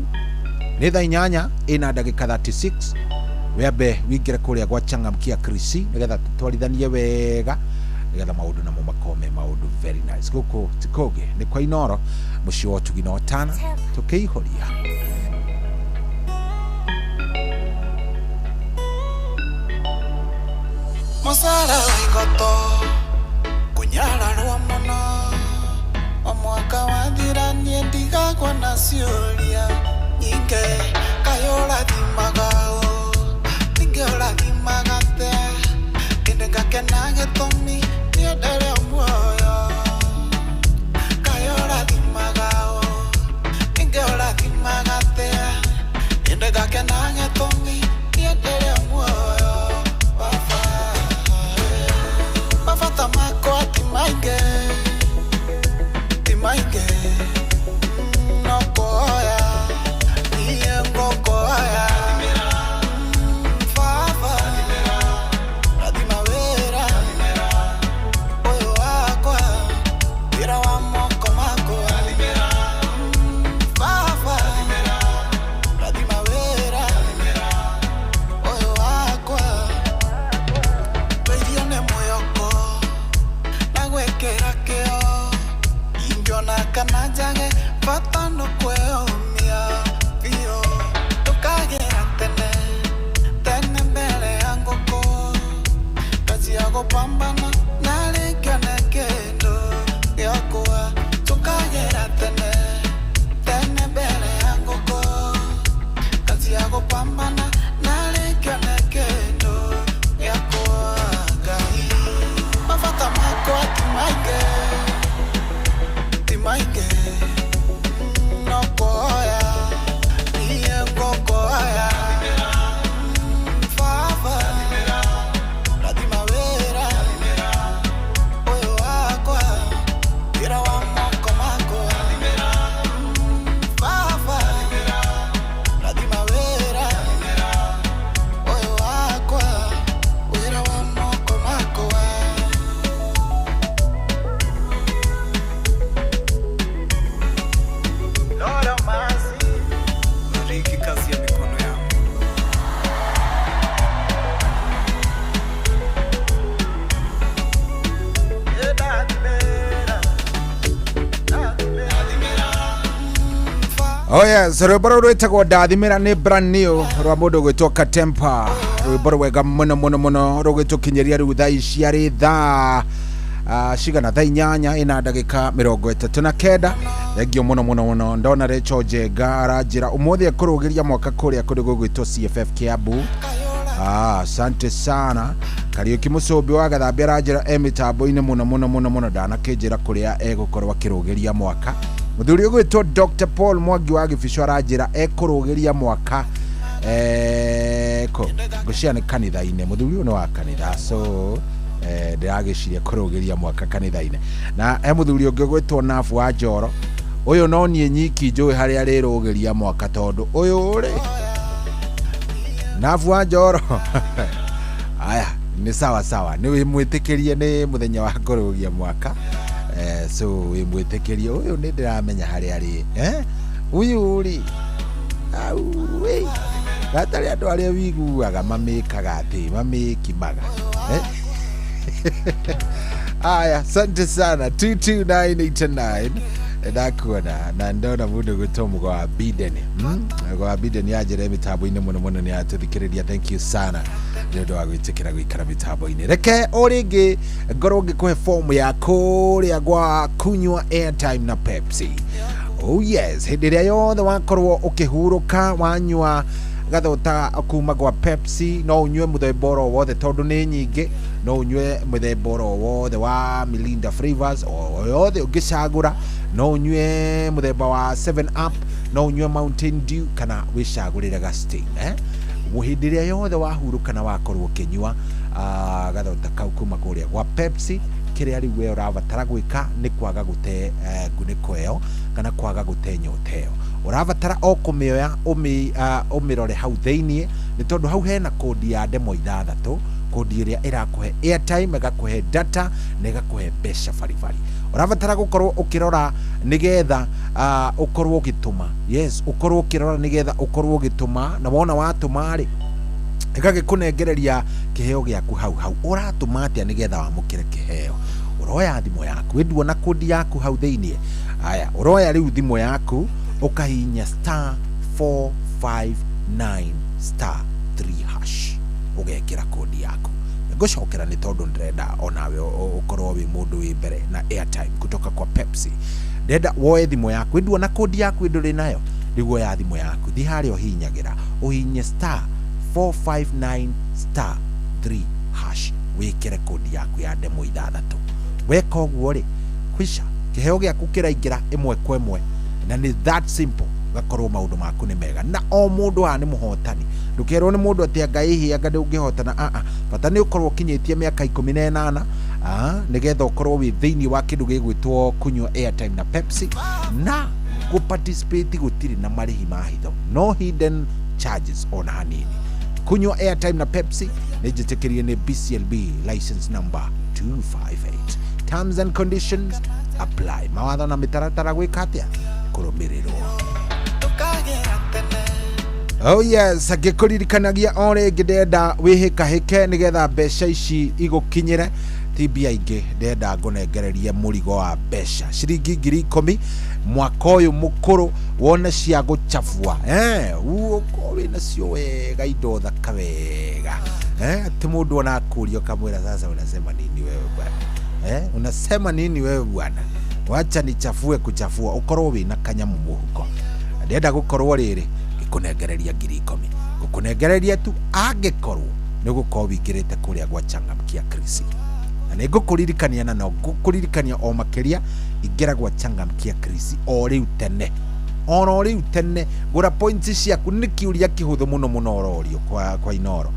nĩ thaa 8 ĩna ndagĩka 36. Wambe wingĩre kũrĩa gwa Changamkia Krisi nĩgetha tũtwarithanie wega, nĩgetha maũndũ namo makorwo me maũndũ very nice. Gũkũ ti kũngĩ nĩ kwa Inoro, mũciĩ wa ũtugi na ũtana, tũkĩihũria. Musara wĩgoto kũnyararwo mũno o mwaka wathira niĩ ndigagwo na ciũria nyingĩ, kaĩ ũrathimaga ũ, ningĩ ũrathimaga atĩa, ĩndĩ ngakena gĩtũmi niĩ ndĩrĩ muoyo, kaĩ ũrathimaga ũ, ningĩ ũrathimaga atĩa, ĩndĩ ngakena gĩtũmi niĩ ndĩrĩ muoyo. Baba, mabata makwa ti maingĩ, ti maingĩ, no kuoya niĩ ngũkuoya. Baba, rathima wĩra ũyũ wakwa, wĩra wa moko makwa. Baba, rathima wĩra ũyũ wakwa, tũirio nĩ mwĩhoko na gwĩkĩra kĩo, ingĩona kana njage bata no kwĩyũmia biũ, ndũkagĩra tene tene mbere ya ngũkũ, ndanjia gũpambana narĩ ngĩone kĩndũ gĩakwa, tũkagĩra tene tene mbere ya ngũkũ, ndanjia gũpambana narĩ ngĩone kĩndũ gĩakwa. Ngai, mabata makwa ti maingĩ, ti maingĩ, no kuoya niĩ ngũkuoya. Baba, rathima wĩra ũyũ wakwa, wĩra wa moko makwa. Baba, rathima wĩra ũyũ wakwa, wĩra wa moko makwa. Lord of mercy, bariki kazi ya mikono yangu. Oh yes, rwĩmbo rũrũ rwĩtagwo Ndathimĩra nĩ brand new rwa mũndũ ũgwĩtwo Katempa, rwĩmbo rwega mũno mũno mũno rũgĩtũkinyĩria rĩu thaa ici arĩ thaa cigana, thaa 8 ĩna ndagĩka 39. Thengio mũno mũno mũno. Ndona Rachel Njenga aranjĩra ũmũthĩ ekũrũgĩria mwaka kũrĩa kũndũ gũgwĩtwo CFF Kiambu. Asante sana. Kariũki Mũcũmbi wa Gathambia aranjĩra e mĩtambo-inĩ mũno mũno mũno mũno, ndanakĩnjĩra kũrĩa egũkorwo akĩrũgĩria mwaka. Mũthuri ũgwĩtwo Dr. Paul Mwangi wa Gĩbico aranjĩra ekũrũgĩria mwaka ngũcia nĩ kanitha-inĩ. Mũthuri ũyũ nĩ wa kanitha, so ndĩragĩciria kũrũgĩria mwaka kanitha-inĩ. Na he mũthuri ũngĩ ũgwĩtwo Nabu wa Njoro, ũyũ no niĩ nyiki njũĩ harĩa arĩrũgĩria mwaka, tondũ ũyũ rĩ Nabu wa Njoro aya nĩ sawa sawa, nĩ wĩmwĩtĩkĩrie nĩ mũthenya wa kũrũgia mwaka, so wĩmwĩtĩkĩrie ũyũ nĩ ndĩramenya harĩa arĩ, ũyũ rĩ auĩ gatarĩ andũ arĩa wiguaga mamĩkaga atĩ mamĩkimaga, Aya, asante sana. 22989 ndakuona na ndona mũndũ gwĩtwo Mũgo wa Biden. Mũgo wa Biden yanjĩra mĩtambo-inĩ mũno mũno nĩ atũthikĩrĩria. Thank you sana nĩ ũndũ wa gwĩtĩkĩra gũikara mĩtambo-inĩ. Reke o rĩngĩ ngorwo ngĩkũhe fomu ya kũrĩa gwa kunywa airtime na Pepsi. Oh yes, hĩndĩ ĩrĩa yothe wakorwo ũkĩhurũka wanyua gathota kuma gwa Pepsi, no unyue mũthemba oro wothe tondũ nĩ nyingĩ, no unyue mũthemba oro wothe wa Mirinda flavors o yothe ũngĩcagũra, no unyue mũthemba wa 7 up, No ũnyue Mountain Dew kana wĩcagũrĩre ga Sting, eh? Hĩndĩ ĩrĩa yothe wahurũka na wakorwo ũkĩnyua gathota kau kuma kũrĩa gwa Pepsi, kĩrĩa rĩu we ũrabatara gwĩka nĩ kwaga gũte ngunĩko ĩyo kana kwaga gũte nyota ĩyo. Ũrabatara o kũmĩoya ũmĩrore hau thĩiniĩ, nĩ tondũ hau hena kũndi ya ndemo ithathatũ, kũndi ĩrĩa ĩrakũhe airtime, ĩgakũhe data na ĩgakũhe mbeca baribari. Ũrabatara gũkorwo ũkĩrora nĩgetha ũkorwo ũgĩtũma. Yes, ũkorwo ũkĩrora nĩgetha ũkorwo ũgĩtũma, na wona watũma rĩ, ĩgagĩkũnengereria kĩheo gĩaku hau hau. Ũratũma atĩa nĩgetha wamũkĩre kĩheo? Ũroya thimũ yaku, ĩnduona kũndi yaku hau thĩiniĩ. Aya, ũroya rĩu thimũ yaku ũkahihinya star 459 star 3 hash, ũgekĩra kũndi yaku. Ngũcokera nĩ tondũ ndĩrenda onawe ũkorwo wĩ mũndũ wĩ mbere na airtime kutoka kwa Pepsi. Ndĩrenda woe thimũ yaku, ĩnduona kũndi yaku ndũrĩ nayo. Rĩu oya thimũ yaku, thiĩ harĩa ũhihinyagĩra, ũhihinye star 459 star 3 hash, wĩkĩre kũndi yaku ya ndemo ithathatũ. Weka ũguo rĩ, kwisha, kĩheo gĩaku kĩraingĩra ĩmwe kwa ĩmwe, na nĩ that simple. Gakorwo maũndũ maku nĩ mega na o mũndũ haha nĩ mũhotani. Ndũkerwo nĩ mũndũ atĩ anga ĩhĩ anga ndũngĩhotana. Aa, bata nĩ ũkorwo ũkinyĩtie mĩaka 18, nĩgetha ũkorwo wĩ thĩinĩ wa kĩndũ gĩgwĩtwo kunyua airtime na Pepsi. Na gũparticipate gũtirĩ na marĩhi ma hitho, no hidden charges ona hanini. Kunyua airtime na Pepsi nĩ njĩtĩkĩrie nĩ BCLB license number 258. Terms and conditions apply. Mawatho na mĩtaratara gwĩka atĩa? Kũrũmĩrĩrwo. Oh yes, ngĩkũririkanagia o rĩngĩ, ndĩrenda wĩhĩkahĩke nĩgetha mbeca ici igũkinyĩre. Ti mbia ingĩ ndĩrenda ngũnengererie, mũrigo wa mbeca ciringi 10,000 mwaka ũyũ mũkũrũ, wone cia gũchabua, ũkorwo wĩna cio wega, indo thaka wega, atĩ mũndũ ona akũria ũkamwĩra, "Sasa unasema nini wewe bwana? Unasema nini wewe bwana? Wacha nichafue kuchafua." Ũkorwo wĩna kanyamu mũhuko. Ndĩrenda gũkorwo rĩrĩ ngĩkũnengereria 10,000, ngũkũnengereria tu angĩkorwo nĩ ũgũkorwo wĩingĩrĩte kũrĩa gwa Changamkia Krisi. Na nĩ ngũkũririkania, na no ngũkũririkania o makĩria, ingĩra gwa Changamkia Krisi o rĩu tene, oro rĩu tene, gũra points ciaku. Nĩ kĩũria kĩhũthũ mũno mũno ũrorio kwa Inoro,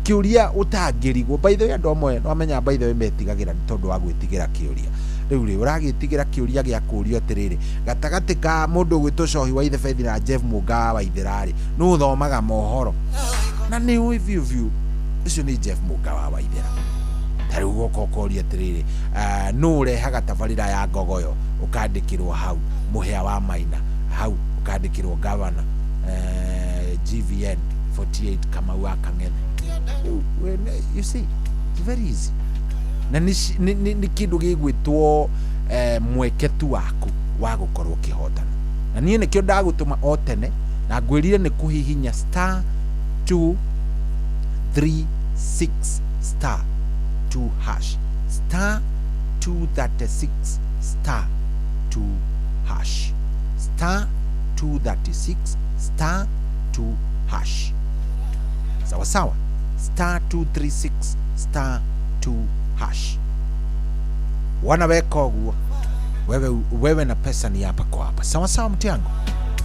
kĩũria ũtangĩrigwo. By the way, andũ amwe nwamenya, by the way, metigagĩra nĩ tondũ wa gwĩtigĩra kĩũria. Rĩu rĩ, ũragĩtigĩra kĩũria gĩa kũũrio atĩrĩrĩ, gatagatĩ ka mũndũ ũgwĩtwo Cohi wa Ithebethi na Jeff Mũnga wa Waithĩra rĩ, nũ ũthomaga mohoro? Na nĩ ũĩ biũ biũ ũcio nĩ Jeff Mũnga wa Waithĩra. Ta rĩu goka ũkoria atĩrĩrĩ, nũ ũrehaga tabarĩra ya Ngogoyo? Ũkandĩkĩrwo hau Mũhĩa wa Maina, hau ũkandĩkĩrwo gavana, GVN 48 Kamau wa Kang'ethe. Rĩu, you see, it's very easy, na nĩ kĩndũ gĩgwĩtwo mweke tu waku wa gũkorwo ũkĩhotana. Na niĩ nĩkĩo ndagũtũma o tene na ngwĩrire nĩ kũhihinya star 2 3 6 star 2 hash, star 236 star 2 hash, star 236 star 2 hash. Sawa sawa, star 236 star 2 hash. Wana weka ũguo, wewe na pesa ni hapa kwa hapa. Sawa sawa, mtu yangu.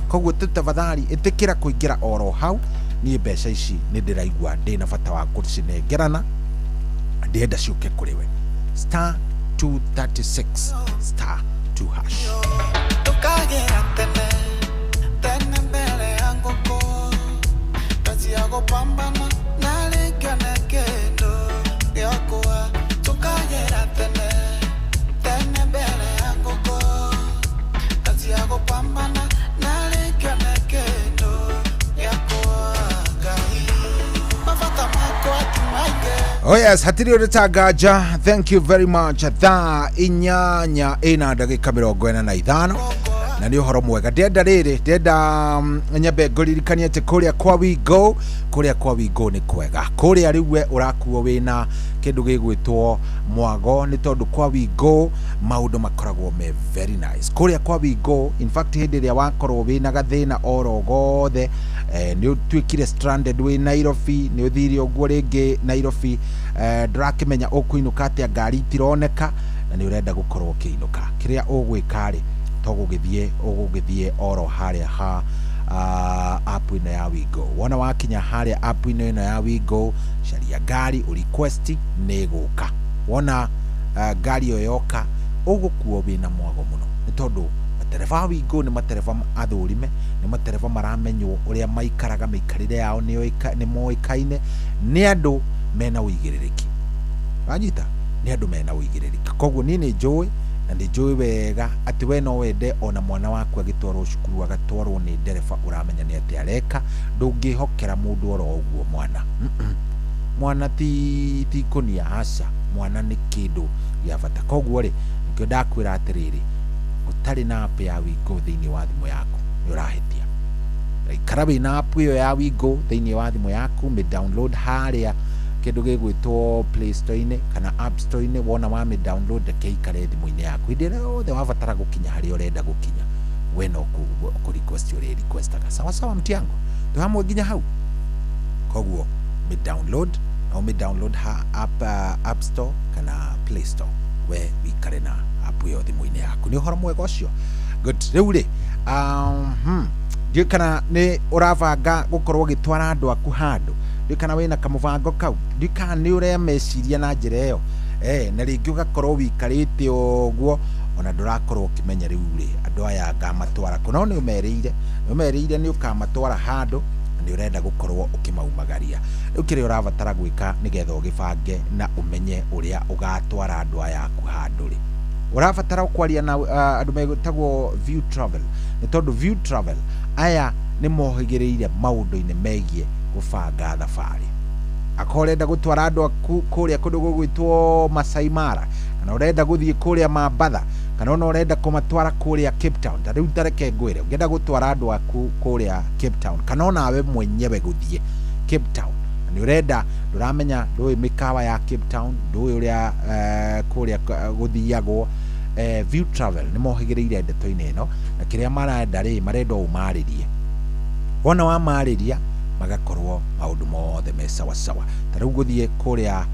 Koguo tu tafadhali ĩtĩkĩra kũingĩra oro hau. Niĩ mbeca ici nĩ ndĩraigua ndĩna bata wa gũcinengerana, ndĩrenda ciũke kũrĩ we. Star 236 star 2 hash. Tukagera tene tene mbere ya ngũkũ, kazi ya gũpambana na rĩngĩ kĩndũ gĩakwa. Tukagera tene tene mbere ya ngũkũ, kazi ya gũpambana na rĩngĩ kĩndũ gĩakwa. Ngai, mabata makwa ti maingĩ. Oh yes, hatirĩ ũndũ ta nganja. Thank you very much. Thaa 8 ĩna ndagĩka 45, na nĩ ũhoro mwega. Ndĩrenda rĩrĩ, ndĩrenda nyambe ngũririkanie atĩ kũrĩa kwa Wigo, kũrĩa kwa Wigo nĩ kwega. Kũrĩa rĩu we ũrakuo wĩna kĩndũ gĩgwĩtwo mwago, nĩ tondũ kwa Wigo maũndũ makoragwo me very nice. Kũrĩa kwa Wigo, in fact, hĩndĩ ĩrĩa wakorwo wĩna gathĩna oro gothe, nĩ ũtuĩkire stranded wĩ Nairobi, nĩ ũthire ũguo rĩngĩ Nairobi, ndũrakĩmenya ũkũinũka atĩa, ngari itironeka na nĩ ũrenda gũkorwo ũkĩinũka, kĩrĩa ũgwĩka rĩ, To gũgĩthiĩ ũgũgĩthiĩ oro harĩa ha app ĩno ya Wigo. Wona wakinya harĩa app ĩno ya Wigo, caria ngari ũ request nĩ ĩgũka. Wona ngari ĩyo yoka, ũgũkuo wĩna mwago mũno, nĩ tondũ matereba a Wigo nĩ matereba athũrime, nĩ matereba maramenywo ũrĩa maikaraga, mĩikarĩre yao nĩ moĩkaine, nĩ andũ mena ũigĩrĩrĩki. Wanyita? Nĩ andũ mena ũigĩrĩrĩki. Koguo niĩ nĩ njũĩ, na nĩ njũĩ wega atĩ we no wende ona mwana waku agĩtwarwo cukuru agatwarwo nĩ ndereba ũramenya nĩ atĩa areka. Ndũngĩhokera mũndũ oro ũguo mwana. Mwana ti ikũnia, aca. Mwana nĩ kĩndũ gĩa bata. Koguo rĩ, nĩkĩo ndakwĩra atĩrĩrĩ, ũtarĩ na app ya Wigo thĩinĩ wa thimũ yaku nĩ ũrahĩtia. Ikara wĩna app ĩyo ya Wigo thĩinĩ wa thimũ yaku, mĩ download harĩa kĩndũ gĩgwĩtwo Play Store-inĩ kana App Store-inĩ. Wona wa mĩ download, reke ikare thimũ-inĩ yaku. Hĩndĩ ĩrĩa yothe wabatara gũkinya harĩa ũrenda gũkinya, we no kũ request ũrĩ requestaga. Sawa sawa, mtiango, twĩ hamwe nginya hau. Koguo mĩ download, na ũmĩ download ha app Store kana Play Store, we wikare na app ĩyo thimũ-inĩ yaku. Nĩ ũhoro mwega ũcio. Good. Rĩu rĩ, ndiũĩ kana nĩ ũrabanga gũkorwo ũgĩtwara andũ aku handũ, ndiũĩ kana wĩna kamũbango kau, ndiũĩ kana nĩ ũremeciria na njĩra ĩyo, na rĩngĩ ũgakorwo wĩikarĩte ũguo ona ndũrakorwo ũkĩmenya rĩu rĩ, andũ aya ngamatwara kũ. No nĩ ũmerĩire, nĩ ũmerĩire nĩ ũkamatwara handũ, na nĩ ũrenda gũkorwo ũkĩmaumagaria. Rĩu kĩrĩa ũrabatara gwĩka nĩgetha ũgĩbange na ũmenye ũrĩa ũgatwara andũ aya aku handũ rĩ, ũrabatara kwaria na andũ metagwo View Travel, nĩ tondũ View Travel aya nĩ mohĩgĩrĩire maũndũ-inĩ megiĩ gũbanga thabarĩ. Akorwo ũrenda gũtwara andũ aku kũrĩa kũndũ gũgwĩtwo Masai Mara, kana ũrenda gũthiĩ kũrĩa Mambatha, kana ona ũrenda kũmatwara kũrĩa Cape Town, ta rĩu tareke ngwĩre, ũngĩenda gũtwara andũ aku kũrĩa Cape Town, kana onawe mwenyewe gũthiĩ Cape Town, na nĩ ũrenda, ndũramenya, ndũĩ mĩkawa ya Cape Town, ndũĩ ũrĩa kũrĩa gũthiagwo, View Travel nĩ mohĩgĩrĩire ndeto-inĩ ĩno, na kĩrĩa marenda rĩ, marenda ũmarĩrie. Wona wamarĩria, magakorwo maũndũ mothe me sawa sawa. Ta rĩu gũthiĩ kũrĩa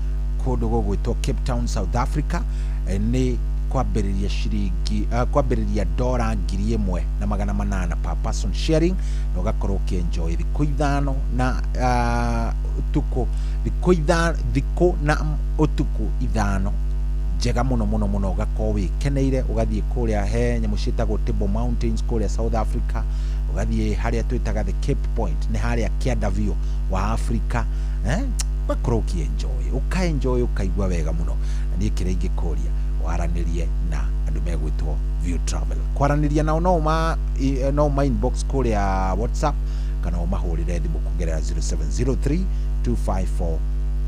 kũndũ gũgwĩtwo Cape Town, South Africa, nĩ kwambĩrĩria ciringi, kwambĩrĩria dora 1,800 per person sharing, na ũgakorwo ũkĩenjoy thikũ 5 na ũtukũ, thikũ na ũtukũ 5 njega mũno mũno mũno, ũgakorwo wĩkeneire. Ũgathiĩ kũrĩa he nyamũ ciĩtagwo Table Mountains kũrĩa South Africa, ũgathiĩ harĩa twĩtaga the Cape Point, nĩ harĩa kĩanda biũ wa Africa, ũgakorwo ũkĩenjoy, ũkaenjoy, ũkaigua wega mũno. Na niĩ kĩrĩa ingĩkũria, waranĩrie na andũ megwĩtwo View Travel. Kwaranĩria nao no ũma inbox kũrĩa WhatsApp, kana ũmahũrĩre thimũ kũgerera 0703 254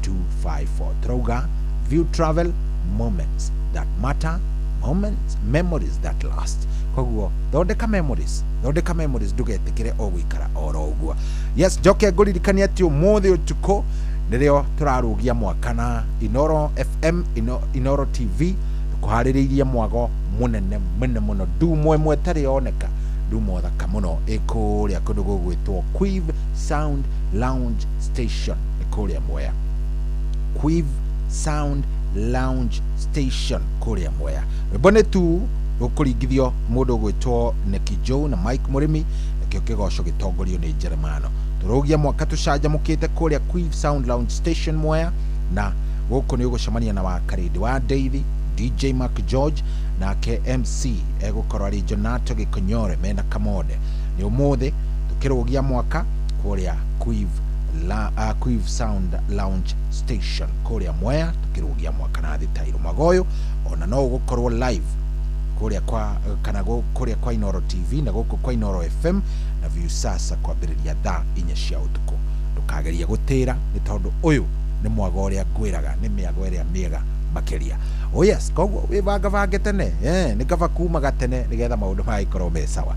254. Tũrauga View Travel, moments that matter, moments, memories that last. Koguo thondeka memories, thondeka memories, ndũgetĩkĩre o gũikara oro ũguo. Yes, njoke ngũririkanie atĩ ũmũthĩ ũtukũ nĩrĩo tũrarũgia mwaka na Inoro FM, Inoro TV, tũkũharĩrĩirie mwago mũnene mũno mũno, ndumo ĩmwe ĩtarĩ yoneka, ndumo thaka mũno ĩ kũrĩa kũndũ gũgwĩtwo Quive Sound Lounge Station, nĩ kũrĩa Mwea. Quive Sound Lounge Station kũrĩa Mwea. Rwĩmbo nĩ tu rũkũringithio mũndũ ũgwĩtwo Neki Joe na Mike Mũrĩmi, nakĩo kĩgoco gĩtongorio nĩ Jeremano. Tũrũgia mwaka tũcanjamũkĩte kũrĩa Quive Sound Lounge Station Mwea, na gũkũ nĩ ũgũcemania na Wakarĩndĩ wa Daisy, DJ Mark George, nake MC egũkorwo arĩ Jonato Gĩkonyore mena Kamode. Nĩ ũmũthĩ tũkĩrũgia mwaka kũrĩa Quive Sound Lounge Station kũrĩa Mwea, tũkĩrũgia mwaka na thitairũ magoyo. Ona no ũgũkorwo live kũrĩa kwa kana kũrĩa kwa Inoro TV na gũkũ kwa Inoro FM na View Sasa kwambĩrĩria thaa 4 cia ũtukũ. Ndũkagerie gũtĩra, nĩ tondũ ũyũ nĩ mwago ũrĩa ngwĩraga, nĩ mĩago ĩrĩa mĩega makĩria. Oh yes, koguo wĩbangabange tene, nĩ kaba kumaga tene nĩgetha maũndũ magĩkorwo me sawa.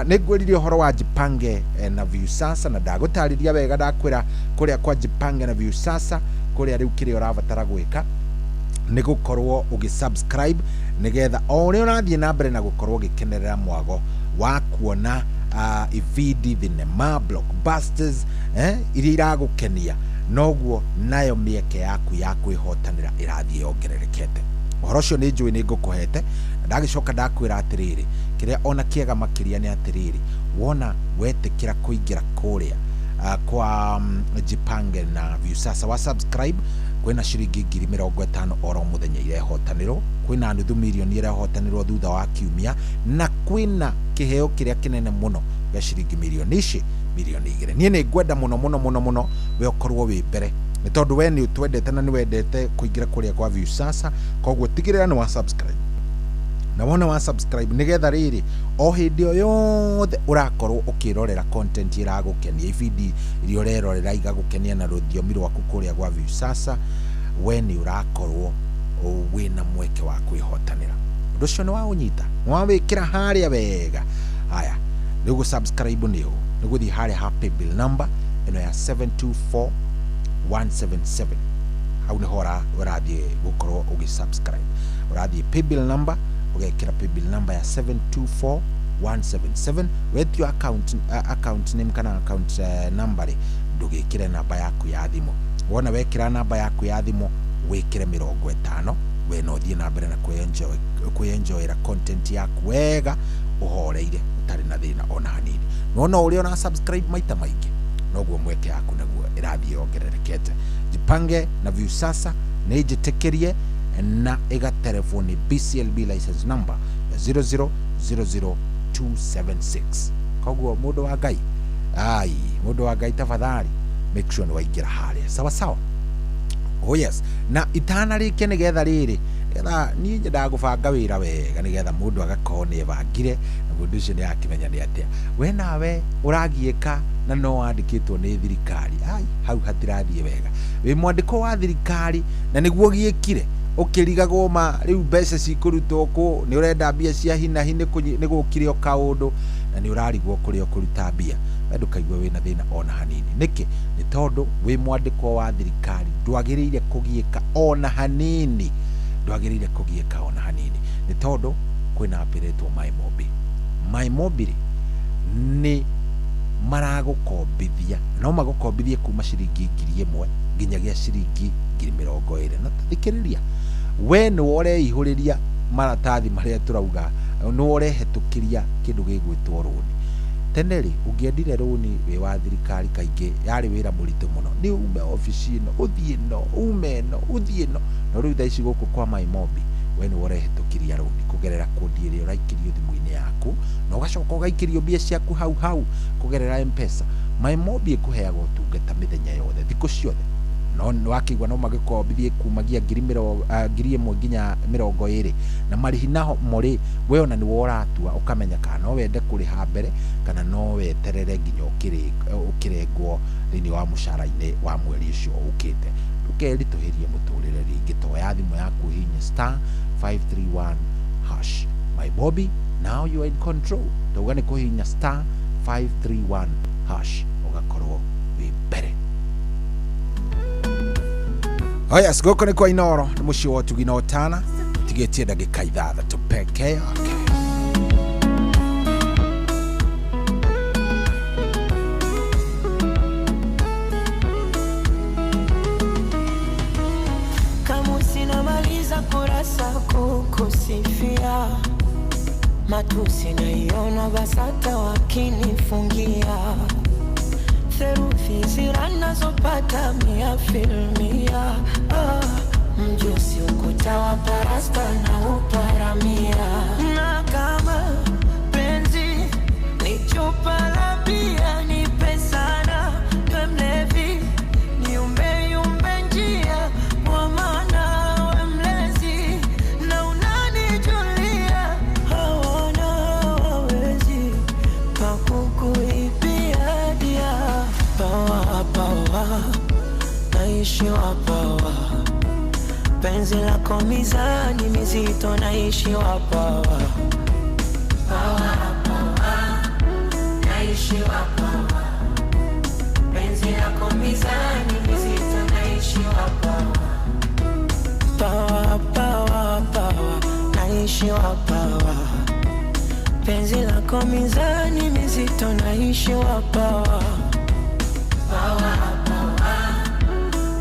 Nĩ ngwĩrire ũhoro wa Jipange na View Sasa, na ndagũtarĩria wega, ndakwĩra kũrĩa kwa Jipange na View Sasa, kũrĩa rĩu kĩrĩa ũrabatara gwĩka nĩ gũkorwo ũgĩ-subscribe nĩgetha o ũrĩa ũrathiĩ na mbere na gũkorwo ũgĩkenerera mwago wa kuona ibindi, thinema, blockbusters, iria iragũkenia, noguo nayo mĩeke yaku ya kwĩhotanĩra ĩrathiĩ yongererekete. Ũhoro ũcio nĩ njũĩ nĩ ngũkũhete, na ndagĩcoka ndakwĩra atĩrĩrĩ, Kĩrĩa ona kĩega makĩria nĩ atĩrĩrĩ, wona wetĩkĩra kũingĩra kũrĩa kwa Jipange na Viusasa wa subscribe, kwĩna ciringi 50,000 oro mũthenya irehotanĩrwo, kwĩna nuthu mirioni irehotanĩrwo thutha wa kiumia, na kwĩna kĩheo kĩrĩa kĩnene mũno gĩa ciringi mirioni ici 2 milioni. Niĩ nĩ ngwenda mũno mũno mũno mũno we ũkorwo wĩ mbere, nĩ tondũ we nĩ ũtwendete na nĩ wendete kũingĩra kũrĩa kwa Viusasa. Koguo tigĩrĩra nĩ wa subscribe, na wona wa subscribe nigetha rĩrĩ o hĩndĩ o yothe ũrakorwo ũkĩrorera content ĩragũkenia, ibindi iria ũrerorera igagũkenia na rũthiomi rwaku kũrĩa gwa Viusasa, we nĩ ũrakorwo wĩna mweke wa kwĩhotanĩra. Ũndũ ũcio nĩ waũnyita, nĩ wawĩkĩra harĩa wega. Haya, rĩu gũ subscribe nĩ ũũ, nĩ gũthiĩ harĩa ha paybill number ĩno ya 724177. Hau nĩho ũrathiĩ gũkorwo ũgĩ subscribe. Ũrathiĩ paybill number, ũgekĩra paybill number ya 724177. Wetio account name kana account number rĩ, ndũgĩkĩre namba yaku ya thimũ. Wona wekĩra namba yaku ya thimũ, wĩkĩre 50, we no ũthiĩ na mbere na kwĩenjoyera content yaku wega, ũhoreire, ũtarĩ na thĩna ona hanini. Nona ũrĩa ũra subscribe maita maingĩ, noguo mweke yaku naguo ĩrathiĩ yongererekete. Jipange na Viusasa nĩ njĩtĩkĩrie na ĩgaterefwo nĩ BCLB license number ya 0000276. Koguo mũndũ wa Ngai, ai mũndũ wa Ngai, tafadhali make sure nĩ waingĩra harĩa sawa sawa. Oh yes, na itanarĩkia, nĩgetha rĩrĩ, nĩgetha niĩ nyendaga gũbanga wĩra wega, nĩgetha mũndũ agakorwo nĩ ebangire na mũndũ ũcio nĩ akĩmenya nĩ atĩa we nawe ũragiĩka na no wandĩkĩtwo nĩ thirikari. Ai, hau hatirathiĩ wega. Wĩ mwandĩko wa thirikari na nĩguo gĩkire ũkĩrigagwo ma rĩu mbeca cikũrutwo kũ, nĩ ũrenda mbia cia hinahi, nĩ gũkire o kaũndũ na nĩ ũrarigwo kũrĩa ũkũruta mbia. We ndũkaigue wĩna thĩna ona hanini. Nĩkĩ? Nĩ tondũ wĩ mwandĩkwo wa thirikari ndwagĩrĩire kũgiĩka ona hanini, ndwagĩrĩire kũgiĩka ona hanini, nĩ tondũ kwĩna app ĩretwo MyMobi. MyMobi rĩ, nĩ maragũkombithia, no magũkombithie kuma ciringi 1,000 nginyagia ciringi 20,000. Na tathikĩrĩria, we nĩwe ũreihũrĩria maratathi marĩa tũrauga, nĩwe ũrehetũkĩria kĩndũ gĩgwĩtwo rũni. Tene rĩ, ũngĩendire rũni wĩ wa thirikari, kaingĩ yarĩ wĩra mũritũ mũno, nĩ ume obici ĩno ũthiĩ ĩno, ume ĩno ũthiĩ ĩno. No rĩu thaa ici gũkũ kwa MyMobi, we nĩwe ũrehetũkĩria rũni kũgerera kũndi ĩrĩa ũraikĩrio thimũ-inĩ yaku, na ũgacoka ũgaikĩrio mbia ciaku hau hau kũgerera M-Pesa. MyMobi ĩkũheaga ũtungata mĩthenya yothe, thikũ ciothe. No wakĩigua no magĩkombithie kumagia 1,000 nginya 20, na marĩhi naho mo rĩ, we ona nĩwe ũratua ũkamenya kana no wende kũrĩha mbere kana no weterere nginya ũkĩrengwo thĩinĩ wa mũcara-inĩ wa mweri ũcio ũkĩte. Ndũkeritũhĩrie mũtũrĩre rĩngĩ, toya thimũ yaku ũhihinye *531#. MyMobi, now you are in control. Tauga nĩ kũhihinya *531# ũgakorwo wĩ mbere. Oh yes, gũkũ nĩ kwa Inoro, nĩ mũciĩ wa ũtugi na ũtana. Tigĩtie ndagĩka 6 peke yake. Kama sinamaliza kurasa kukusifia, matusi naiona BASATA wakinifungia, theruthi zira nazopata mia filmia. Ah, mjusi ukuta wa parasta na uparamia, na kama penzi ni chupa la bia, nipe sana we mlevi, niumbe yumbe njia, kwa maana we mlezi na unanijulia, hawana wawezi pakukuibia dia. Pawa pawa, naishiwa pawa, penzi lako mizani mizito, naishiwa pawa pawa pawa, naishiwa pawa, penzi lako mizani mizito, naishiwa pawa pawa pawa pawa, naishiwa pawa, penzi lako mizani mizito, naishiwa pawa pawa pawa,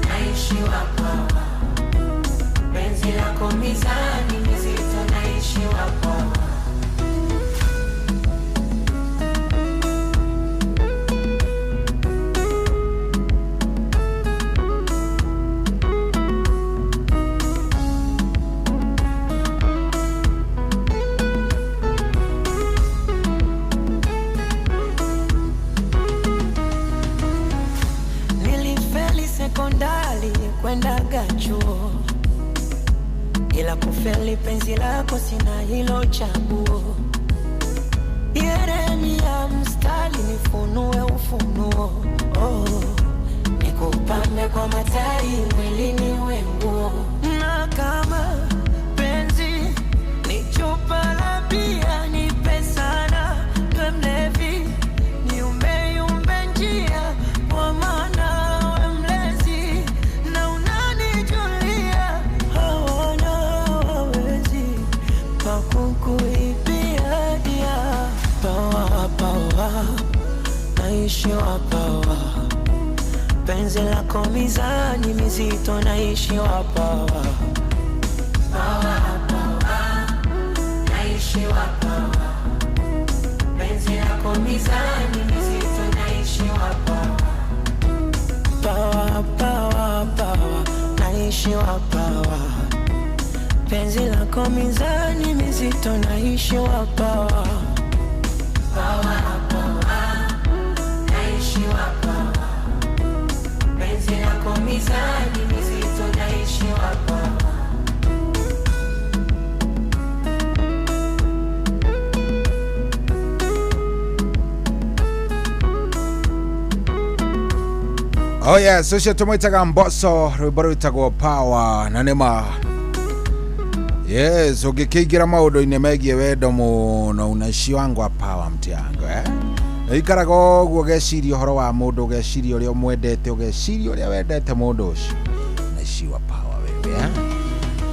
naishiwa pawa, penzi lako mizani mizito, naishiwa pawa. Sikwendaga chuo ila kufeli penzi lako sina hilo chaguo. Yeremia mstari nifunue ufunuo, oh, nikupambe kwa matari mwilini wenguo, na kama penzi ni chupa la bia nipe sana, we mlevi niumbe yumbe njia, kwa maana we mlezi na unanijulia, hawana wawezi pakukuibia dia. Pawa pawa naishi wa pawa, penzi lako mizani mizito naishi wa pawa. Pawa pawa naishi wa pawa, penzi lako mizani mizito naishi wa pawa. Pawa pawa pawa naishi wa pawa, penzi lako mizani mizito naishi wa pawa. Pawa pawa naishi wa pawa, penzi lako mizani mizito naishi wa pawa. Oh yes, ũcio tũmwĩtaga Mbosso, rwĩmbo rwĩtagwo Power na nĩma. Yes, ũngĩkĩingĩra maũndũ-inĩ megiĩ wendo mũno unaiciwangwa power mtiango eh? Ũikaraga ũguo ũgeciria ũhoro wa mũndũ, ũgeciria ũrĩa ũmwendete, ũgeciria ũrĩa wendete mũndũ ũcio, unaiciwa power wewe eh?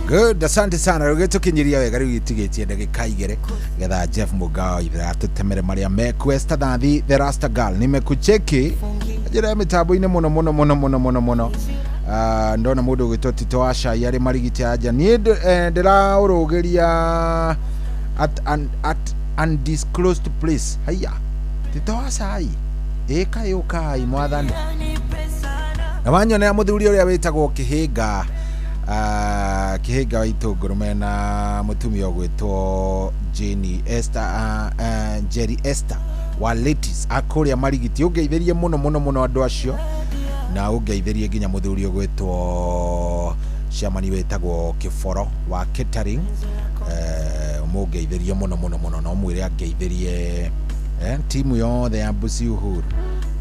Good, asante sana. Rĩu gĩtũkinyiria wega rĩu gĩtigĩtie ndagĩka igĩrĩ getha Jeff Mugao ithe atũtemere marĩa mekuo. Esther Thathi the Rasta Girl nimekucheki njĩra ya mĩtambo-inĩ mũno mũno mũno mũno mũno mũno. Ndona mũndũ ũgwĩtwo Tito wa Cai arĩ Marigiti anja niĩ ndĩraũrũgĩria at undisclosed place. Haiya, Tito wa Cai ĩkaĩ ũkai mwathani na wanyonera mũthuri ũrĩa wĩtagwo Kĩhĩnga, Kĩhĩnga wa Itũngũrũ mena mũtumia ũgwĩtwo Jane Esther, Jerry Esther wa Ladies akũrĩa Marigiti. Ũngeithĩrie mũno mũno mũno andũ acio na ũngeithĩrie nginya mũthuri ũgwĩtwo ciamani wĩtagwo Kĩboro wa catering, mũngeithĩrie mũno mũno mũno na ũmwĩre angeithĩrie timu yothe ya Mbusi Uhuru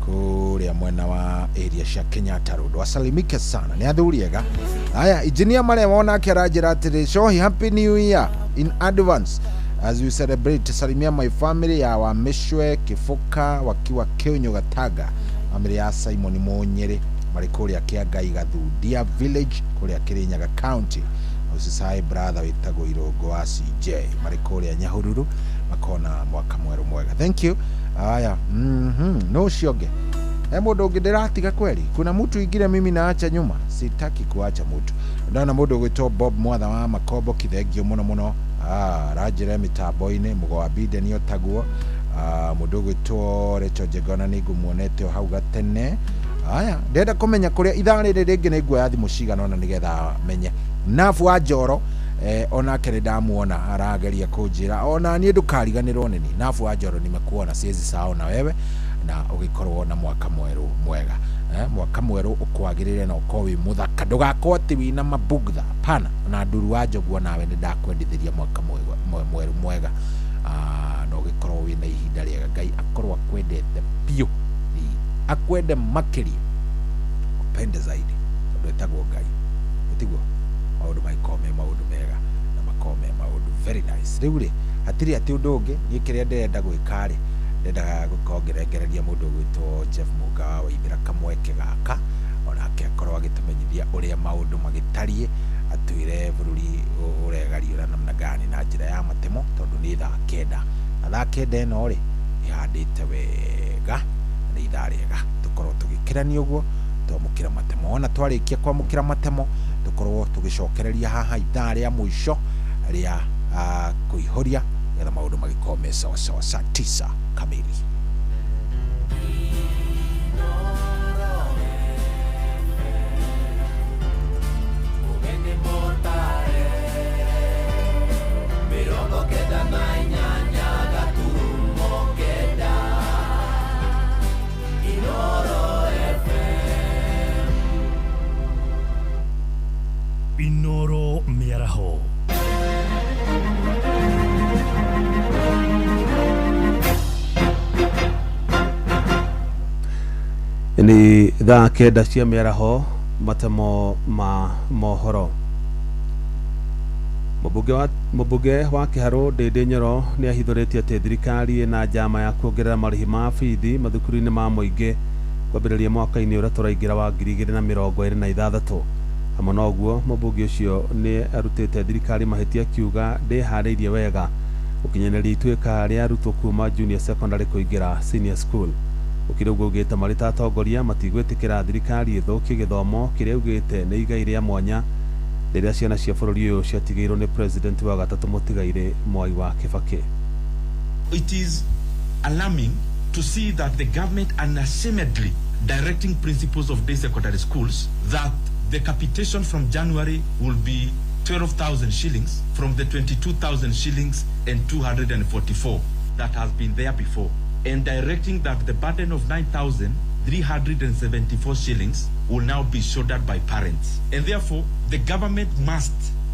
kũrĩa mwena wa area cia Kenyatta Road. Wasalimike sana, nĩ athuri ega. Haya, engineer marĩa wonake aranjĩra atĩrĩ, Shohi, happy new year in advance as we celebrate. Salimia my family ya Wamishwe Kifuka wakiwa Kionyo Gataga, family ya Simon Munyere marĩ kũrĩa Kĩangai Gathundia village kũrĩa Kirinyaga county. Usisahau brother wĩtagwo Irũngũ wa CJ marĩ kũrĩa Nyahururu, makona mwaka mwerũ mwega. Thank you. Aya, no ũcio ũngĩ he mũndũ ũngĩ ndĩratiga kweli? Kuna mtu ingine mimi naacha nyuma, sitaki kuacha mtu. Ndona mũndũ ũgwĩtwo Bob Mwatha wa Makombo kithengio mũno mũno, aranjĩra mĩtambo-inĩ mũgo wa Biden otaguo. Mũndũ ũgwĩtwo Rachel Njengona nĩ ngũmuonete o hau gatene. Aya, ndĩrenda kũmenya kũrĩa ithaa rĩrĩ rĩngĩ nĩ nguoya thimũ cigana ũna nĩgetha menye. Nabu wa Njoro onake nĩ ndamuona arageria kũnjĩra ona niĩ ndũkariganĩrwo nĩ niĩ. Nabu wa Njoro nimekuona, siwezi sahau na wewe, na ũgĩkorwo na mwaka mwerũ mwega. Mwaka mwerũ ũkwagĩrĩre na ũkorwo wĩ mũthaka, ndũgakorwo atĩ wĩna mabugtha, hapana. Na Nduru wa Njoguo nawe nĩ ndakwendithĩria mwaka mwerũ mwega, na ũgĩkorwo wĩna ihinda rĩega. Ngai akorwo akwendete biũ, akwende makĩria, upende zaidi, tondũ etagwo Ngai, tiguo? Maũndũ magĩkorwo me maũndũ mega na makorwo me maũndũ very nice. Rĩu rĩ hatirĩ atĩ ũndũ ũngĩ niĩ kĩrĩa ndĩrenda gwĩka rĩ, ndendaga gũkorwo ngĩrengereria mũndũ ũgwĩtwo Jeff Mũgawa wa Ithira kamweke gaka, onake akorwo agĩtũmenyithia ũrĩa maũndũ magĩtariĩ, atwĩre bũrũri ũregariũra namna gani na njĩra ya matemo, tondũ nĩ thaa kenda na thaa kenda ĩno rĩ ĩhandĩte wega, nĩ ithaa rĩega tũkorwo tũgĩkĩrania ũguo twamũkĩra matemo. Ona twarĩkia kwamũkĩra matemo tũkorwo tũgĩcokereria haha ithaa rĩa mũico rĩa kũihũria nĩgetha maũndũ magĩkorwo me sawasawa saa 9 kamili. Inoro FM. Inoro Mĩaraho. Nĩ thaa 9 cia mĩaraho, matemo ma mohoro. Mũmbunge wa Kĩharũ Ndĩndĩ Nyoro nĩ ahithũrĩtie atĩ thirikari ĩna njama ya kuongerera marĩhi ma bithi mathukuru-inĩ ma mũingĩ kwambĩrĩria mwaka-inĩ ũrĩa tũraingĩra wa 2026. Hamwe na ũguo, mũmbunge ũcio nĩ arutĩte thirikari mahĩtia akiuga ndĩharĩirie wega gũkinyanĩria ituĩka rĩa arutwo kuma junior secondary kũingĩra senior school. Gũkĩrĩ ũguo, augĩte marĩ ta atongoria matigwĩtĩkĩra thirikari ĩthũkie gĩthomo kĩrĩa augĩte nĩ igai rĩa mwanya rĩrĩa ciana cia bũrũri ũyũ ciatigĩirwo nĩ president wa gatatũ mũtigairĩ Mwai wa Kibaki. It is alarming to see that the government unashamedly directing principals of day secondary schools that the capitation from January will be 12,000 shillings from the 22,000 shillings and 244 that has been there before, and directing that the burden of 9,374 shillings will now be shouldered by parents. And therefore, the government must,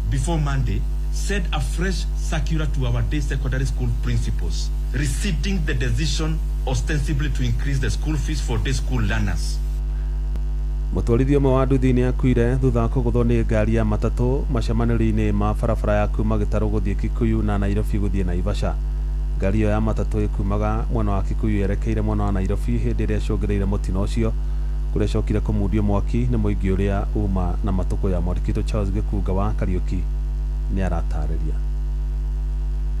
before Monday, send a fresh circular to our day secondary school principals, rescinding the decision ostensibly to increase the school fees for day school learners. Mũtwarithia ũmwe wa nduthi nĩ akuire thutha wa kũgũthwo nĩ ngari ya matatũ macemanĩrio-inĩ ma barabara ya kuma Gĩtarũ gũthiĩ Kikuyu na Nairobi gũthiĩ Naivasha. Ngari ĩyo ya matatũ ĩkumaga mwena wa Kikuyu yerekeire mwena wa Nairobi hĩndĩ ĩrĩa ĩcũngĩrĩire mũtino ũcio, kũrĩa ĩcokire kũmundio mwaki nĩ mũingĩ ũrĩa uma na matũkũ ya mwandĩki Charles Gĩkunga wa Kariũki nĩ aratarĩria.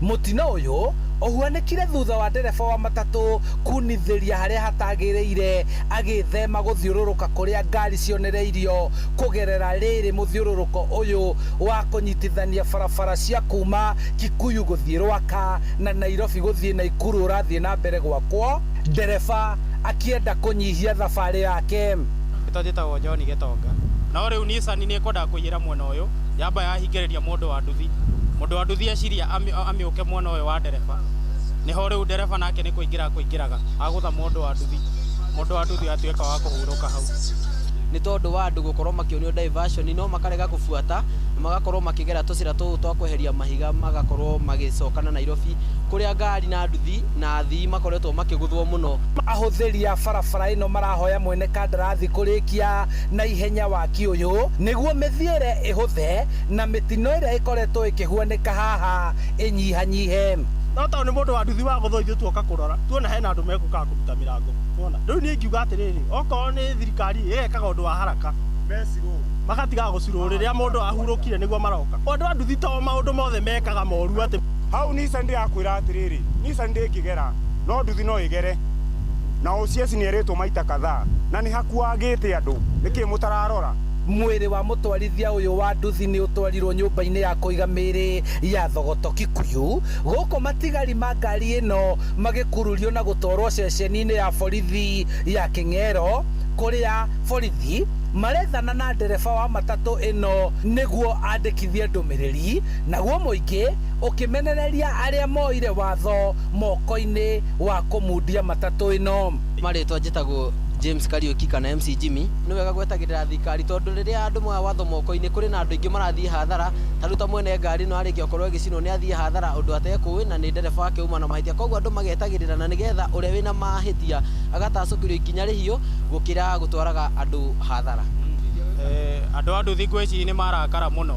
Mũtino ũyũ ũhuanĩkire thutha wa ndereba wa matatũ kunithĩria harĩa hatagĩrĩire agĩthema gũthiũrũrũka kũrĩa ngari cionereirio kũgerera rĩrĩ mũthiũrũrũko ũyũ wa kũnyitithania barabara cia kuma Kikuyu gũthiĩ Rwaka na Nairobi gũthiĩ Naikuru ũrathiĩ na mbere gwakwo, ndereba akĩenda kũnyihia thabarĩ yake. Njĩtagwo John Gĩtonga, no rĩu Nissan nĩ ĩkwendaga kũiyĩra mwena ũyũ, yamba yahingĩrĩria mũndũ wa nduthi. Mũndũ wa nduthi eciria amĩũke mwena ũyũ wa ndereba, nĩho rĩu ndereba nake nĩ kũingĩra kũingĩraga agũtha mũndũ wa nduthi, mũndũ wa nduthi atuĩka wa kũhurũka hau. Nĩ tondũ wa andũ gũkorwo makĩonio diversion no makarega kũbuata, magakorwo makĩgera tũcĩra tũu twa kweheria mahiga, magakorwo magĩcokana Nairobi kũrĩa ngari na nduthi na athii makoretwo makĩgũthwo mũno. Ahũthĩri a barabara ĩno marahoya mwene kandarathi kũrĩkia na ihenya waki ũyũ nĩguo mĩthiĩre ĩhũthe na mĩtino ĩrĩa ĩkoretwo ĩkĩhuanĩka haha ĩnyihanyihe. No tondũ nĩ mũndũ wa nduthi wa gũthwo ithuĩ tuoka kũrora tuona hena andũ megũkaga kũruta mĩrango, wona rĩu niĩ ingiuga atĩrĩrĩ, okorwo nĩ thirikari ĩgekaga ũndũ wa haraka magatigaga gũcirwo rĩrĩa mũndũ ahurũkire nĩguo maroka. Andũ a nduthi to maũndũ mothe mekaga moru atĩ hau Nissan ndĩrakwĩra atĩrĩrĩ, Nissan ndĩngĩgera no nduthi no ĩgere, na OCS nĩ erĩtwo maita kadhaa na nĩ hakuagĩte andũ, nĩkĩ mũtararora? Mwĩrĩ wa mũtwarithia ũyũ wa nduthi nĩ ũtwarirwo nyũmba-inĩ ya kũiga mĩĩrĩ ya Thogoto Kikuyu, gũkũ matigari ma ngari ĩno magĩkururio na gũtwarwo ceceni-inĩ ya borithi ya Kĩng'ero, kũrĩa borithi marethana na ndereba wa matatũ ĩno nĩguo andĩkithie ndũmĩrĩri, naguo mũingĩ ũkĩmenereria arĩa moire watho moko-inĩ wa kũmundia matatũ ĩno. Marĩtwa njĩtagwo James Kariuki kana MC Jimmy. Nĩ wega gwetagĩrĩra thirikari tondũ rĩrĩa andũ moya watho moko-inĩ kũrĩ na andũ aingĩ marathiĩ hathara, ta rĩu ta mwene ngari no arĩkia gũkorwo ĩgĩcinwo nĩ athiĩ hathara ũndũ atekũĩ na nĩ ndereba wake uma na mahĩtia, koguo andũ magetagĩrĩra na nĩgetha ũrĩa wĩna mahĩtia agatacũkĩrio ikinya rĩhiũ gũkĩra gũtwaraga andũ hathara. Andũ a nduthi ngwĩciria nĩ marakara mũno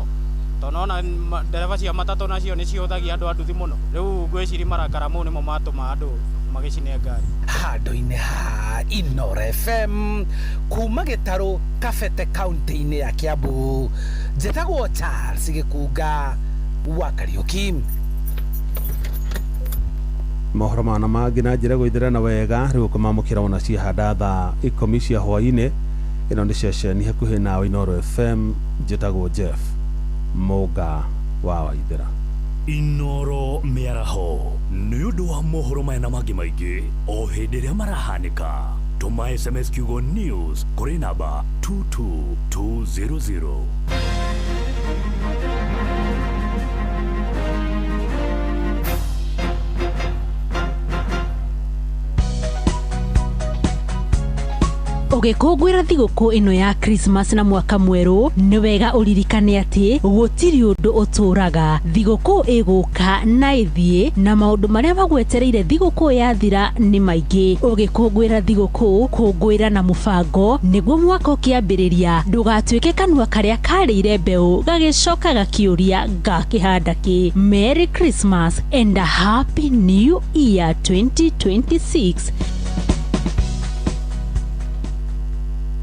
tondũ ona ndereba cia matatũ nacio nĩ cihũthagia andũ a nduthi mũno, rĩu ngwĩciria marakara mau nĩmo matũma andũ magĩcine ngari. Handũ-inĩ ha Inoro FM kuma Gĩtarũ Kabete kaunti-inĩ ya Kiambu, njĩtagwo Charles Gĩkunga wa Kariũki. Mohoro mana mangĩ na njĩra gũithĩrana wega rĩu kũmamũkĩra ona ciahanda thaa 10 cia hwaĩ-inĩ. Ĩno nĩ ceceni hakuhĩ nawe Inoro FM, njĩtagwo Jeff Mũnga wa Waithĩra. Inoro Mĩaraho nĩ ũndũ wa mohoro maya na mangĩ maingĩ o hĩndĩ ĩrĩa marahanĩka. Tũma SMS kiugo news kũrĩ namba 22200. Ũgĩkũngũĩra thigũkũ ĩno ya Christmas na mwaka mwerũ, nĩ wega ũririkane atĩ gũtirĩ ũndũ ũtũraga. Thigũkũ ĩgũka na ĩthiĩ, na maũndũ marĩa magwetereire thigũkũ yathira nĩ maingĩ. Ũgĩkũngũĩra thigũkũ, kũngũĩra na mũbango nĩguo mwaka ũkĩambĩrĩria ndũgatuĩke kanua karĩa karĩire mbeũ gagĩcoka gakĩũria ngakĩhanda kĩ. Merry Christmas and a Happy New Year 2026.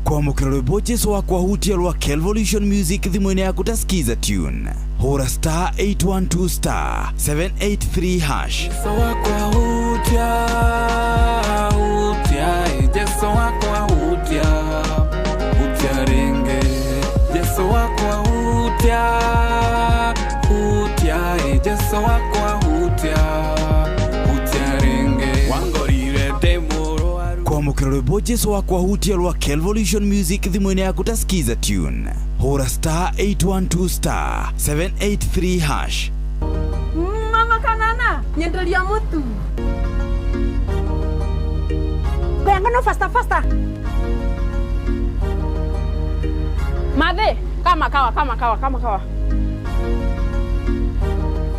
Kwamũkĩra rwĩmbo Jesu wakwa hutia rwa Kelvolution Music thimũ-inĩ yaku ta skiza tune, hũra star 812 star 783 hash. Jesu wakwa hutia, hutia, Jesu wakwa hutia, hutia ringe. Jesu wakwa hutia, hutia, Jesu wakwa hutia, hutia ringe. Wangorire ndĩ mũrwaru. Kwamũkĩra rwĩmbo Jesu wakwa hutia rwa Kelvolution Music thimũ-inĩ yaku ta skiza tune, hũra star 812 star 783 hash. Mama kanana, nyenderia mutu. Kuyangano faster faster. Madhe, kama kawa, kama kawa, kama kawa.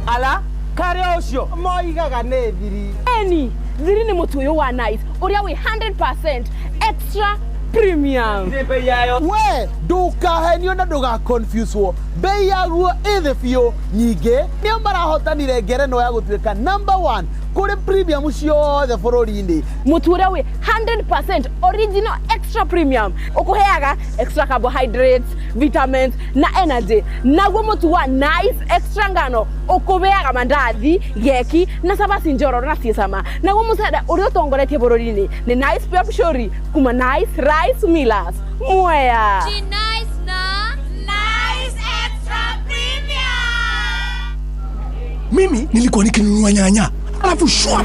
Ala, karĩa ũcio moigaga nĩ thiri. Eni, thiri nĩ mũtu ũyũ wa Nice, ũrĩa wĩ 100% extra premium. Bei yayo. We, ndũkahenio na ndũgaconfuswo. Bei yaguo ĩ thĩ biũ. Nyingĩ nĩo marahotanire ngerenwa ya gũtuĩka number 1 kũrĩ premium ciothe bũrũri-inĩ. Mũtu ũrĩa wĩ 100% original extra premium ũkũheaga extra carbohydrates, vitamins na energy. Naguo mũtu wa Nice extra ngano ũkũheaga mandathi, geki na cabaci njororo na ciĩ cama. Naguo mũcere ũrĩa ũtongoretie bũrũri-inĩ nĩ Nice Pure Pishori kuma Nice Rice Millers. Mwea. Nice na Nice Extra Premium. Mimi nilikuwa nikinunua nyanya alafu shwa,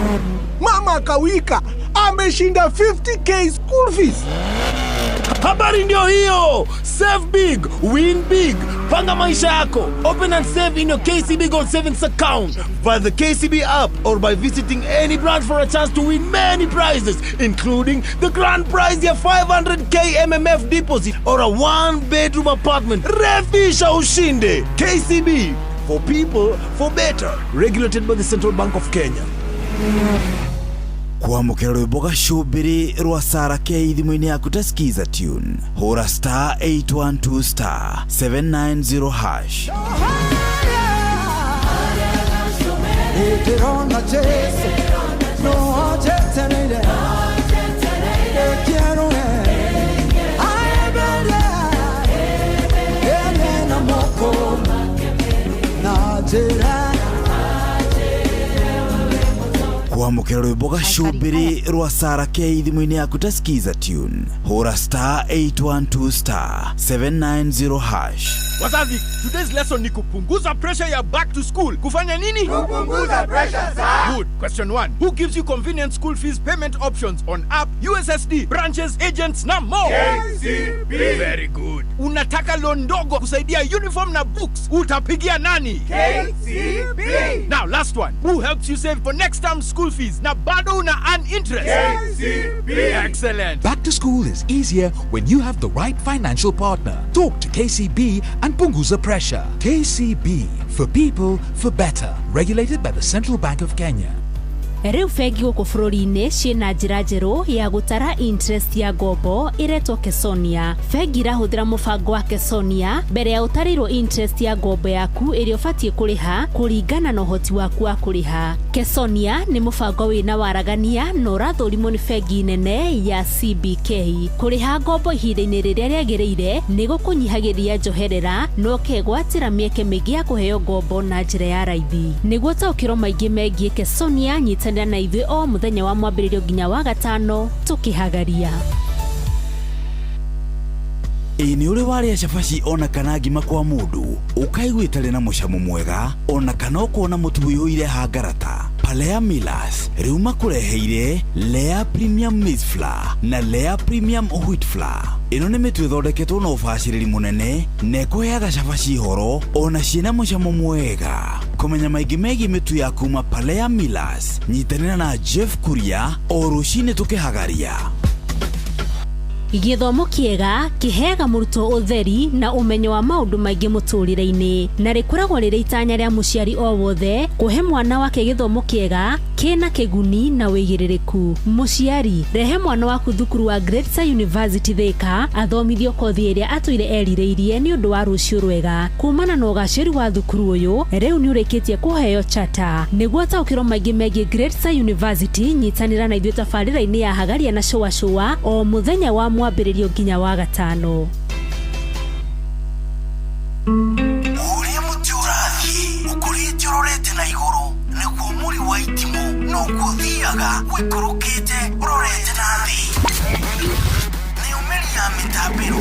mama akawika ameshinda 50K school fees. Habari ndio hiyo. Save big, win big. Panga maisha yako. Open and save in your KCB Gold Savings account via the KCB app or by visiting any branch for a chance to win many prizes, including the grand prize ya 500K MMF deposit or a 1-bedroom apartment. Refisha ushinde. KCB, for people, for better. Regulated by the Central Bank of Kenya. Kwamũkĩra rwĩmbo gacũmbĩrĩ rwa Sara K thimũ-inĩ yaku ta skiza tune, hũra star 812 star 790 hash. Ndĩrona Jesu no anjetereire Ekierũe aemberie ene na moko na njĩra. Kwamũkĩra rwĩmbo gacũmbĩrĩ rwa Sara K thimũ-inĩ yaku ta skiza tune, hũra star 812 star 790 hash. Wazazi, today's lesson ni kupunguza pressure ya back to school. Kufanya nini? Kupunguza pressure, sir. Good. Question 1. Who gives you convenient school fees payment options on app, USSD, branches, agents na more? KCB. Very good. Unataka loan ndogo kusaidia uniform na books. Utapigia nani? KCB. Now last one. Who helps you save for next term school fees na bado una earn interest? KCB. Excellent. Back to school is easier when you have the right financial partner. Talk to KCB and punguza pressure. KCB, for people, for better. Regulated by the Central Bank of Kenya. Rĩu bengi gũkũ bũrũri-inĩ ciĩna njĩra njerũ ya gũtara interest ya ngombo ĩretwo Kesonia. Bengi irahũthĩra mũbango wa Kesonia mbere ya ũtarĩirwo interest ya ngombo yaku ĩrĩa ũbatiĩ kũrĩha kũringana na ũhoti waku wa kũrĩha. Kesonia nĩ mũbango wĩna waragania na ũrathũrimwo nĩ bengi nene ya CBK. Kũrĩha ngombo ihinda-inĩ rĩrĩa rĩagĩrĩire nĩ gũkũnyihagĩria njoherera na ũkegwatĩra mĩeke mĩingĩ ya kũheo ngombo na njĩra ya raithi. Nĩguo taũkĩrwo maingĩ megiĩ Kesonia, nyitanĩra na ithuĩ o mũthenya wa mwambĩrĩrio nginya wa gatano tũkĩhagaria. Ĩ nĩ ũrĩ warĩa cabaci ona kana ngima kwa mũndũ ũkaigua ĩtarĩ na mũcamo mwega ona kana ũkona mũtu ũiyũire hangarata? Palea Millers rĩu makũreheire Lea Premium Maize Flour na Lea Premium Wheat Flour. Ĩno nĩ mĩtu ĩthondeketwo na ũbacĩrĩri mũnene na ĩkũheaga cabaci horo ona ciĩna mũcamo mwega. Kũmenya maingĩ megiĩ mĩtu ya kuma Palea Millers, nyitanĩra na Jeff Kuria o rũcinĩ tũkĩhagaria. Gĩthomo kĩega kĩheaga mũrutwo ũtheri na ũmenyo wa maũndũ maingĩ mũtũrĩre-inĩ, na rĩkoragwo rĩrĩ itanya rĩa mũciari o wothe kũhe mwana wake gĩthomo kĩega kĩna kĩguni na wĩigĩrĩrĩku. Mũciari, rehe mwana waku thukuru wa Greater University Thika athomithio kothi ĩrĩa atũire erirĩirie nĩ ũndũ wa rũciũ rwega. Kumana na ũgacĩru wa thukuru ũyũ, rĩu nĩ ũrĩkĩtie kũheo chata. Nĩguo taũkĩrwo maingĩ megiĩ Greater University, nyitanĩra na ithuĩ tabarĩra-inĩ ya Hagaria na Shũa Shũa o mũthenya wa mwambĩrĩrio nginya wa gatano. Ũrĩa mũtĩ ũrathiĩ ũkũrĩte ũrorete na igũrũ nĩguo mũri wa itimũ noguo ũthiaga ũikũrũkĩte ũrorete na thĩ.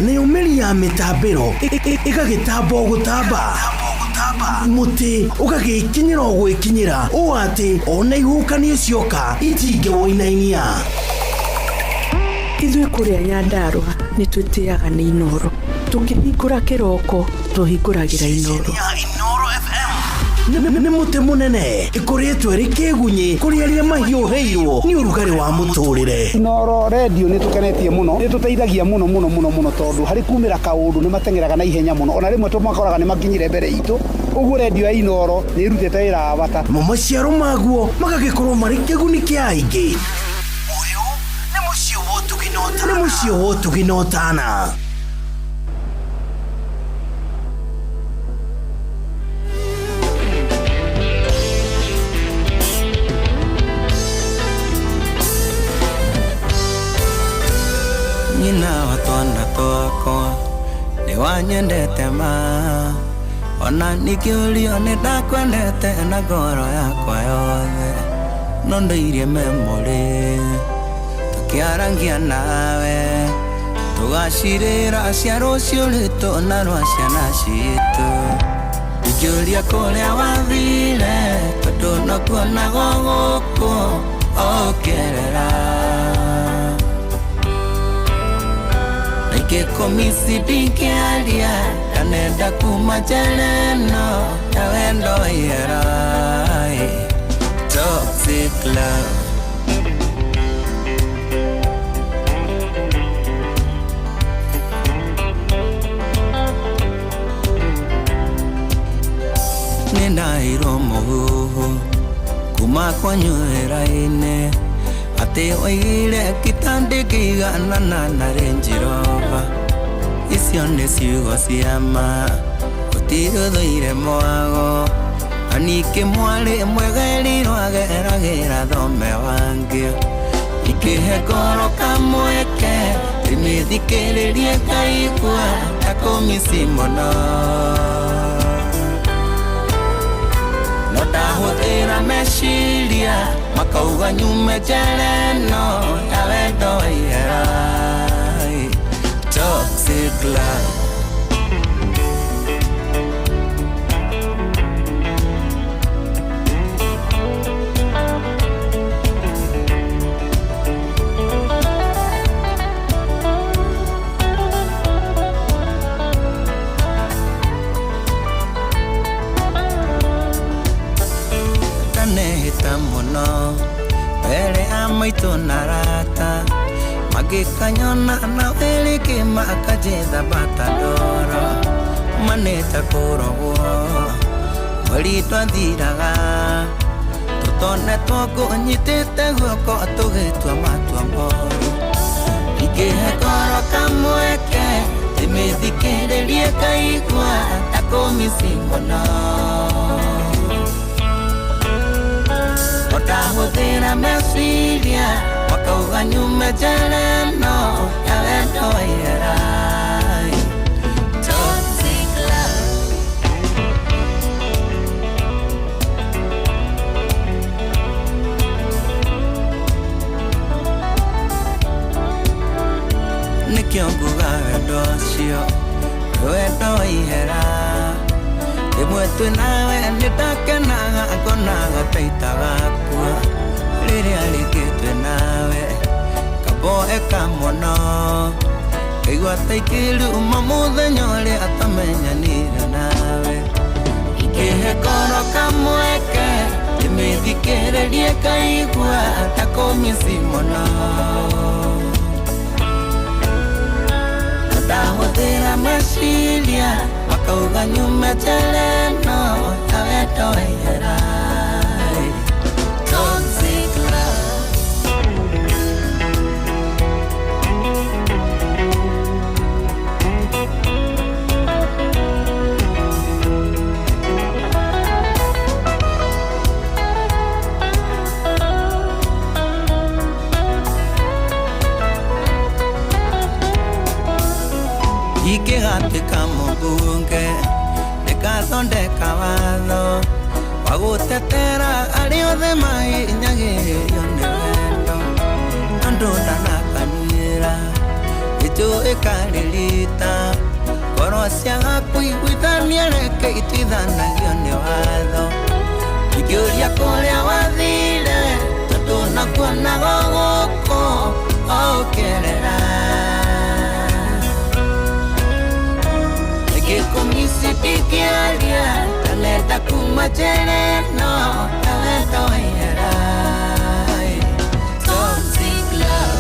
Nayo mĩri ya mĩtambĩro ĩgagĩtamba o gũtamba, mũtĩ ũgagĩkinyĩra o gwĩkinyĩra ũũ atĩ ona ihuhũkanio cioka itingĩwũinainia. Ithuĩ kũrĩa Nyandarũa nĩ twĩtĩaga nĩ Inooro. Tũkĩhingũra kĩroko tũhingũragĩra Inooro. Nĩ mũtĩ mũnene ĩkũrĩtwo ĩrĩ kĩgunyĩ kũrĩ arĩa mahiũhĩirwo nĩ ũrugarĩ wa mũtũrĩre. Inooro redio nĩ tũkenetie mũno, nĩ tũteithagia mũno mũno mũno mũno tondũ harĩ kumĩra kaũndũ nĩ mateng'eraga na ihenya mũno, ona rĩmwe tũmakoraga nĩ makinyire mbere itũ. Ũguo redio ya Inooro nĩ ĩrutĩte wĩra wa bata. Namo maciaro maguo magagĩkorwo marĩ kĩguni kĩa aingĩ. Ũyũ nĩ mũciĩ wa ũtugi na ũtana. Nĩ mũciĩ wa ũtugi na ũtana. Nyina wa twana twakwa nĩ wanyendete ma, ona nikĩũrio nĩ ndakwendete na ngoro yakwa yothe, no ndũirie memory tũkĩarangia nawe tũgacirĩra cia rũciũ rwitũ na rwa ciana citũ. Ingĩũria kũrĩa wathire tondũ no kuonagwo gũkũ ũkĩerera. Nikĩkũmici ndingĩaria ndanenda kuma njera ĩno ya wendo wa ihera. Toxic love. Nĩndaheirwo mũhuhu kuma kwanyu wĩra-inĩ atĩ oigire kitandĩkĩiganana na Range Rover. Icio nĩ ciugo cia ma gũtirĩ ũthũire mwago, na ningĩ mwarĩ mwega erirwo ageragĩra thome wangĩ. Ikĩhe ngoro kamweke ndĩmĩthikĩrĩrie ngaigua ta kũmici mũno, no ndahũthĩra meciria makauga nyume njera ĩno ya wendo wa ihera. Toxic love. Ndanehĩta mũno mbere ya maitũ na arata magĩkanyona na wĩrĩkĩ makanjetha bata ndoro manĩta kũrogwo mweri twathiraga tũtonetwo ngũnyitĩte guoko tũgĩtua matua moru. Ingĩhe ngoro kamweke ndĩmĩthikĩrĩrie ngaigua ta kũmici mũno, ndahũthĩra meciria makauga nyume njera ĩno ya wendo wa ihera. Toxic love. Nĩkĩo nguga wendo ũcio nĩ wendo wa ihera, rĩmwe twĩ nawe nĩ ndakenaga ngonaga ta itagakua, rĩrĩa rĩngĩ twĩ nawe kamboeka mũno ngaigua ta ingĩruma mũthenya ũrĩa twamenyanire nawe. Ingĩhe ngoro kamweke ndĩmĩthikĩrĩrie ngaigua ta kũmici mũno, Ndahũthĩra meciria makauga nyume njere no ta wendo waihera. Toxic love. Ingĩgatuĩka mũmbunge ndĩkathondeka watho wa gũtetera arĩa othe mahinyagĩrĩrio nĩ wendo tondũ ndanakanĩra ĩnjũĩ karĩrita ngoro ciaga kũiguithania reke ituithanagio nĩ watho ingĩũria kũrĩa wathire tondũ nakuonaga gũkũ ũkĩrĩra. Ngĩkũmisi ndingĩaria ndanenda kuma njere no ta wendo waihera. Toxic love.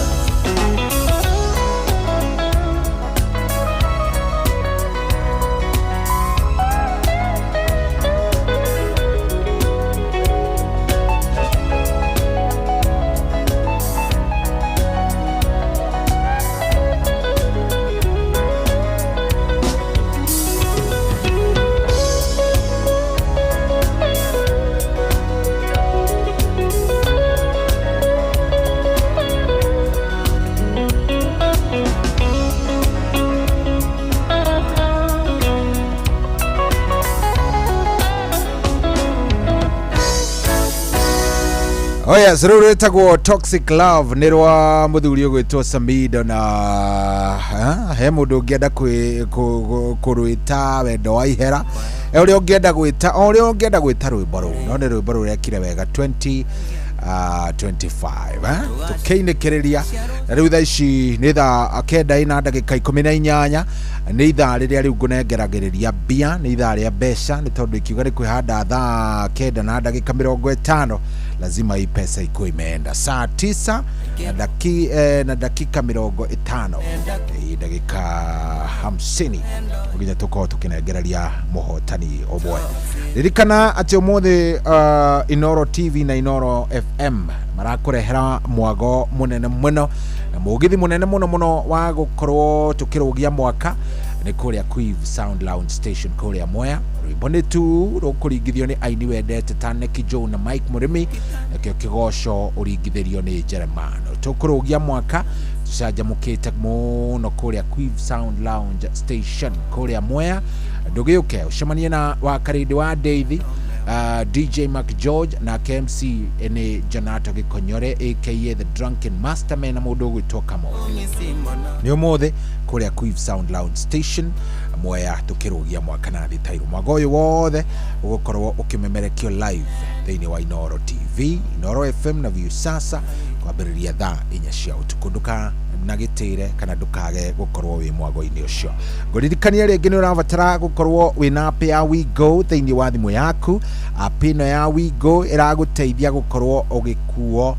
Oh yes, rĩu rwĩtagwo Toxic Love nĩ rwa mũthuri ũgwĩtwo Samido na he mũndũ ũngĩenda kũrwĩta wendo wa ihera, ũrĩa ũngĩenda gwĩta o ũrĩa ũngĩenda gwĩta rwĩmbo rũu, no nĩ rwĩmbo rũrekire wega 20 25 tukĩinĩkĩrĩria. Na rĩu thaa ici nĩ thaa 9:18, nĩ ithaa rĩrĩa rĩu ngũnengeragĩrĩria mbia, nĩ ithaa rĩa mbeca, nĩ tondũ ikiuga nĩ kwĩhanda thaa 9:50 lazima hii pesa ikuwe imeenda saa 9 na dakika 50, dakika 50 nginya tukorwo tukinengereria muhotani ũmwe. Ririkana atĩ ũmũthĩ Inoro TV na Inoro FM marakũrehera mwago mũnene mũno na mũgithi mũnene mũno mũno wa gũkorwo tũkĩrũgia mwaka nĩ kũrĩa Quive Sound Lounge Station kũrĩa Mwea. Rwĩmbo nĩ tu rũkũringithio nĩ aini wendete ta Neki Joe na Mike Mũrĩmi, nakĩo kĩgoco ũringithĩrio nĩ Jeremano. Tũkũrũgia mwaka tũcanjamũkĩte mũno kũrĩa Quive Sound Lounge Station kũrĩa Mwea. Ndũgĩũke ũcemanie na wakarĩndĩ wa Deithi, DJ Mark George na KMC nĩ Jonato Gĩkonyore aka The Drunken Masterman na mũndũ ũgwĩtwo Kamau. Nĩ ũmũthĩ kũrĩa Quive Sound Lounge Station Mwea tũkĩrũgia mwaka na thĩ tairũ. Mwago ũyũ wothe ũgũkorwo ũkĩmemerekio live thĩinĩ wa Inoro TV, Inoro FM na Viusasa kwambĩrĩria thaa 4 cia ũtukũ. Ndũka na gĩtĩre kana ndũkage gũkorwo wĩ mwago-inĩ ũcio. Ngũririkania rĩngĩ nĩ ũrabatara gũkorwo wĩna app ya WeGo thĩinĩ wa thimũ yaku. App ĩno ya WeGo ĩragũteithia gũkorwo ũgĩkuo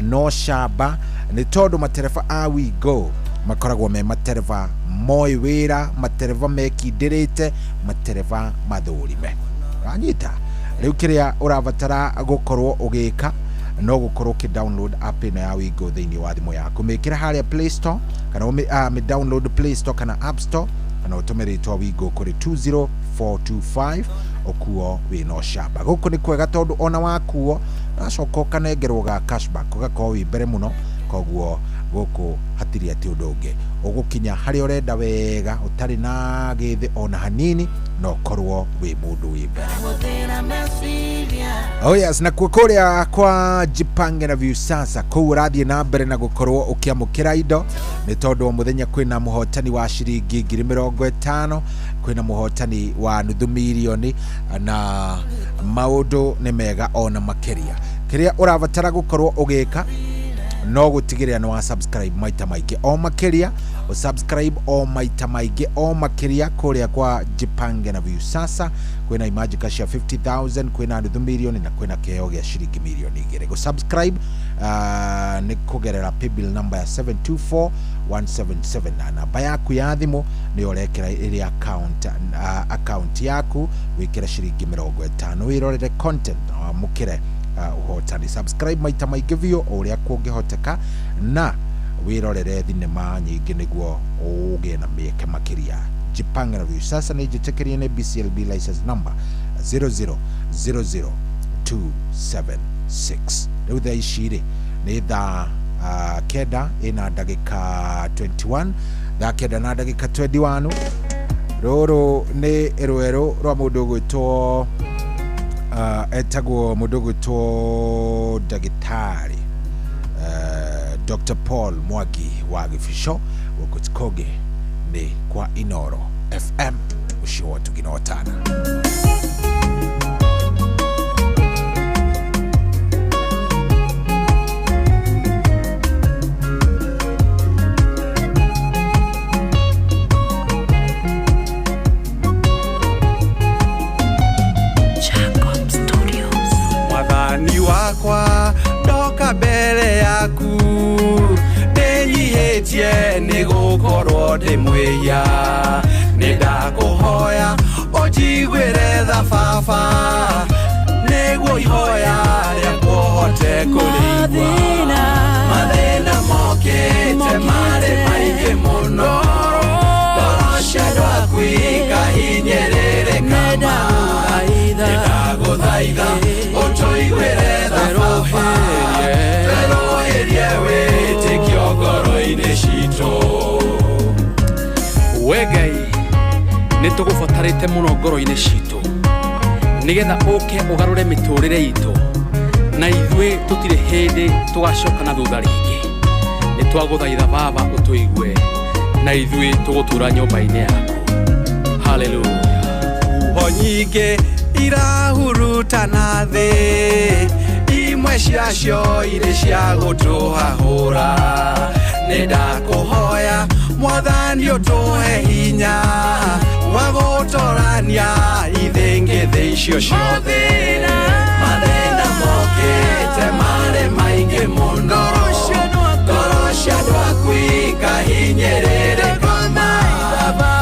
no camba, nĩ tondũ matereba a WeGo makoragwo me matereba moĩ wĩra, matereba mekindĩrĩte, matereba mathũrime. Ũranyita? Rĩu kĩrĩa ũrabatara gũkorwo ũgĩka no gũkorwo ũkĩ download app ĩno ya WeGo thĩinĩ wa thimũ yaku. Mĩkĩre harĩa Play Store kana ũmĩ download Play Store kana App Store, kana ũtũme rĩtwa WeGo kũrĩ 20425 ũkuo wĩna ũcamba. Gũkũ nĩ kwega tondũ ona wakuo ũracoka ũkanengerwo ga cashback, ũgakorwo wĩ mbere mũno. Koguo gũkũ hatirĩ atĩ ũndũ ũngĩ, ũgũkinya harĩa ũrenda wega ũtarĩ na gĩthĩ ona hanini, na ũkorwo wĩ mũndũ wĩ mbere. Oh yes, na kuo kũrĩa kwa Jipange na Viusasa kũu ũrathiĩ na mbere na gũkorwo ũkĩamũkĩra indo, nĩ tondũ o mũthenya kwĩna mũhotani wa ciringi 50,000, kwĩna mũhotani wa 500,000, na maũndũ nĩ mega ona makĩria. Kĩrĩa ũrabatara gũkorwo ũgĩka No gũtigĩrĩra nĩ wa subscribe maita maingĩ o makĩria, subscribe o maita maingĩ o makĩria kũrĩa kwa Jipange na Viusasa. Kwĩna Imajika cia 50,000, kwĩna nuthu milioni na kwĩna kĩheo gĩa ciringi milioni 2. Gũ subscribe nĩ kũgerera paybill number ya 724177 na namba yaku ya thimũ nĩyo ũrekĩra ĩrĩ account yaku, wĩkĩre ciringi 50 wĩrorere content na wamũkĩre ũhotani. Subscribe maita maingĩ biũ o ũrĩa kũngĩhoteka na wĩrorere thinema nyingĩ nĩguo ũgĩe na mĩeke makĩria. Jipange na Viusasa nĩ njĩtĩkĩrie nĩ BCLB license number 0000276. Rĩu thaa ici rĩ nĩ thaa 9 ĩna ndagĩka 21, thaa 9 na ndagĩka 21. Rũrũ nĩ rwerũ rwa mũndũ ũgwĩtwo etagwo mũndũ ũgwĩtwo ndagĩtarĩ Dr. Paul Mwangi wa Gĩbico. Gũkũ Tikoge nĩ kwa Inoro FM ũcio wa Tugina Watana. Mwathani wakwa ndoka mbere yaku, ndĩnyihĩtie nĩ gũkorwo ndĩ mwĩhia. Nĩ ndakũhoya ũnjiguĩre tha baba, nĩguo ihoya rĩakwa ũhote kũrĩigua. Mathĩna mokĩte marĩ maingĩ mũno, ngoro cia andũ aku ikahinyĩrĩrĩka ma. Nĩndagũthaitha ũtũiguĩre tha baba, twerũhĩrie wĩtĩkio ngoro-inĩ citũ. We Ngai, nĩ tũgũbatarĩte mũno ngoro-inĩ citũ, nĩgetha ũke ũgarũre mĩtũrĩre itũ, na ithuĩ tũtirĩ hĩndĩ tũgacoka na thutha rĩngĩ. Nĩ twagũthaitha baba ũtũigue, na ithuĩ tũgũtũra nyũmba-inĩ yaku. Haleluya. Huho nyingĩ irahurutana thĩ, imwe ciacio irĩ cia gũtũhahũra. Nĩ ndakũhoya Mwathani ũtũhe hinya wa gũtorania ithĩngĩthĩ icio ciothe. Mathĩna mokĩte marĩ maingĩ mũno, ngoro cia andũ aku ikahinyĩrĩrĩka ma.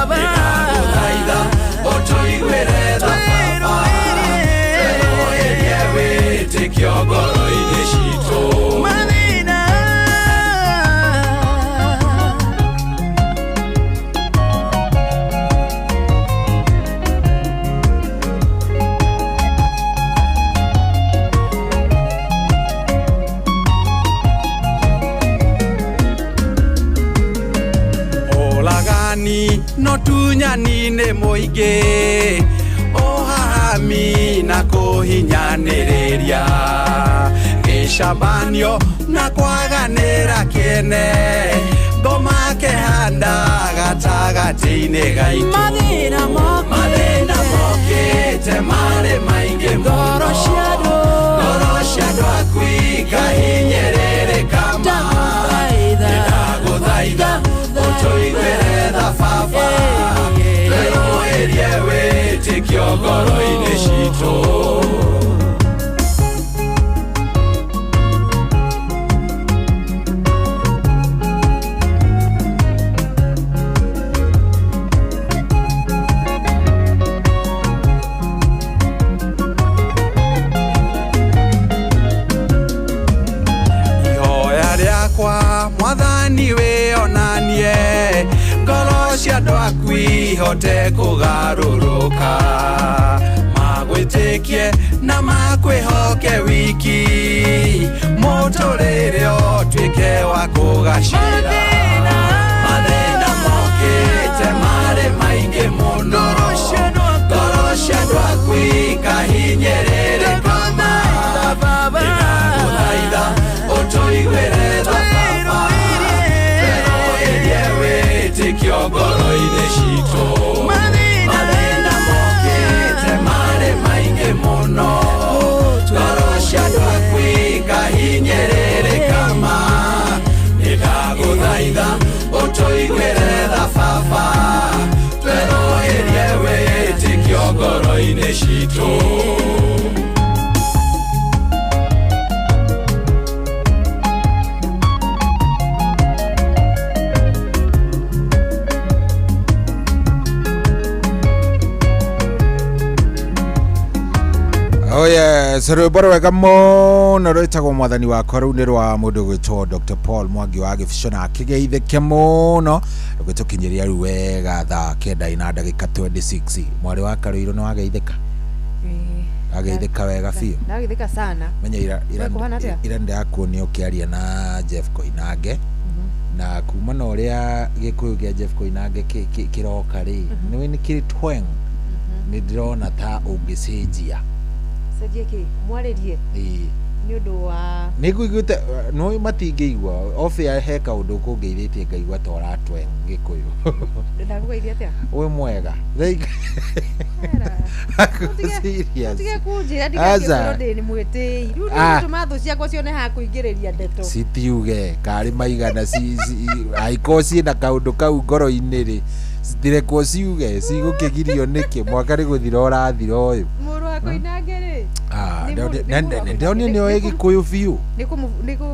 Nĩndagũthaitha ũtũiguĩre tha baba, twerũhĩrie wĩtĩkio ngoro-inĩ citũ. Ũragani no tunyani-inĩ mũingĩ, ũhahami na kũhinyanĩrĩria, gĩcabanio na kwaganĩra kĩene, ngoma kehanda gatagatĩ-inĩ gaitũ. Mathĩna mokĩte marĩ maingĩ mũno, ngoro cia andũ aku ikahinyĩrĩrĩka ma. Nĩndagũthaitha ũtũiguĩre tha baba, twerũhĩrie wĩtĩkio ngoro-inĩ citũ. Ihoya rĩakwa Mwathani wĩonanie, ngoro cia andũ aku ihote kũgarũrũka, magwĩtĩkie na makwĩhoke wiki, mũtũrĩre ũtuĩke wa kũgacĩra. Mathĩna mokĩte marĩ maingĩ mũno, ngoro cia andũ aku ikahinyĩrĩrĩka ma. Nĩndagũthaitha ũtũiguĩre tha baba, twerũhĩrie wĩtĩkio ngoro-inĩ citũ. Mathĩna mokĩte marĩ maingĩ mũno, ngoro cia andũ aku ikahinyĩrĩrĩka ma. Oh yes, rwĩmbo rwega mũno rwĩtagwo mwathani wakwa. Rũu nĩ rwa mũndũ gwĩtwo Dr. Paul Mwangi wa Gĩbico, na akĩgeithĩke mũno rũgĩtũkinyĩria rĩu wega thaa 9 na ndagĩka 26. Mwarĩ wa Karũirũ, nĩ wageithĩka? Ageithĩka wega biũ. Ndagithika sana. Menya ira ira. We kũhana atĩa? Ira ndĩrakuonia ũkĩaria na Jeff Koinange, na kuma na ũrĩa gĩkũyũ kĩa Jeff Koinange kĩroka rĩ, nĩwe nĩ kĩrĩ tweng, nĩ ndĩrona ta ũngĩcenjia. Cenjie kĩ? Mwarĩrie? Ĩĩ. Nĩ ũndũ wa Nĩ ngũiguĩte no matingĩigua obĩa he kaũndũ kũngeithĩtie, ngaigua ta ũratweng gĩkũyũ. Ndakũgeithia atĩa? Wĩ mwega? Serious? Tige kunjĩra Aca. ndigakĩkorwo ndĩ nĩ mwĩtĩi rĩu. Ah. Nĩtũma thũ ciakwa cione ha kũingĩrĩria ndeto. Citiuge karĩ maigana angĩkorwo ciĩna kaũndũ kau ngoro-inĩ rĩ, citirekwo ciuge, cigũkĩgirio nĩkĩ? Mwaka nĩ gũthira ũrathira ũyũ. Mũrũ wa Koinange rĩ, Ah, Nĩ mũndũ- nĩ mũndũ wa ndĩronio nĩ oĩ gĩkũyũ biũ. Nĩ kũmũ nĩ kũ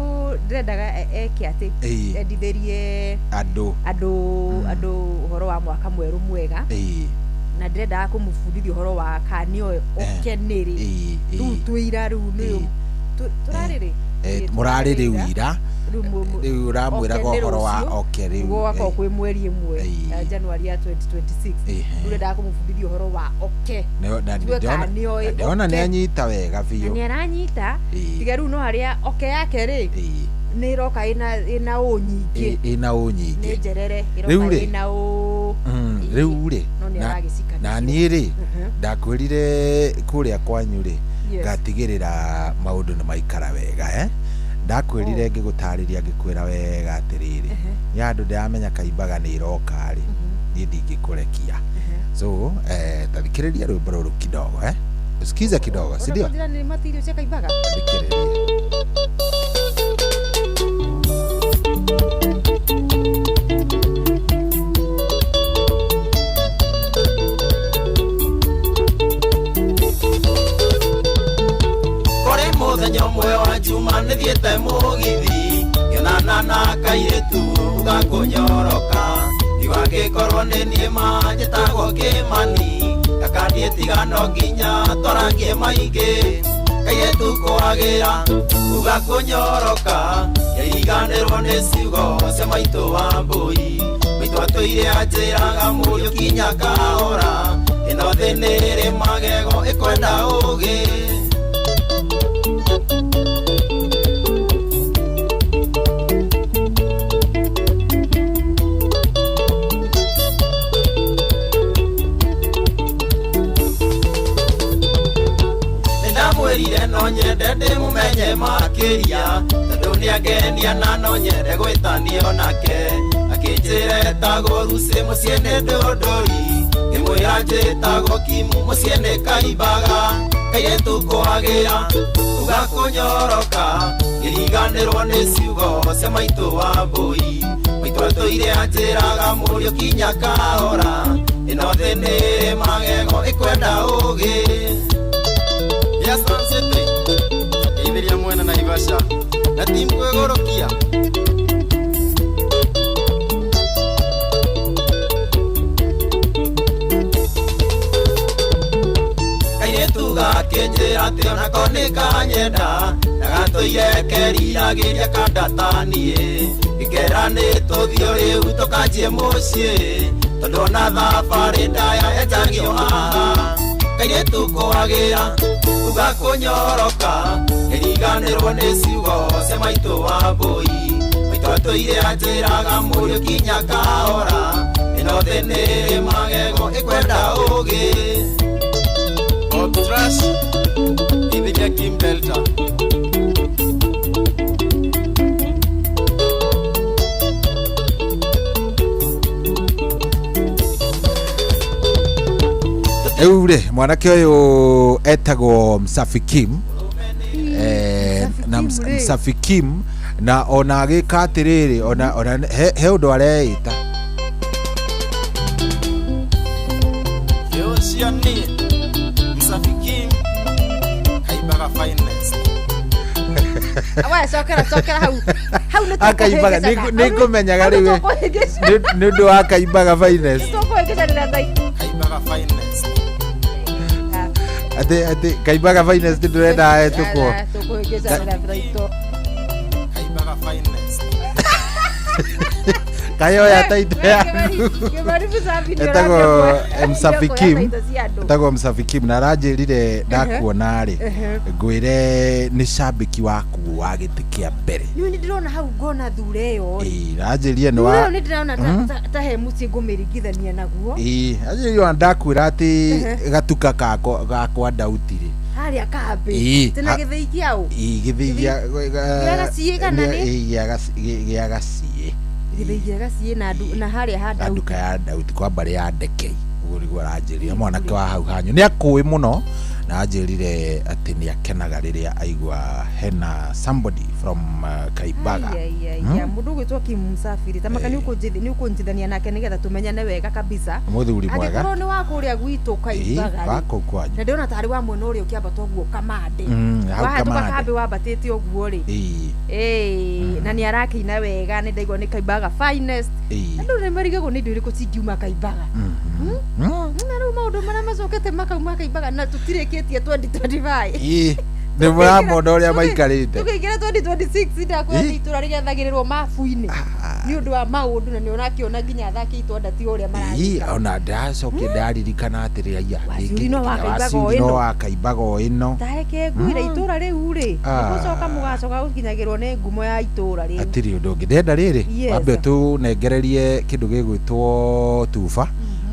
ndĩrendaga eke atĩ Ĩĩ. endithĩrie andũ andũ ũhoro wa mwaka mwerũ mwega, na ndĩrendaga kũmũbundithia ũhoro wa kana nĩoĩ oke nĩrĩ. Rĩu twĩira rĩu nĩ tũrarĩ rĩ. Mũrarĩ rĩu ira. Rĩu Rĩu ũramwĩraga oke nĩ ũhoro wa rũciũ, oke rĩu. Gũgakorwo kwĩ mweri 1 ya Januari ya 2026. Rĩu ndendaga kũmũbundithia ũhoro wa oke. Njigue kana nĩoĩ Ndĩrona oke. nĩ anyita wega Na biũ. nĩ aranyita. Tiga rĩu no harĩa oke yake rĩ, nĩ ĩroka ĩna ũ nyingĩ. Ĩna ũ nyingĩ. Nĩ njerere Rĩu ĩroka rĩ. ĩna ũ. Rĩu rĩ, No nĩ aragĩcikania. na niĩ rĩ, ndakwĩrire kũrĩa kwanyu rĩ, Yes. ngatigĩrĩra maũndũ nĩ maikara wega, eh? Ndakwĩrire ngĩgũtarĩria, ngĩkwĩra wega atĩrĩrĩ, nĩ handũ ndĩramenya kaimbaga nĩ ĩroka rĩ, niĩ ndingĩkũrekia. So tathikĩrĩria rwĩmbo rũrũ kidogo, eh? Usikize kidogo, si ndio? Ũnakũnjĩra nĩ matirio cia kaimbaga. Thikĩrĩria. Kũrĩ mũthenya ũmwe wa njuma nĩthiĩte mũgithi, ngĩonana na kairĩtu gakũnyoroka, ngiuga angĩkorwo nĩ niĩ ma njĩtagwo Kĩmani, gakandiĩ tiga no nginya twarangie maingĩ. Kairĩtu kwagĩra uga kũnyoroka, ngĩriganĩrwo nĩ ciugo cia maitũ wa mbũi. Maitũ atũire anjĩraga, mũriũ kinya kahora, ĩno thĩ nĩrĩ magego, ĩkwenda ũgĩ. Nĩndamwĩrire no nyende ndĩmũmenye makĩria, tondũ nĩangenia na no nyende gwĩtanio nake. Akĩnjĩra etagwo Rucĩ, mũciĩ nĩ Ndũndũri. Ngĩmwĩra njĩtagwo Kimu, mũciĩ nĩ Kaimbaga. Kairĩtu kwagĩra uga kũnyoroka, ngĩriganĩrwo nĩ ciugo cia maitũ wa mbũi. Maitũ atũire anjĩraga, mũriũ kinya kahora, ĩno thĩ nĩrĩ magego, ĩkwenda ũgĩ. Ya Sun City ĩithĩria mwena Naivasha na timu kwĩgũrũkia. Kairĩtu gakĩnjĩra atĩ onako nĩ kanyenda, na gatũire keriragĩria kandataniĩ. Ngĩkera nĩ tũthiĩ rĩu tũkanjie mũciĩ, tondũ ona thabarĩ ndaya yanjagio haha. Kairĩtu kwagĩra uga kũnyoroka, ngĩriganĩrwo nĩ ciugo cia maitũ wa mbũi. Maitũ atũire anjĩraga, mũriũ kinya kahora, ĩno thĩ nĩrĩ magego, ĩkwenda ũgĩ. Bob Trash ĩithĩria Kim Delta. Rĩu rĩ, mwanake ũyũ etagwo Msafi Kim, na Kim rĩ. Msafi Kim, na ona agĩka atĩrĩrĩ, ona he ũndũ areĩta. Yoshia ni Msafi Kim, Kaimbaga finest. We cokera, cokera hau hau nĩ Akaimbaga tũkũhĩngĩcana. nĩ ngũmenyaga Hau rĩu nĩ tũkũhĩngĩcana. nĩ ũndũ wa Kaimbaga finest. Tũkũhĩngĩcanĩra thaa Kaimbaga finest. Ati ati Kaimbaga finest ndurenda hetũkwo. Kaimbaga finest. Kayoya taito yaku. Etagwo Msafi Kim. Etagwo Msafi Kim na aranjĩrire ndakuona rĩ ngwĩre nĩ cambĩki waku wa gĩtĩ kĩa mbere. Nĩ ndĩrona hau ngona thure ĩyo rĩ. Ĩĩ aranjĩrire nĩ wa nĩ ndĩrona ta he mũciĩ ngũmĩringithania naguo. Ĩĩ aranjĩrire ona ndakwĩra atĩ gatuka gakwa Dauti rĩ harĩa kambĩ tena gĩthĩi kĩa ũ? Ĩĩ gĩthĩi gĩa Gaciĩ kana nĩ? Ĩĩ gĩa Gaciĩ. Gĩthĩi gĩa Gaciĩ na harĩa ha Dauti. Nduka ya Dauti kwa mbarĩ ya Ndekei ũguo nĩguo aranjĩrire mwanake wa hau hanyu nĩ akũĩ mũno na anjĩrire atĩ nĩ akenaga rĩrĩa aigua hena somebody from Kaimbaga. Mũndũ ũgwĩtwo Kim Msafiri ta maka nĩ ũkũnjithania nake nĩgetha tũmenyane wega kabisa. Mũthuri mwega. Angĩkorwo nĩ wa kũrĩa gwitũ Kaimbaga wa kũu kwanyu. Na ndĩrona tarĩ wa mwena ũrĩa ũkĩambata ũguo Kamande. Wahĩtũka kambĩ wambatĩte ũguo rĩ. Ĩĩ na nĩ arakĩina wega nĩ ndaigua nĩ Kaimbaga finest. Andũ nĩ marigagwo nĩ indo irĩkũ cingiuma Kaimbaga. Na rĩu maũndũ marĩa macokete makauma Kaimbaga na tũtirĩkĩtie 2025. Ĩĩ nĩ mũramona ũrĩa maikarĩte. Tũkĩingĩra 2026 ndakwĩra nĩ itũra rĩgethagĩrĩrwo mabu-inĩ nĩ ũndũ wa maũndũ na nĩ ũrakĩona nginya athaki itwanda ti ũrĩa marathiĩ. Ĩĩ ona ndacokia ndaririkana atĩrĩ aya Waciuri no wa Kaimbaga o ĩno. Tareke ngwĩre itũra rĩu rĩ nĩgũcoka mũgacoka gũkinyagĩrwo nĩ ngumo ya itũra rĩu. Hatirĩ ũndũ ũngĩ ndenda rĩrĩ wambe ũtũnengererie kĩndũ gĩgwĩtwo tuba.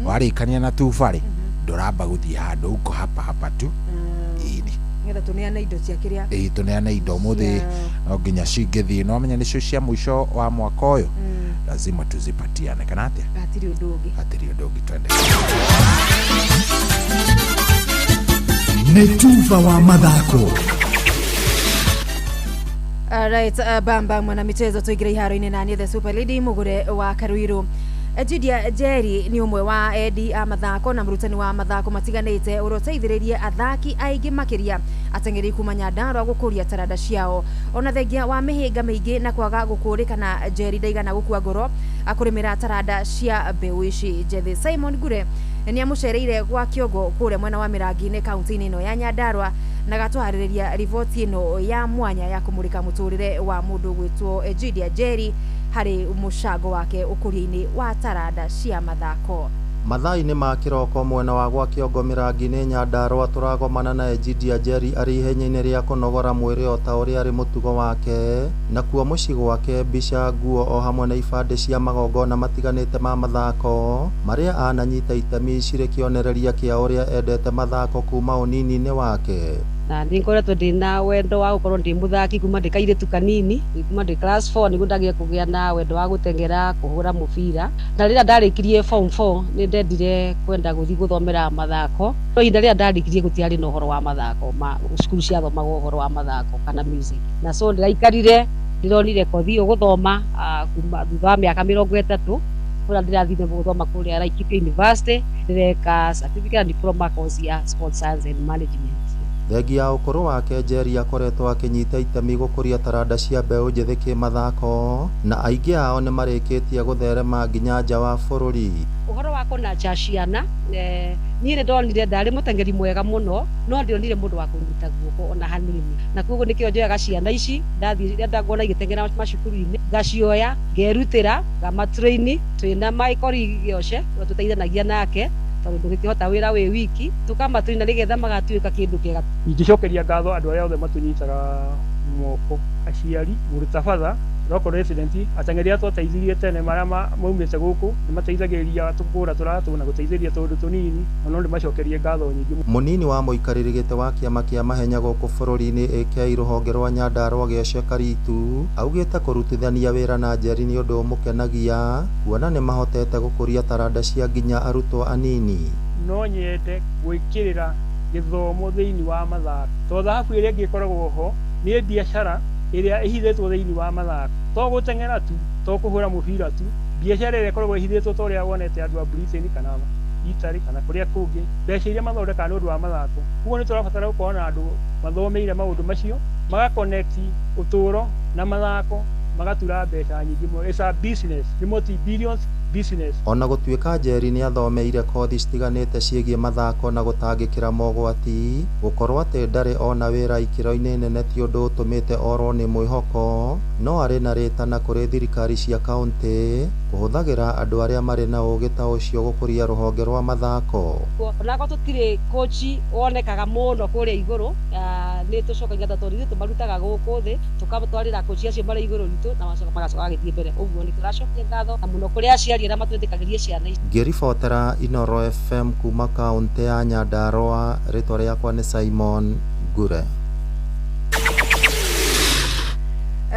Warĩkania na tuba rĩ ndũramba gũthiĩ handũ uko hapa hapa tu. Nĩgetha tũneane indo cia kĩrĩa. Ĩĩ tũneane indo ũmũthĩ no nginya cingĩthiĩ no menya nĩcio cia mũico wa mwaka ũyũ lazima tuzipatiane kana atĩa? Hatirĩ ũndũ ũngĩ. Hatirĩ ũndũ ũngĩ twende. Nĩ tuba wa mathako. Alright, bamba mwana michezo tuingire iharo-inĩ na niĩ the super lady Mugure wa Karuiru. Judia Jerry nĩ ũmwe wa endi a mathako na mũrutani wa mathako matiganĩte ũrĩa ũteithĩrĩirie athaki aingĩ makĩria ateng'eri kuma Nyandarua gũkũria taranda ciao. Ona thengia wa mĩhĩnga mĩingĩ na kwaga gũkũrĩkana, Jerry ndaigana gũkua ngoro akũrĩmĩra taranda cia mbeũ ici njethĩ. Simon Ngure nĩ amũcereire gwa kĩongo kũrĩa mwena wa Mĩrangi-inĩ kaunti-inĩ ĩno ya Nyandarua na gatũharĩrĩria riboti ĩno ya mwanya ya kũmũrĩka mũtũrĩre wa mũndũ ũgwĩtwo Judia Jerry harĩ mũcango wake ũkũria-inĩ wa taranda cia mathako. Mathaa-inĩ ma kĩroko mwena wa gwa kĩongo Mĩrangi-inĩ Nyandarua tũragomana na Egidia Jerry arĩ ihenya-inĩ rĩa kũnogora mwĩrĩ o ta ũrĩa arĩ mũtugo wake nakuo mũciĩ gwake mbica nguo o hamwe na ibandĩ cia magongona matiganĩte ma mathako marĩa ananyita itemi cirĩ kĩonereria kĩa ũrĩa endete mathako kuma ũnini-inĩ wake. Na nĩ ngoretwo ndĩna wendo wa gũkorwo ndĩ mũthaki kuma ndĩ kairĩtu kanini kuma ndĩ class 4 nĩguo ndagĩa kũgĩa na wendo wa gũteng'era kũhũra mũbira na rĩrĩa ndarĩkirie form 4 nĩ ndendire kwenda gũthiĩ gũthomera mathako no ihinda rĩrĩa ndarĩkirie gũtiarĩ na ũhoro wa mathako ma cukuru ciathomagwo ũhoro wa mathako kana music na so ndĩraikarire ndĩronire kothi ũgũthoma kuma thutha wa mĩaka 30 kũrĩa ndĩrathire gũthoma kũrĩa Laikipia University ndĩreka certificate and diploma course ya sports science and management. Thengia ya ũkũrũ wake Jerry akoretwo akĩnyita itemi gũkũria taranda cia mbeũ njĩthĩ kĩmathako na aingĩ ao nĩ marĩkĩtie gũtherema nginya nja wa bũrũri. Ũhoro wa kũnacha ciana niĩ nĩ ndonire ndarĩ mũteng'eri mwega mũno no ndionire mũndũ wa kũnyita guoko ona hanini na koguo nĩkĩo njoyaga ciana ici ndathiĩ ndangona igĩteng'era macukuru-inĩ ngacioya ngerutĩra ngamatrain twĩna Michael Gĩoce ũrĩa tũteithanagia nake tondũ ndũngĩkĩhota wĩra wĩ wiki tũkamatrain nĩgetha magatuĩka kĩndũ kĩega. Ingĩcokeria ngatho andũ arĩa othe matũnyitaga moko, aciari, mũrutabatha, local resident, ateng'eri arĩa twateithirie tene marĩa maumĩte gũkũ nĩ mateithagĩrĩria kũgũra tũratũ na gũteithĩrĩria tũũndũ tũnini na no ndĩmacokerie ngatho nyingĩ. Mũnini wa mũikarĩri gĩtĩ wa kĩama kĩa mahenya gũkũ bũrũri-inĩ AK rũhonge rwa Nyandarua Gĩoce Karitu augĩte kũrutithania wĩra na Jerry nĩ ũndũ ũmũkenagia kuona nĩ mahotete gũkũria taranda cia nginya arutwo anini. No nyende gwĩkĩrĩra gĩthomo thĩinĩ wa mathako tondũ thahabu ĩrĩa ĩngĩ ĩkoragwo ho nĩ biacara ĩrĩa ĩhithĩtwo thĩinĩ wa mathako to gũteng'era tu to kũhũra mũbira tu biacara ĩrĩa ĩkoragwo ĩhithĩtwo ta ũrĩa wonete andũ a Britain kana Italy kana kũrĩa kũngĩ mbeca iria mathondekaga nĩ ũndũ wa mathako. Koguo nĩ tũrabatara gũkorwo na andũ mathomeire maũndũ macio magaconnect ũtũũro na mathako magatura mbeca nyingĩ mũno. It's a business, nĩ multi billions. business. Ona gũtuĩka Njeri nĩathomeire kothi citiganĩte ciĩgiĩ mathako na gũtangĩkĩra mogwati, gũkorwo atĩ ndarĩ ona wĩra ikĩro-inĩ nene ti ũndũ ũtũmĩte orwo nĩ mwĩhoko, no arĩ na rĩtana kũrĩ thirikari cia kaũntĩ kũhũthagĩra andũ arĩa marĩ na ũgĩ ta ũcio gũkũria rũhonge rwa mathako. Onakorwo tũtirĩ coach wonekaga mũno kũrĩa igũrũ, nĩ tũcokagia tondũ ithuĩ tũmarutaga gũkũ thĩ tũkamatwarĩra coach acio marĩ igũrũ ritũ na magacoka magĩthiĩ mbere. Ũguo nĩ tũracokia ngatho na mũno kũrĩ aciari arĩa matwĩtĩkagĩria ciana ici. Ngĩribotera Inoro FM kuma kaũntĩ ya Nyandarua, rĩtwa rĩakwa nĩ Simon Ngure.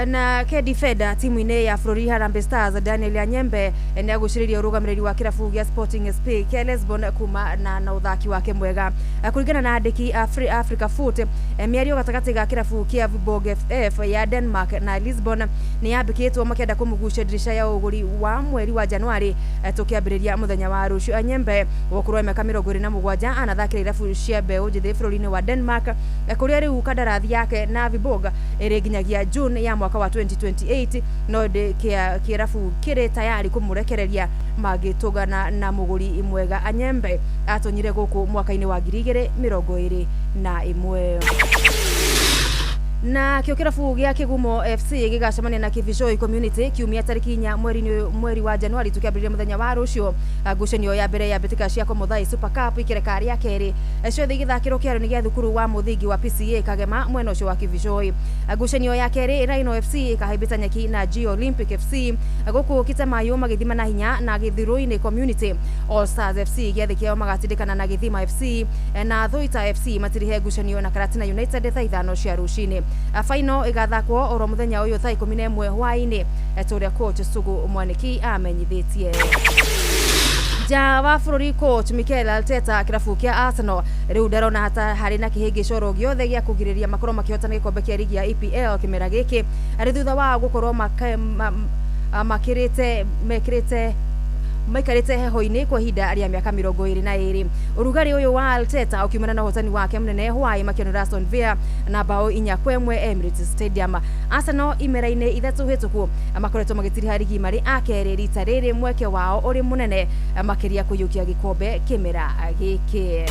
Na Kedi Feda timu-inĩ ya bũrũri Harambee Stars Daniel Anyembe nĩ agucĩrĩirie ũrũgamĩrĩri wa kĩrabu gĩa Sporting SP kĩa Lisbon kuma na ũthaki wake mwega. Kũringana na andĩki Africa Foot, mĩario gatagatĩ ga kĩrabu kĩa Viborg FF ya Denmark na Lisbon nĩ yambĩkĩtwo makĩenda kũmũgucia ndirisha ya ũgũri wa mweri wa Januari tũkĩambĩrĩria mũthenya wa rũciũ. Anyembe wa ũkũrũ wa mĩaka 27 anathakĩra irabu cia mbeũ njĩthĩ bũrũri-inĩ wa Denmark, kũrĩa rĩu kandarathi yake na Viborg ĩrĩ nginyagia June ya mwaka wa 2028, no ndĩ kĩrabu kĩrĩ tayari kũmũrekereria mangĩtũngana na mũgũri mwega. Anyembe atonyire gũkũ mwaka-inĩ wa 2021. Na kĩo kĩrabu gĩa Kĩgumo FC gĩgacemania na Kĩbicoi Community kiumia tarĩki 4 mweri wa Januari tũkĩambĩrĩria mũthenya wa rũciũ. Ngucanio ya mbere ya mbĩtĩka cia Komothai Super Cup ikereka rĩa kerĩ ciothe igĩthakĩrwo kĩharo-inĩ gĩa thukuru wa mũthingi wa PCA Kagema mwena ũcio wa Kĩbicoi. Ngucanio ya kerĩ Rhino FC ĩkahĩmbĩta nyeki na G Olympic FC, gũkũ Kitamayo magĩthima na hinya na Gĩthirũ-inĩ Community. All Stars FC gĩathĩ kĩao magatindĩkana na Gĩthima FC, na Thuita FC matirihe ngucanio na Karatina United thaa 5 cia rũcinĩ. Final ĩgathakwo oro mũthenya ũyũ thaa 11 hwaĩ-inĩ tũrĩa coach Sugu Mwaniki amenyithĩtie. Nja wa bũrũri coach Mikel Arteta kĩrabu kĩa Arsenal rĩu ndarona hata harĩ na kĩhĩngĩco oro gĩothe gĩa kũgirĩrĩria makorwo makĩhotana gĩkombe kĩa rigi ya EPL kĩmera gĩkĩ, arĩ thutha wao gũkorwo mekĩrĩte maikarĩte heho-inĩ kwa ihinda rĩa mĩaka 22. Ũrugarĩ ũyũ wa Arteta ũkiumana na ũhotani wake mũnene hwaĩ makĩonera Aston Villa na bao 4-1 Emirates Stadium. Arsenal imera-inĩ 3 hĩtũku makoretwo magĩtiriha rigi marĩ a kerĩ rita rĩrĩ mweke wao ũrĩ mũnene makĩria kũiyũkia gĩkombe kĩmera gĩkĩ.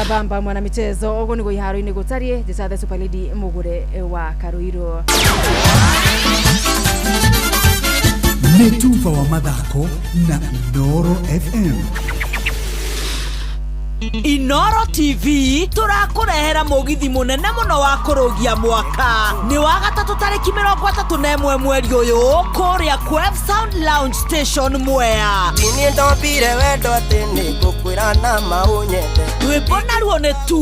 Bamba mwana michezo ũguo nĩguo iharo-inĩ gũtariĩ. Njĩta The Super Lady Mũgũre wa Karũirũ. Nĩ tuba wa mathako na Inoro FM. Inoro TV tũrakũrehera mũgithi mũnene mũno wa kũrũgia mwaka. Nĩ wa gatatũ tarĩki 31 mweri ũyũ kũrĩa Quef Sound Lounge Station Mwea. Niĩ ndombire wendo atĩ nĩngũkwĩra na maũnyende. Rwĩmbo naruo nĩ tu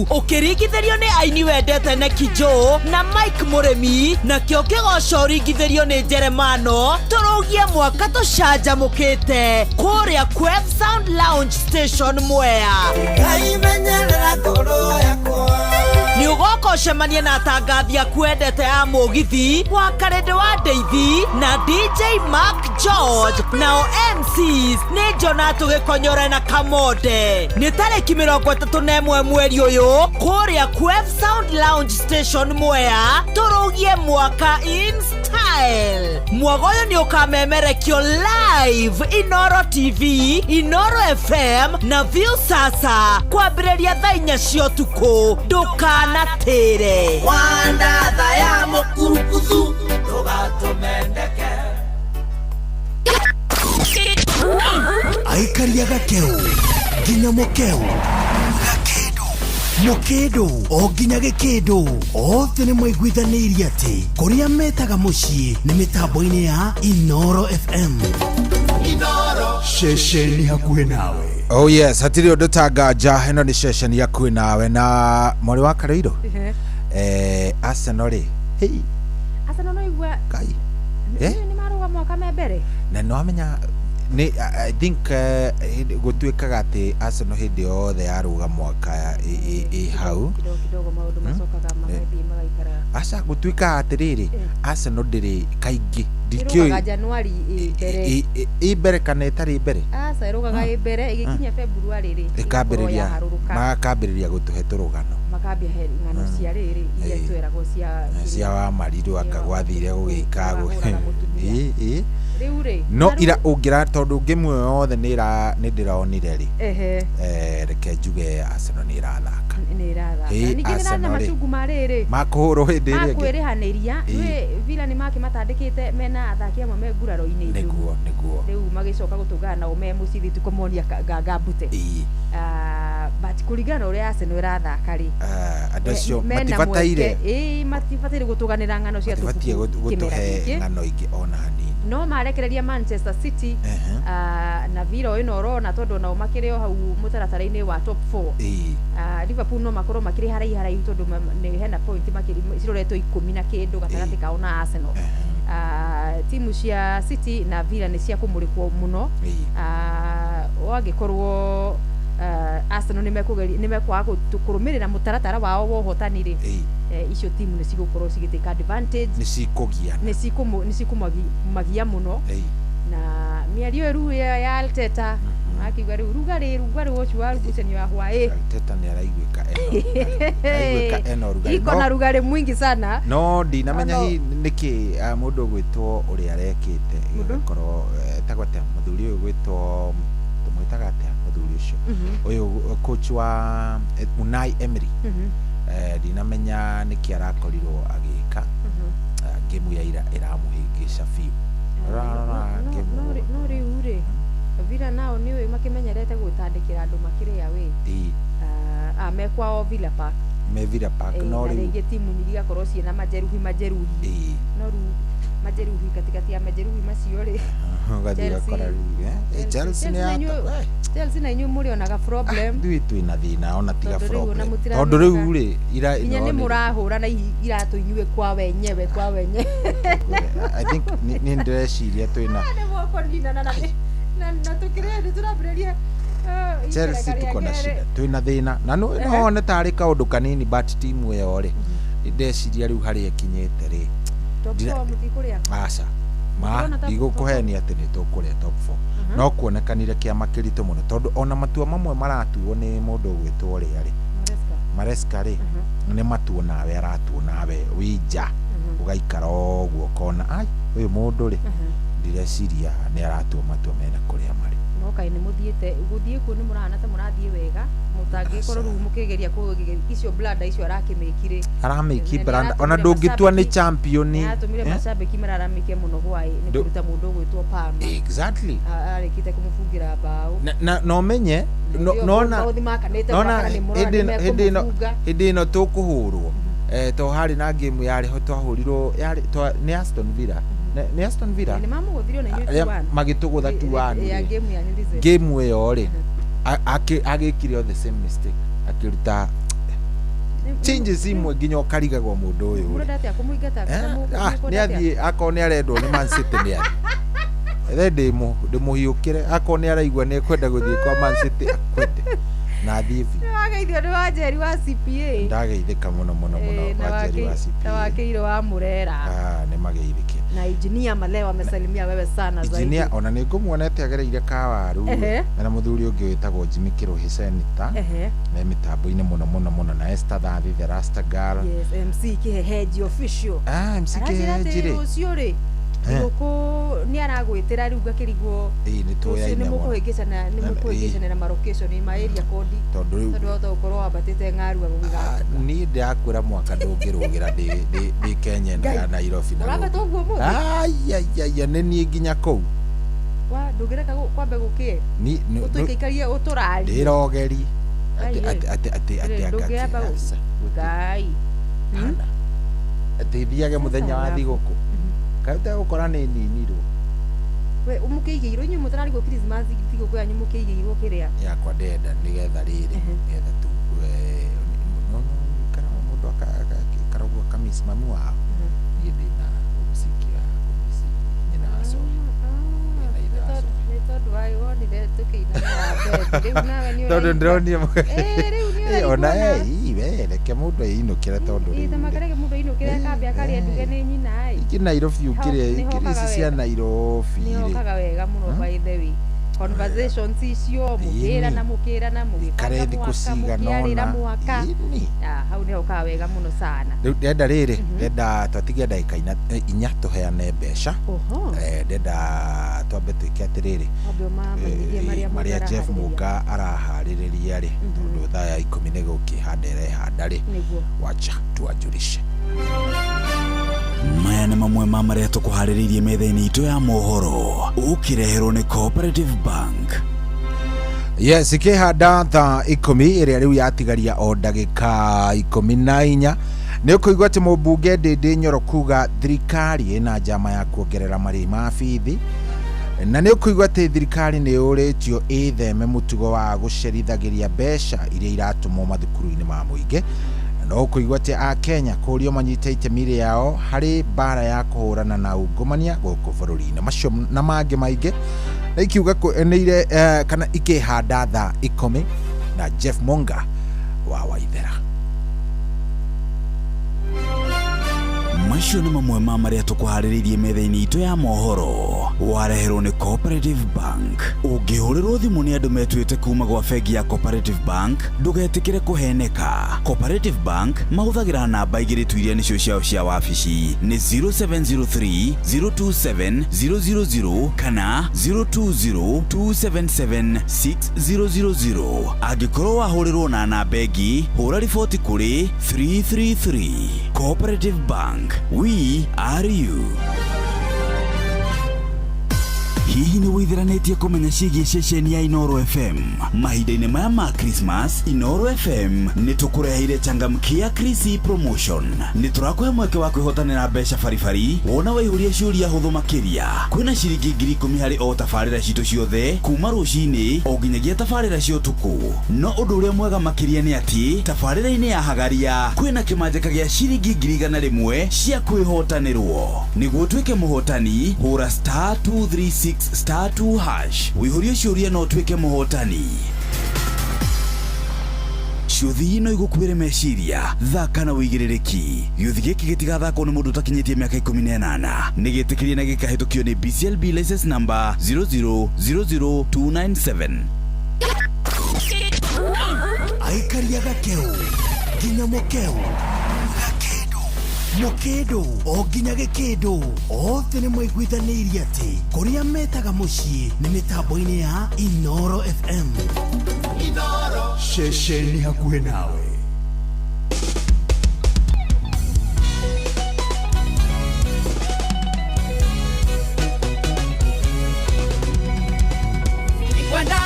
ũkĩringithĩrio nĩ aini wendete Neki Joe na Mike Mũrĩmi, nakĩo kĩgoco ũringithĩrio nĩ Jeremano. Tũrũgie mwaka tũcanjamũkĩte kũrĩa Quef Sound Lounge Station Mwea. Nĩ ũgoka ũcemanie na atangathi aku wendete a mũgithi wa Karĩndĩ wa Ndeithi na DJ Mark George, nao MCs nĩ Jonathan Gĩkonyore na Kamonde. Nĩ tarĩki 31 mweri ũyũ kũrĩa Quef Sound Lounge Station Mwea, tũrũgie mwaka in style. Mwago ũyũ nĩ ũkamemerekio live Inoro TV, Inoro FM na View Sasa kwambĩrĩria thaa 4 cia ũtukũ. Ndũkanatĩre. Wandatha ya mũkurukuthu ndũgatũmendeke. Aikaria gakeu nginya mũkeu gakĩndũ mũkĩndũ o nginya gĩkĩndũ othe nĩ maiguithanĩirie atĩ kũrĩa metaga mũciĩ nĩ mĩtambo-inĩ ya Inoro FM. Inoro ceceni hakuhĩ nawe. Oh yes, hatirĩ ũndũ ta nganja, ĩno nĩ ceceni hakuhĩ nawe. Na mwarĩ wa Karũirũ, Arsenal rĩ, hey. Arsenal no igua Ngai nĩ marũga mwaka me mbere na no amenya nĩ I think gũtuĩkaga atĩ Arsenal hĩndĩ yothe yarũga mwaka ĩ hau kidogo kidogo maũndũ macokaga magathiĩ magaikara. Aca gũtuĩkaga atĩrĩrĩ, Arsenal ndĩrĩ kaingĩ ndikĩũĩ Januari ĩ mbere ĩ mbere kana ĩtarĩ mbere. Aca ĩrũgaga ĩ mbere ĩgĩkinya February rĩ ĩkambĩrĩria magakambĩrĩria gũtũhe tũrũgano. Makambia he ng'ano cia rĩrĩ iria tweragwo cia cia wa marirũ akagwathire gũgĩka Ahũraga mũtumia. ĩ Rĩu rĩ no na rĩu- ira ũngĩra tondũ ngĩmu ĩyo yothe nĩ ndĩronire rĩ, ehe reke njuge Arsenal nĩ ĩrathaka. Nĩ ĩrathaka. Ĩ, Ningĩ nĩ Arsenal na rĩ. macungu ma rĩrĩ makũhũrwo hĩndĩ ĩrĩa ĩngĩ. makwĩrĩhanĩria. Ĩ. Nĩ Villa nĩ makĩmatandĩkĩte mena athaki amwe me nguraro-inĩ njũru. Nĩguo Rĩu magĩcoka gũtũngana nao me mũciĩ thitukomonia ngambute. Ĩ. But kũringana na ũrĩa Arsenal ĩrathaka rĩ, Andũ acio mena matibataire mweke, ĩ, matibataire gũtũganĩra ng'ano cia matibatiĩ tũbuku kĩmera gũtũhe gĩkĩ. ng'ano ingĩ ona hanini. No marekereria Manchester City, na Villa ĩno ũrona tondũ nao makĩrĩ o hau mũtaratara-inĩ wa top 4. Ĩ. Liverpool no makorwo makĩrĩ haraihu haraihu tondũ nĩ hena point makĩrĩ ciroretwo 10 na kĩndũ gatagatĩ kao na Arsenal. Timu cia City na Villa nĩ cia kũmũrĩkwo mũno. Wangĩkorwo Arsenal nĩ mekwaga kũrũmĩrĩra mũtaratara wao wa ũhotani rĩ, icio timu nĩ cigũkorwo cigĩtĩka advantage. Nĩ cikũgiana. Nĩ cikũmagia mũno. Na mĩario ĩyo rĩu ya Arteta akiuga rĩu rugarĩ rugarĩ ũcio wa ngucanio ya hwaĩ. Arteta nĩ araiguĩka ena araiguĩka ena ũrugarĩ. Iko na rugarĩ mwingi sana. No ndinamenya No. hihi nĩkĩ mũndũ ũgwĩtwo ũrĩa arekĩte Mũndũ? gĩgakorwo etagwo atĩa mũthuri ũyũ ũgwĩtwo tũmwĩtaga atĩa mũthuri ũcio ũyũ coach wa Unai Emery. Ndinamenya nĩkĩ arakorirwo agĩka. Ngĩmu ya ira ĩramũhĩngĩca biũ. Ũrarora ngĩmu No rĩu rĩ, Villa nao nĩ ũĩ makĩmenyerete gwĩtandĩkĩra andũ makĩrĩa wĩ Ĩ, me kwao Villa Park. Me Villa Park. No Na rĩu rĩngĩ timu nyingĩ igakorwo ciĩna majeruhi majeruhi. No rĩu majeruhi katikati ya majeruhi macio rĩ, ũgathiĩ Chelsea- ũgakora rĩu Chelsea nĩ na inyuĩ- Chelsea na inyuĩ mũrĩonaga problem. Ithuĩ twĩna thĩna ona tiga Tondũ rĩu ona problem mũtiramenyaga. tondũ rĩu rĩ ira Nginya nĩ ĩno rĩ, mũrahũra na iratũ inyuĩ kwa wenyewe kwa wenyewe. I think nĩ ndĩreciria twĩna Nĩ mũkũninana na tũkĩrĩa nĩ tũrambĩrĩria Chelsea ikereka rĩa tuko na kerĩ. shida twĩna thĩna na no Ehe. wone tarĩ kaũndũ kanini but timu ĩyo rĩ ndĩreciria rĩu harĩa ĩkinyĩte rĩ Top four mũtikũrĩa. Aca ma Ndĩrona top ndigũkũhenia atĩ nĩ tũkũrĩa top 4. No kuonekanire kĩama kĩritũ mũno tondũ ona matua mamwe maratuo nĩ mũndũ ũgwĩtwo ũrĩa rĩ Maresca. Maresca rĩ nĩ matuo nawe aratuo nawe wĩ nja ũgaikara ũguo ũkona ai ũyũ mũndũ rĩ ndireciria nĩ aratua matua mena kũrĩa marĩ. No kaĩ nĩ mũthiĩte gũthiĩ kuo nĩ mũrahana ta mũrathiĩ wega mũtangĩkorwo rĩu mũkĩgeria icio blanda icio arakĩmĩki rĩ. Aramĩki Nĩ brand ona aratũmire ndũngĩtua nĩ macambĩki- champion. Nĩ aratũmire macambĩki mararamike mũno hwaĩ nĩ kũruta mũndũ ũgwĩtwo Palmer. Exactly. Arĩkĩte kũmũbungĩra mbaũ. Na no menye Nĩo nona maũthĩ makanĩte nona mũrakara nĩ mũrona hĩndĩ nĩ ĩno mekũmũbunga. hĩndĩ ĩno tũkũhũrwo to harĩ na game yarĩ ho twahũrirwo yarĩ nĩ Aston Villa. Nĩ Aston Villa Nĩ mamũgũthire ona inyuĩ arĩa 2-1. magĩtũgũtha 2-1 Ya rĩ. game yanyu Lizzy. Game ĩyo rĩ agĩkire o the same mistake akĩruta changes imwe nginya ũkarigagwo mũndũ ũyũ rĩ. Mũrenda atĩa kũmũingata? Kana Nĩ mũkwenda atĩa? athiĩ akorwo nĩ arendwo nĩ Man City nĩ athiĩ ethe ndĩmũhiũkĩre akorwo nĩ araigua nĩ ekwenda gũthiĩ kwa Man City akwende na athiĩ biũ. Nĩ wageithio nĩ Wanjeri wa CPA. Ndageithĩka mũno mũno mũno. Na Wanjeri wa CPA na wakĩirwo wa Murera. Nĩ mageithĩke. Na engineer Maleo amesalimia wewe sana zaidi. Engineer ona nĩ ngũmuonete agereire kawaru Ehe. na mũthuri ũngĩ wĩtagwo Jimmy Kĩrũhĩ Senator Ehe. me mĩtambo-inĩ mũno mũno mũno na Esther Thathi the Rasta Girl. Yes, MC Kĩhehenji official. MC Aranjĩra atĩ Kĩhehenji rĩ. rũciũ rĩ thigũkũ nĩ aragwĩtĩra rĩu ngakĩrigwo Ĩĩ nĩ rũciũ nĩ tũyaine mũno mũkũhĩngĩcana nĩ mũkũhĩngĩcanĩra malocation ma area code tondũ rĩu tondũ wahota gũkorwo wambatĩte ng'arua gũgĩgaatuka. Niĩ ndĩrakwĩra mwaka ndũngĩrũgĩra ndĩ Kenya ĩno ya Nairobi na Ũrambata gũkũ. ũguo ũmũthĩ? Aiaiaia nĩ niĩ nginya kũu. Wa ndũngĩreka kwambe gũkĩe Ni- ũtũikaikarie ũtũrarie. Ndĩrogeri Ai, atĩ atĩ atĩ atĩ Ndũngĩamba anga Ngai. Atĩ thiage mũthenya wa Sasa thigũkũ kaĩ ũtegũkora nĩ ninirwo. We mũkĩigĩirwo inyuĩ mũtararigwo Christmas thigũkũ yanyu mũkĩigĩirwo kĩrĩa? Yakwa ndenda nĩgetha rĩrĩ nĩgetha tu no no ikara mũndũ akaikara ũguo akamisi mamu wao. Niĩ ndĩna homesick ya kũmisi nyina wa Sofi. Nĩ tondũ wa wonire tũkĩina na wa bendi rĩu nawe nĩ Tondũ ũraigua. ndĩronire Ĩĩ, rĩu nĩ Eh, ona ũraigua eh, ii, we reke mũndũ einũkĩre tondũ Ĩ, rĩu ta makareke mũndũ ainũkĩre kambe akarĩa nduge nĩ nyina ĩ. Ingĩ Nairobi ũkĩrĩa Nĩ ingĩ hokaga ici cia wega. Nairobi Nĩ rĩ hokaga wega mũno by the way. Conversations icio mũkĩrana mũkĩrana Ikare mũgĩbanga thikũ mwaka cigana mũkĩarĩra ũna. mwaka. Ah, hau nĩ hokaga wega mũno sana. Rĩu ndenda rĩrĩ, ndenda twatigia ndagĩka 4 tũheane mbeca. Oho. Ndenda twambe twĩke atĩrĩrĩ, Wambe ũmamenyithie marĩa mũndũ marĩa Jeff araharĩrĩria. Mũnga araharĩrĩria rĩ, tondũ thaa ya 10 nĩ gũkĩhanda ĩrehanda rĩ. Nĩguo. Wacha tuwajulishe. Maya nĩ mamwe ma marĩa tũkũharĩrĩirie metha-inĩ itũ ya mohoro ũkĩreherwo nĩ Cooperative Bank. Yes, ikĩhanda thaa 10 ĩrĩa rĩu yatigaria o ndagĩka 14, nĩ ũkũigua atĩ mũmbunge Ndĩndĩ Nyoro kuga thirikari ĩna njama ya kuongerera marĩhi ma bithi, na nĩ ũkũigua atĩ thirikari nĩ yũrĩtio ĩtheme mũtugo wa gũcerithagĩria mbeca iria iratũmwo mathukuru-inĩ ma mũingĩ. Na no ũkũigua atĩ Akenya kũrio manyite itemi rĩao harĩ mbara ya kũhũrana na ungumania gũkũ bũrũri-inĩ. Macio na mangĩ maingĩ na ikiuga nĩ ire kana ikĩhanda thaa 10 na Jeff Monga wa Waithera. Macio nĩ mamwe ma marĩa tũkũharĩrĩirie metha-inĩ itũ ya mohoro wareherwo nĩ Cooperative Bank. Ũngĩhũrĩrwo thimũ nĩ andũ metuĩte kuma gwa bengi ya Cooperative Bank, ndũgetĩkĩre kũheneka. Cooperative Bank mahũthagĩra namba 2 tu iria nĩcio ciao cia wabici, nĩ 0703 027 000 kana 020 277 6000. Angĩkorwo wahũrĩrwo na namba ĩngĩ, hũra riboti kũrĩ 333. Cooperative Bank, we are you. Hihi nĩ wĩitheranĩtie kũmenya ciĩgiĩ ceceni ya Inoro FM? Mahinda-inĩ maya ma Christmas, Inoro FM nĩ tũkũreheire Changamkia Krisi Promotion. Nĩ tũrakũhe mweke wa kwĩhotanĩra mbeca baribari wona waihũria ciũria hũthũ makĩria. Kwĩna ciringi 10,000 harĩ o tabarĩra citũ ciothe kuma rũcinĩ o nginyagia tabarĩra cia ũtukũ. No ũndũ ũrĩa mwega makĩria nĩ atĩ tabarĩra-inĩ ya Hagaria kwĩna kĩmanjĩka gĩa ciringi 100,000 cia kwĩhotanĩrwo. Nĩguo ũtuĩke mũhotani, hũra star 236 star 2 hash wĩihũrie ciũria na ũtuĩke mũhotani. Ciũthi no igũkuĩre meciria, thaka na wĩigĩrĩrĩki. Gĩũthi gĩkĩ gĩtigathakwo nĩ mũndũ ũtakinyĩtie mĩaka 18. Nĩ gĩtĩkĩrie na gĩkahĩtũkio nĩ BCLB license number 0000297. Aikaria gakeu nginya mũkeu gakĩndũ mũkĩndũ o nginya gĩkĩndũ, othe nĩ maiguithanĩirie atĩ kũrĩa metaga mũciĩ nĩ mĩtambo-inĩ ya Inoro FM. Ceceni hakuhĩ nawe. Kwenda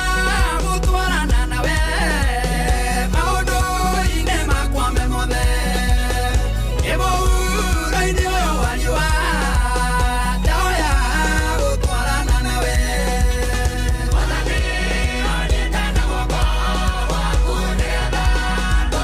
gũtwarana nawe maũndũ-inĩ makwa me mothe, ĩmũhuro-inĩ ũyũ wa riũa ndaoya gũtwarana nawe. Mwathani, ũnyite na guoko waku nĩgetha ndũre.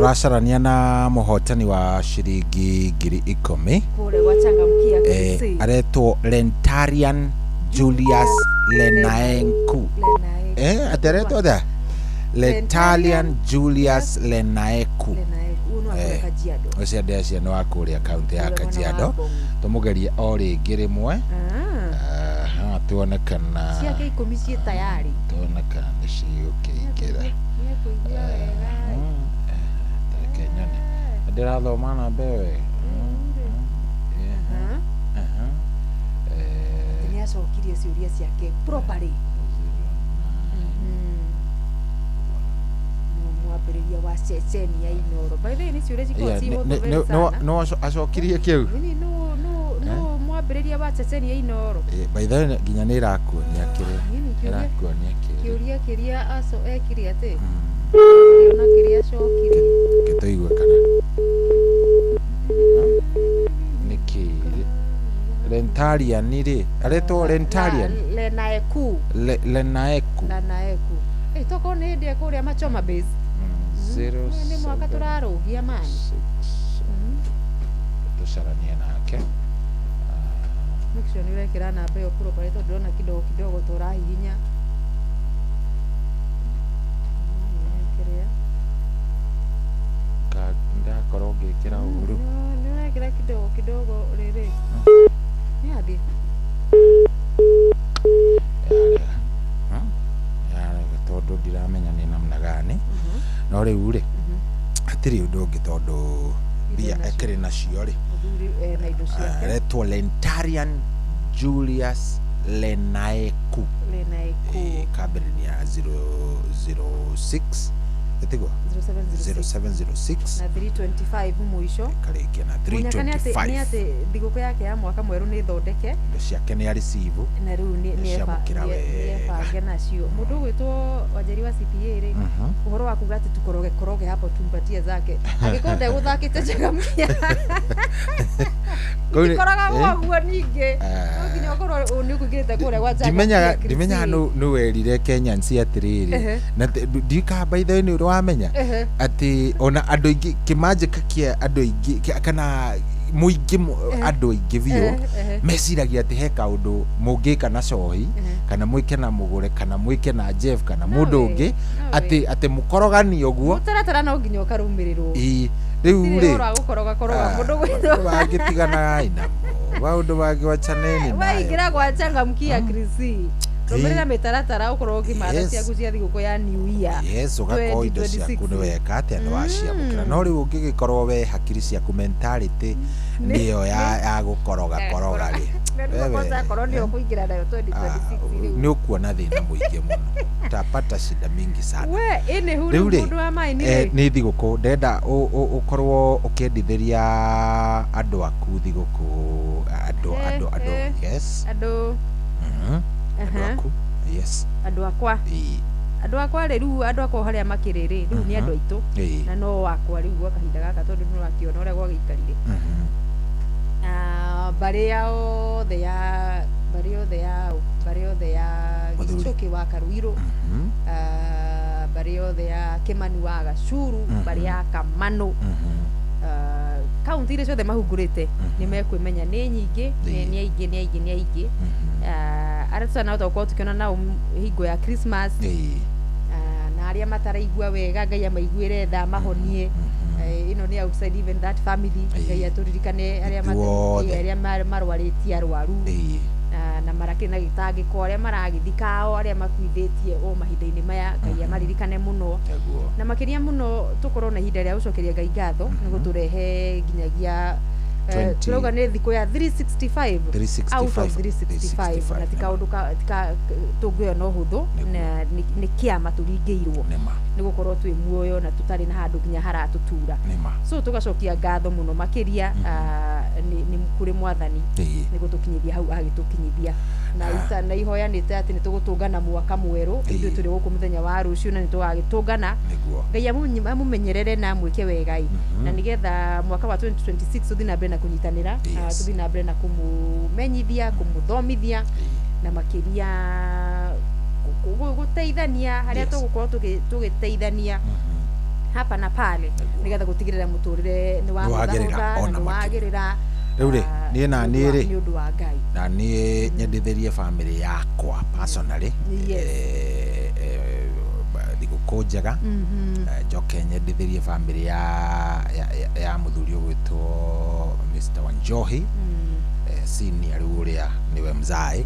Tũracarania na mũhotani wa ciringi 10,000 kũrĩa gwa Changamkia Kisii. Aretwo Lentarian Julius Lenaenku. Atĩ aretwo atĩa? Lentarian Julius Lenaeku. Lenaeku no akũrĩa Kajiado. Ũcio ndĩacia nĩ wa kũrĩa kaunti ya Kũrĩa mwena wa Kajiado. Ngong. Tũmũgerie o rĩngĩ rĩmwe. Ah. Aha, tuone kana Ciake 10 ciĩ tayari. Tuone kana nĩ cigũkĩingĩra. Nĩekũigua wega. Reke nyone. Ndĩrathoma namba ĩyo wega. Aha. Aha. Nĩ acokirie ciũria ciake properly. Mwambĩrĩria wa ceceni ya Inoro. By the way, nĩ ciũria cikoragwo Yeah, ciĩ hũthũ very sana. no acokirie kĩu. Nini no mwambĩrĩria wa ceceni ya Inoro. By the way, nginya nĩ ĩrakuonia kĩrĩa. Nini kĩũria? Ĩrakuonia kĩrĩa. Kĩũria kĩrĩa aco ekire atĩ? Ona kĩrĩa acokirie. Reke tũigue kana. Nĩ kĩĩ? Lentarian rĩ, aretwo Lentarian. Lenaeku. Lenaeku. Lenaeku. Eh, tokorwo nĩ hĩndĩ kũrĩa Machoma base. Zero Nĩ mwaka seven tũrarũgia mani. Tũcaranie nake. Make sure nĩ ũrekĩra namba ĩyo properly tondũ ndĩrona kidogo kidogo tũrahihinya. Kĩrĩa? Ndakorwo ngĩkĩra ũru. Nĩ ũrekĩra kidogo kidogo rĩrĩ. Nĩ athiĩ. Yarega tondũ ndiramenya nĩ namna gani. No rĩu rĩ, hatirĩ ũndũ ũngĩ tondũ mbia ekĩrĩ nacio rĩ. Mũthuri ena indo ciake. Aretwo Lentarian Julius Lenaeku. Lenaeku. Kambĩrĩria ya 006 ĩtiguo 0706 0706 na 325 mũico. Karĩkia na Mũnyaka nĩ atĩ 325. thigũkũ yake ya mwaka mwerũ nĩ thondeke Indo ciake nĩ arĩcibu. Na rĩu Nĩciamũkĩra wega. nĩebange nacio. Mũndũ ũgwĩtwo Wanjeri wa CPA rĩ, ũhoro wa kuga atĩ tukoroge koroge hapo tumpatie zake angĩkorwo ndegũthakĩte Changamkia Kũu nĩ- ikoragwo ũguo ningĩ Ah. no nginya ũkorwo nĩ ũkũingĩrĩte kũrĩa gwa ndimenyaga Changamkia ndimenyaga Kisii. nũ werire Kenyans atĩrĩrĩ Ehe. na ndiũĩ by the way nĩ ũrĩ wamenya Ehe. atĩ ona andũ aingĩ kĩmanjĩka kĩa andũ aingĩ kana mũingĩ andũ aingĩ biũ Ehe, ehe. meciragia atĩ he kaũndũ mũngĩka na cohi kana mwĩke na mũgũre kana mwĩke na Jeff kana mũndũ we, ũngĩ no we. atĩ mũkorogani ũguo. Mũtaratara no nginya ũkarũmĩrĩrwo. Ĩĩ, rĩu Gũtirĩ rĩ ũhoro wa gũkoroga koroga mũndũ gwĩtwo mangĩtiganagai namo maũndũ mangĩ wachaneni nayo. Waingĩra gwa Changamkia Kisii, rũmĩrĩra mĩtaratara ũkorwo ũkĩmatha Yes. ciaku cia thigũkũ ya New Year. Yes, ũgakorwo indo ciaku nĩ 2026. weka atĩa nĩ waciamũkĩra no rĩu ũngĩgĩkorwo we hakiri ciaku mentality nĩyo ya gũkoroga koroga rĩ, Na rĩu wewe, kwanza akorwo nĩyo ũkũingĩra nayo 2026 rĩu. nĩ ũkuona thĩna mũingĩ mũno, utapata shida mingi sana. We ĩnĩ hu Rĩu rĩu rĩ, mũndũ wa maini rĩ. nĩ thigũkũ ndenda ũkorwo ũkĩendithĩria andũ aku thigũkũ andũ andũ andũ yes. Andũ Andũ Aha. aku, yes. Andũ akwa. Ĩĩ. Andũ akwa rĩ, rĩu andũ akwa harĩa makĩrĩ rĩ, rĩu nĩ andũ aitũ Ĩĩ. na no wakwa rĩu gwa kahinda gaka tondũ nĩ wakĩona ũrĩa gwagĩikarire. Na mbarĩ ya othe ya mbarĩ yothe ya mbarĩ yothe ya Mũthuri. Gĩcũkĩ wa Karuirũ, mbarĩ yothe ya Kĩmani wa Gacuru, mbarĩ ya Kamanũ, kaunti iria ciothe mahungurĩte nĩ mekwĩmenya nĩ nyingĩ, nĩ aingĩ nĩ aingĩ nĩ aingĩ. Arĩa tũtanahota gũkorwo tũkĩona nao hingo ya Christmas, na arĩa mataraigua wega Ngai amaiguĩre tha mahonie. Ĩno nĩ outside even that family. Ngai atũririkane arĩa Ithuothe. arĩa marwarĩtie arwaru na marakĩrĩ na gĩtangĩko, arĩa maragĩthikao, arĩa makuithĩtie o mahinda-inĩ maya, Ngai amaririkane mũno. Nĩguo. Na makĩria mũno tũkorwo na ihinda rĩa gũcokeria Ngai ngatho nĩ gũtũrehe nginyagia 20 tũrauga nĩ thikũ ya 365 365 out of 365 na ti kaũndũ tũngĩoya na ũhũthũ na nĩ kĩama tũringĩirwo nĩ gũkorwo twĩ muoyo na tũtarĩ na handũ nginya haratũtura. So tũgacokia ngatho mũno makĩria nĩ kũrĩ mwathani nĩ gũtũkinyithia hau agĩtũkinyithia na na ihoya nĩ ta atĩ nĩ tũgũtũngana mwaka mwerũ ithuĩ tũrĩ gũkũ mũthenya wa rũciũ na nĩ tũgagĩtũngana. Ngai amũmenyerere na amwĩke wega ĩ na nĩgetha mwaka wa 2026 tũthiĩ na mbere na kũnyitanĩra, tũthiĩ na mbere na kũmũmenyithia, kũmũthomithia na makĩria gũteithania harĩa tũgũkorwo tũgĩteithania. Hapa na pale nigetha gutigirira muturire ni wa Nĩ wagĩrĩra, hũthahũtha ona na nĩ wagĩrĩra. Rĩu rĩ, niĩ na niĩ rĩ, nĩ ũndũ wa Ngai. Na niĩ nyendithĩrie family yakwa personally thigũkũ njega. Njoke nyendithĩrie family ya mũthuri ũgwĩtwo Mr. Wanjohi, senior rĩu ũrĩa nĩwe mzae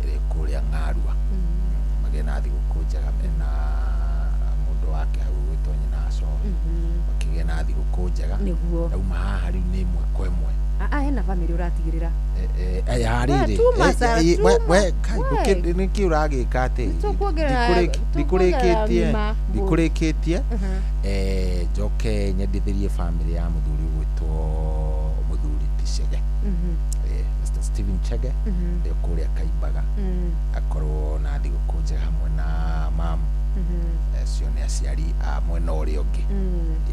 ĩrĩ kũrĩa Ng'arua, magĩe na thigũkũ njega mena mũndũ wake hau ũgwĩtwo nyina Acohi, makĩgĩe na thigũkũ njega. Nĩguo. Ndauma haha rĩu nĩ ĩmwe kwa ĩmwe. Ah, ah, hena family ũratigĩrĩra. Aya We, rĩrĩ tuma, Sarah, tuma. We nĩkĩ ũragĩka atĩ Tũkuongerera- ndikũrĩkĩtie tũkuongerera ng'ima. Ndikũrĩkĩtie. Njoke nyendithĩrie family ya mũthuri ũgwĩtwo mũthuri ti Chege, Mr. Stephen Chege, ndĩ kũrĩa Kaimbaga, akorwo na thigũkũ njega hamwe na mam. Acio nĩ aciari a mwena ũrĩa ũngĩ.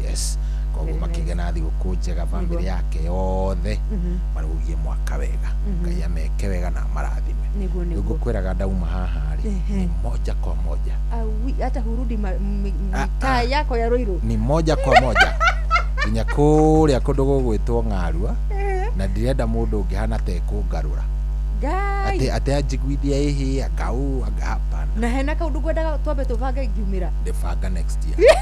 Yes, koguo Very nice. makĩgĩa na thigũkũ njega family Nĩguo. yake yothe, marũgie mwaka wega. Ngai ameke wega na amarathime. Nĩguo, Rĩu nĩguo. ngũkwĩraga ndauma haha rĩ, Ehe. ni moja kwa moja. Awi, hata hurudi mitaa yako ya Ruiru. Ni moja kwa moja nginya kũrĩa kũndũ gũgwĩtwo Ng'arua, na ndirenda mũndũ ũngĩ hana ta ekũngarũra Ngai. Atĩ anjiguithia ĩhĩ anga ũũ anga hapana. Na hena kaundu ngwendaga twambe tũbange ngiumĩra. Ndĩbanga next year,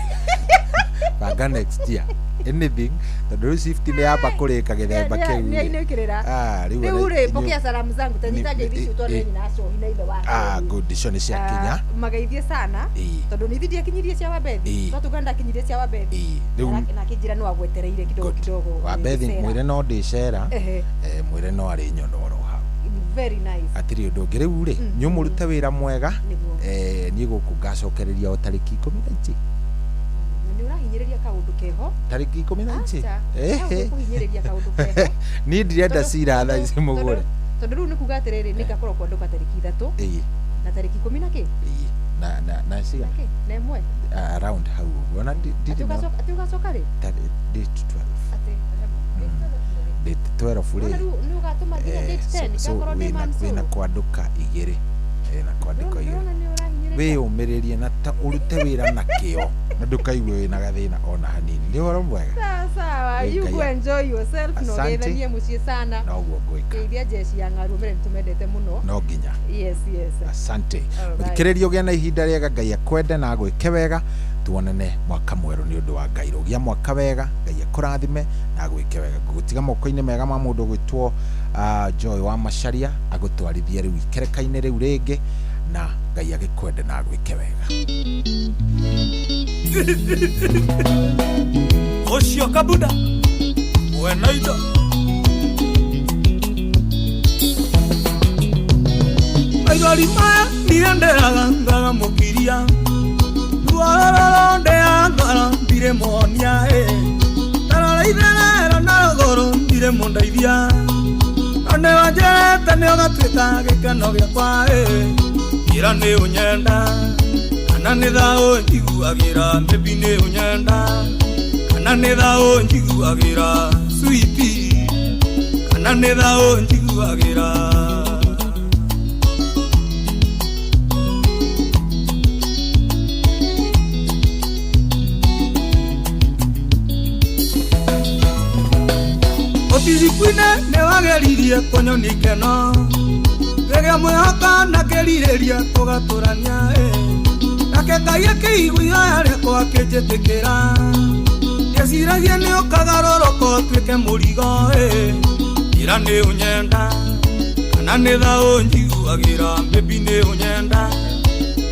banga next year anything, tondũ rĩu shift nĩ yamba kũrĩka gĩthemba kĩu rĩ. Nĩainĩkĩrĩra. Ah, rĩu Rĩu ona rĩ, pokea salamu zangu tanyita ngeithi icio twarĩre nyina Acohi na ithe wake. Ah, good, icio nĩ ciakinya. Ah, mageithie sana tondũ nĩ ithuĩ ndiakinyirie cia Wabethi. Twatuga ndakinyirie cia Wabethi. Rĩu Na akĩnjĩra no agwetereire kidogo kidogo. Wabethi ngĩcera. mwĩre no ndĩcera. Ehe. Mwĩre no arĩ nyono oro hau. Very nice. Hatirĩ ũndũ ũngĩ rĩu rĩ, nyũmũrute wĩra mwega. Nĩguo. Niĩ gũkũ ngacokereria o tarĩki 14. Na nĩ ũrahinyĩrĩria kaũndũ keho. Tarĩki 14. Aca, kũhinyĩrĩria kaũndũ keho. Niĩ ndirenda cira thaa ici mũgũre. Tondũ rĩu nĩ kuga atĩrĩrĩ, nĩ ngakorwo kwandũka tarĩki 3 na tarĩki ikũmi na kĩ Na cigana? Na kĩ na ĩmwe. Around hau ũguo ona Atĩ ndirĩ na atĩ ũgacoka rĩ? Date 12. Atĩ Date 12 Wona rĩ. rĩu nĩ ũgatũma nginya date 10 So ngakorwo ndĩ wĩna Mansuru. kwandũka igĩrĩ. Wĩna kwandĩko igĩrĩ. Ndĩrona nĩ ũrahinyĩrĩria. Wĩyũmĩrĩrie na ta ũrute wĩra na kĩo na ndũkaigue wĩna gathĩna ona hanini. Nĩ ũhoro mwega. Sawa sawa, Nĩ you Ngai go enjoy yourself na Asante. ũgeithanie mũciĩ sana. Noguo ngwĩka. Geithia jeshi ya ng'aru ũmere nĩtũmendete mũno. No nginya. Yes. Asante. All right. Mũthikĩrĩria, ũgĩe na ihinda rĩega. Ngai akwende na agwĩke wega. Tuonane mwaka mwerũ nĩ ũndũ wa Ngai. Rũgia mwaka wega, Ngai akũrathime na agwĩke wega. Ngũgũtiga moko-inĩ mega ma mũndũ ũgwĩtwo Joy wa Macharia, agũtwarithie rĩu ikereka-inĩ rĩu rĩngĩ, na Ngai agĩkwende na agwĩke wega. Ũcio kabuda wena indo maithori maya ndirenderaga ngagamũkiria ruororo ndea ngoro ndirĩ muonia ĩ tarora itherero na rũgũrũ ndirĩ mũndeithia no nĩ wanjĩrĩte nĩ ũgatuĩka gĩkeno gĩakwa ĩ ira nĩ ũnyenda kana nĩ thaũ njiguagĩra maybe nĩ ũnyenda kana nĩ thaũ njiguagĩra switi kana nĩ thaũ njiguagĩra. Ũtirikwine nĩ wageririe kũnyonia ikeno rĩrĩa mwĩhoka na kĩrirĩria tũgatũrania ĩ nake Ngai akĩigua ihoya rĩakwa akĩnjĩtĩkĩra ndĩciragia nĩ ũkagarũrũka ũtuĩke mũrigo ĩ ira nĩ ũnyenda kana nĩ thaũ njiguagĩra maybe nĩ ũnyenda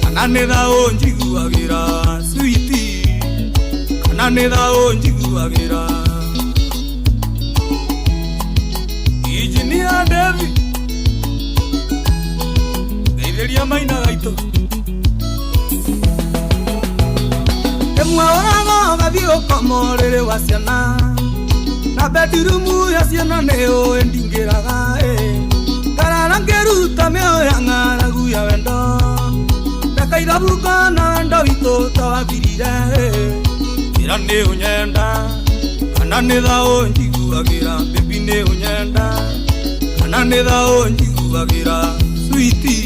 kana nĩ thaũ njiguagĩra switi kana nĩ thaũ njiguagĩra. Engineer David ngeithĩria maina gaitũ ĩmwe ũraga ũgathiĩ ũkoma ũrĩrĩ wa ciana na bedroom ya ciana nĩ ũĩ ndingĩraga ĩ ngarara ngĩruta mĩoyo ya ng'aragu ya wendo ndakaithabuka na wendo witũ tawathirire ĩ ira nĩ ũnyenda kana nĩ thaũ njiguagĩra baby nĩ ũnyenda kana nĩ thaũ njiguagĩra switi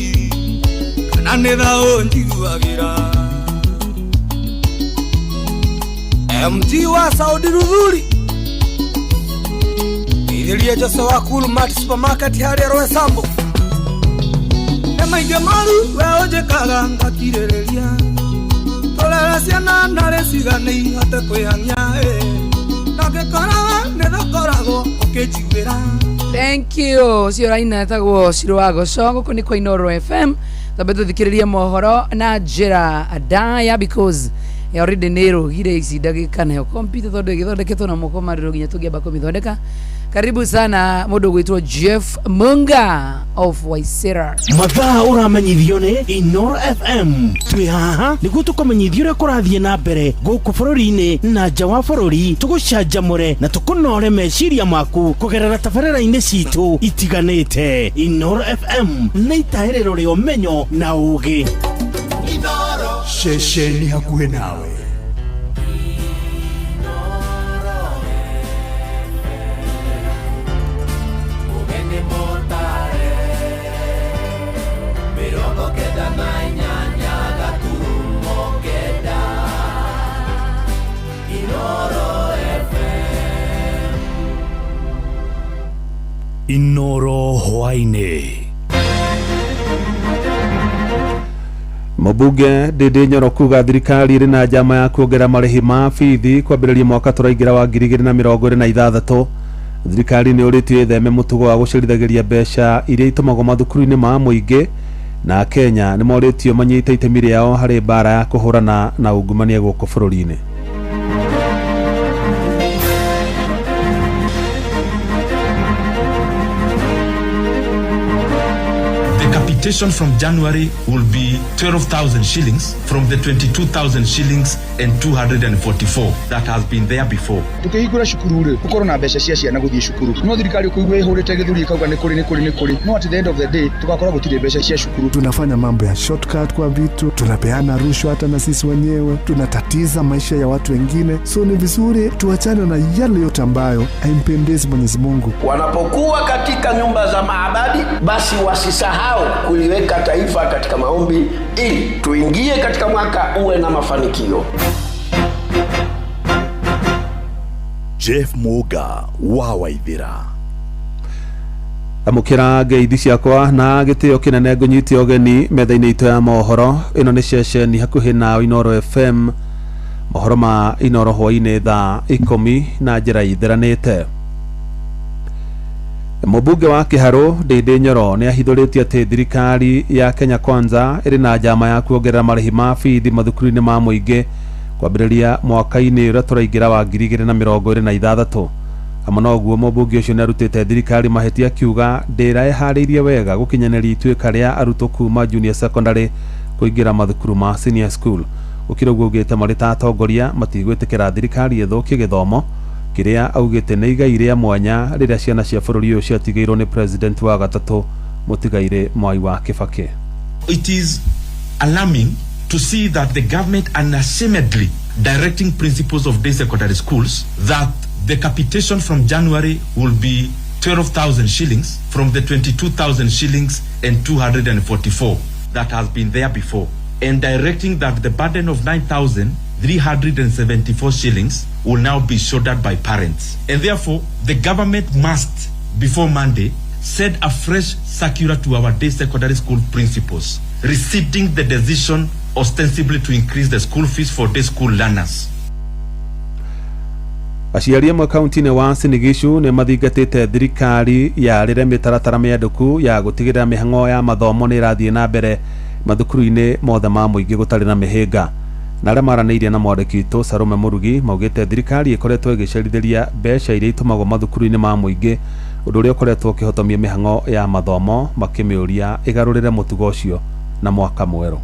kana nĩ thaũ njiguagĩra. MG wa Saudi Ruthuri Ithirie Jose wa Cool Mart Supermarket harĩa Roysambu. Nĩ maingĩ moru we ũnjĩkaga ngakirĩrĩria. Tũrere ciana narĩ cigane ihote kwĩhang'ia na ngĩkora we nĩ tũkoragwo ũkĩnjiguĩra. Thank you. Ũcio ũraina etagwo Shiro wa Goco. Gũkũ nĩ kwa Inooro FM. Twambe tũthikĩrĩrie mohoro na njĩra ndaya because already nĩ ĩrũgire ici ndagĩka nayo kompyuta tondũ ĩgĩthondeketwo na moko marĩrũ nginya tũngĩamba kũmĩthondeka. Karibu sana mũndũ ũgwĩtwo Jeff Munga of Waisera. Mathaa ũramenyithio nĩ Inooro FM. Twĩ haha nĩguo tũkũmenyithia ũrĩa kũrathiĩ na mbere gũkũ bũrũri-inĩ na nja wa bũrũri, tũgũcanjamũre na tũkũnore meciria maku kũgerera tabarĩra-inĩ citũ itiganĩte. Inooro FM nĩ itahĩrĩro rĩa ũmenyo na ũũgĩ. Ceceni hakuhĩ nawe. Inooro hwaĩ-inĩ. Mũmbunge Ndindi Nyoro kuga thirikari ĩrĩ na njama ya kuongerera marĩhi ma bithi kwambĩrĩria mwaka tũraingĩra wa 2026. Thirikari nĩ ũrĩtio ĩtheme mũtugo wa gũcerithagĩria mbeca iria itũmagwo mathukuru-inĩ ma mũingĩ, na Kenya nĩ morĩtio manyite itemi rĩao harĩ mbara ya kũhũrana na ungumania gũkũ bũrũri-inĩ. Capitation from January will be 12,000 shillings from the 22,000 shillings and 244 that has been there before. Tukihingura cukuru ri gukorwo na mbeca cia ciana guthie cukuru no thirikari ukuigua ihurite githuri ikauga ni kuri ni kuri ni kuri no at the end of the day tugakorwo gutire mbeca cia cukuru. Tunafanya mambo ya shortcut kwa vitu, tunapeana rushwa hata na sisi wenyewe, tunatatiza maisha ya watu wengine. So ni vizuri tuachane na yale yote ambayo haimpendezi Mwenyezi Mungu. Wanapokuwa katika nyumba za maabadi, basi wasisahau kuliweka taifa katika maombi ili tuingie katika mwaka uwe na mafanikio. Jeff Muga wa Waithira. Amũkĩra ngeithi ciakwa na gĩtĩo kĩnene ngũnyite ũgeni metha-inĩ itũ ya mohoro. Ĩno nĩ ceceni hakuhĩ na Inooro FM. Mohoro ma Inooro hwaĩ-inĩ thaa 10 na njĩra itheranĩte. Mũmbunge wa Kĩharũ Ndindi Nyoro nĩ ahithũrĩtie atĩ thirikari ya Kenya Kwanza ĩrĩ na njama ya kuongerera marĩhi ma bithi mathukuru-inĩ ma mũingĩ kwambĩrĩria mwaka-inĩ ũrĩa tũraingĩra wa 2026. Hamwe na ũguo mũmbunge ũcio nĩ arutĩte thirikari mahĩtia akiuga ndĩra ĩharĩirie wega gũkinyanĩria ituĩka rĩa arutwo kuma junior secondary kũingĩra mathukuru ma senior school. Gũkĩrĩ ũguo augĩte marĩ ta atongoria matigwĩtĩkĩra thirikari ĩthũkie gĩthomo kĩrĩa augĩte nĩ igai rĩa mwanya rĩrĩa ciana cia bũrũri ũyũ ciatigĩirwo nĩ president wa gatatũ mũtigairĩ Mwai wa Kibaki. It is alarming to see that the government unashamedly directing principals of day secondary schools that the capitation from January will be 12,000 shillings from the 22,000 shillings and 244 that has been there before, and directing that the burden of 9,374 shillings will now be shouldered by parents. And therefore, the government must, before Monday, send a fresh circular to our day secondary school principals, rescinding the decision ostensibly to increase the school fees for day school learners. Aciari amwe kaunti-inĩ wa Uasin Gishu nĩ mathingatĩte thirikari yarĩre mĩtaratara mĩandĩku ya gũtigĩrĩra mĩhang'o ya mathomo nĩ ĩrathiĩ na mbere mathukuru-inĩ mothe ma mũingĩ gũtarĩ na mĩhĩnga. Na arĩa maranĩirie na mwandĩki witũ Salome Mũrugi maugĩte thirikari ĩkoretwo ĩgĩcerithĩria mbeca iria itũmagwo mathukuru-inĩ ma mũingĩ, ũndũ ũrĩa ũkoretwo ũkĩhotomia mĩhang'o ya mathomo, makĩmĩũria ĩgarũrĩre mũtugo ũcio na mwaka mwerũ.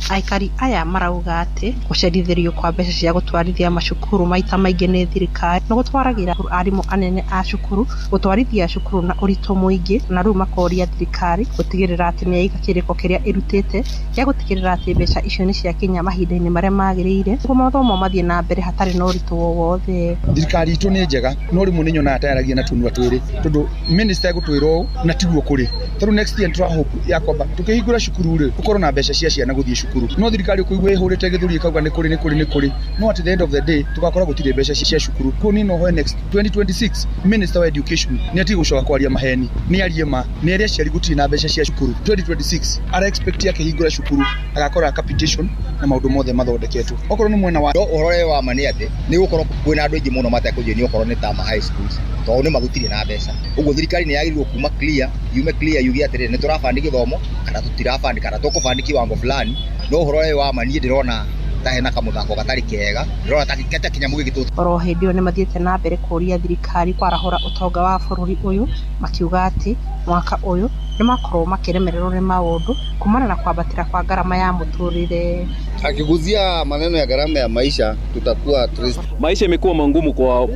Aikari aya marauga atĩ gũcerithĩrio kwa mbeca cia gũtwarithia macukuru maita maingĩ nĩ thirikari nĩ gũtwaragĩra arimũ anene a cukuru gũtwarithia cukuru na ũritũ mũingĩ, na rĩu makoria thirikari gũtigĩrĩra atĩ nĩ yaiga kĩrĩko kĩrĩa ĩrutĩte gĩa gũtigĩrĩra atĩ mbeca icio nĩ ciakinya mahinda-inĩ marĩa magĩrĩire nĩguo mathomo mathiĩ na mbere hatarĩ na ũritũ o wothe. Thirikari itũ nĩ njega no rĩmwe nĩ nyonaga ta yaragia na tũnua twĩrĩ tondũ minister egũtwĩra ũũ na tiguo kũrĩ. Tondũ next year nĩ tũra hope ya kwamba tũkĩhingũra cukuru rĩ gũkorwo na mbeca cia ciana gũthiĩ cukuru. cukuru. No thirikari ũkũigua ĩhũrĩte gĩthũri ĩkauga nĩ kũrĩ nĩ kũrĩ nĩ kũrĩ, no at the end of the day tũgakora gũtirĩ mbeca cia cukuru. Kũu niĩ no hoe next 2026 Minister wa Education nĩ atige gũcoka kwaria maheni, nĩ arie ma, nĩ ere aciari gũtirĩ na mbeca cia cukuru. 2026 ara expect akĩhingũra cukuru agakora capitation na maũndũ mothe mathondeketwo. Okorwo nĩ mwena wa no ũhoro ũrĩa wa ma nĩ atĩ nĩ gũkorwo kwĩna andũ aingĩ mũno matekũnjoini okorwo nĩ ta ma high schools tondũ nĩ magũtirĩ na mbeca. Ũguo thirikari nĩ yagĩrĩirwo kuma clear, yume clear yuge atĩrĩrĩ nĩ tũrabandi gĩthomo kana tũtirabandi kana tũkũbandi kiwango fulani. No ũhoro ũrĩa wa ma niĩ ndĩrona ta hena kamũthako gatarĩ kega, ndĩrona ta kĩnyamũ gĩgĩtũ. Oro hĩndĩ ĩyo nĩmathiĩte na mbere kũũria thirikari kwarahũra ũtonga wa bũrũri ũyũ, makiuga atĩ mwaka ũyũ nĩmakorwo makĩremererwo nĩ maũndũ kumana na kwambatĩra kwa ngarama ya mũtũrĩre. Akiguzia maneno ya gharama ya maisha tutakuwa at risk. Maisha imekuwa mangumu kwa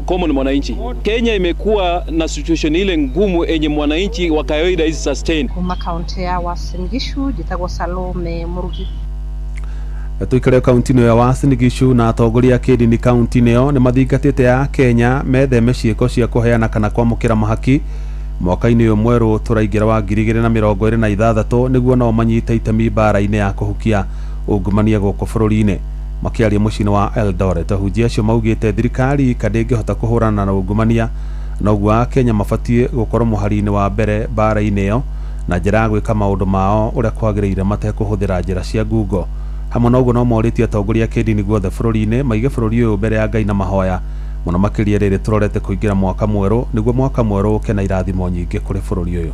common mwananchi. Kenya imekuwa na situation ile ngumu enye mwananchi wa kawaida hizi sustain. Kuma kaunti ya Uasin Gishu njĩtagwo Salome Murugi. Tuikare kaunti-inĩ ya Uasin Gishu na atongoria a kĩndini kaunti-inĩ ĩyo nĩ mathingatĩte ya Kenya metheme ciĩko cia kũheana kana kwamũkĩra mahaki mwaka-inĩ ũyũ mwerũ tũraingĩra wa 2026 nĩguo nao manyite itemi mbara-inĩ ya kũhukia ungumania gũkũ bũrũri-inĩ. Makĩaria mũciĩ-inĩ wa Eldoret, ahunjia acio maugĩte thirikari ndĩngĩhota kũhũrana na ungumania noguo Akenya mabatiĩ gũkorwo mũhari-inĩ wa mbere mbara-inĩ ĩyo na njĩra ya gwĩka maũndũ mao ũrĩa kwagĩrĩire matekũhũthĩra njĩra cia ngungo. Hamwe na ũguo no morĩtie atongoria a kĩndini guothe bũrũri-inĩ maige bũrũri ũyũ mbere ya Ngai na mahoya mũno makĩria rĩrĩ tũrorete kũingĩra mwaka mwerũ nĩguo mwaka mwerũ ũke na irathimo nyingĩ kũrĩ bũrũri ũyũ.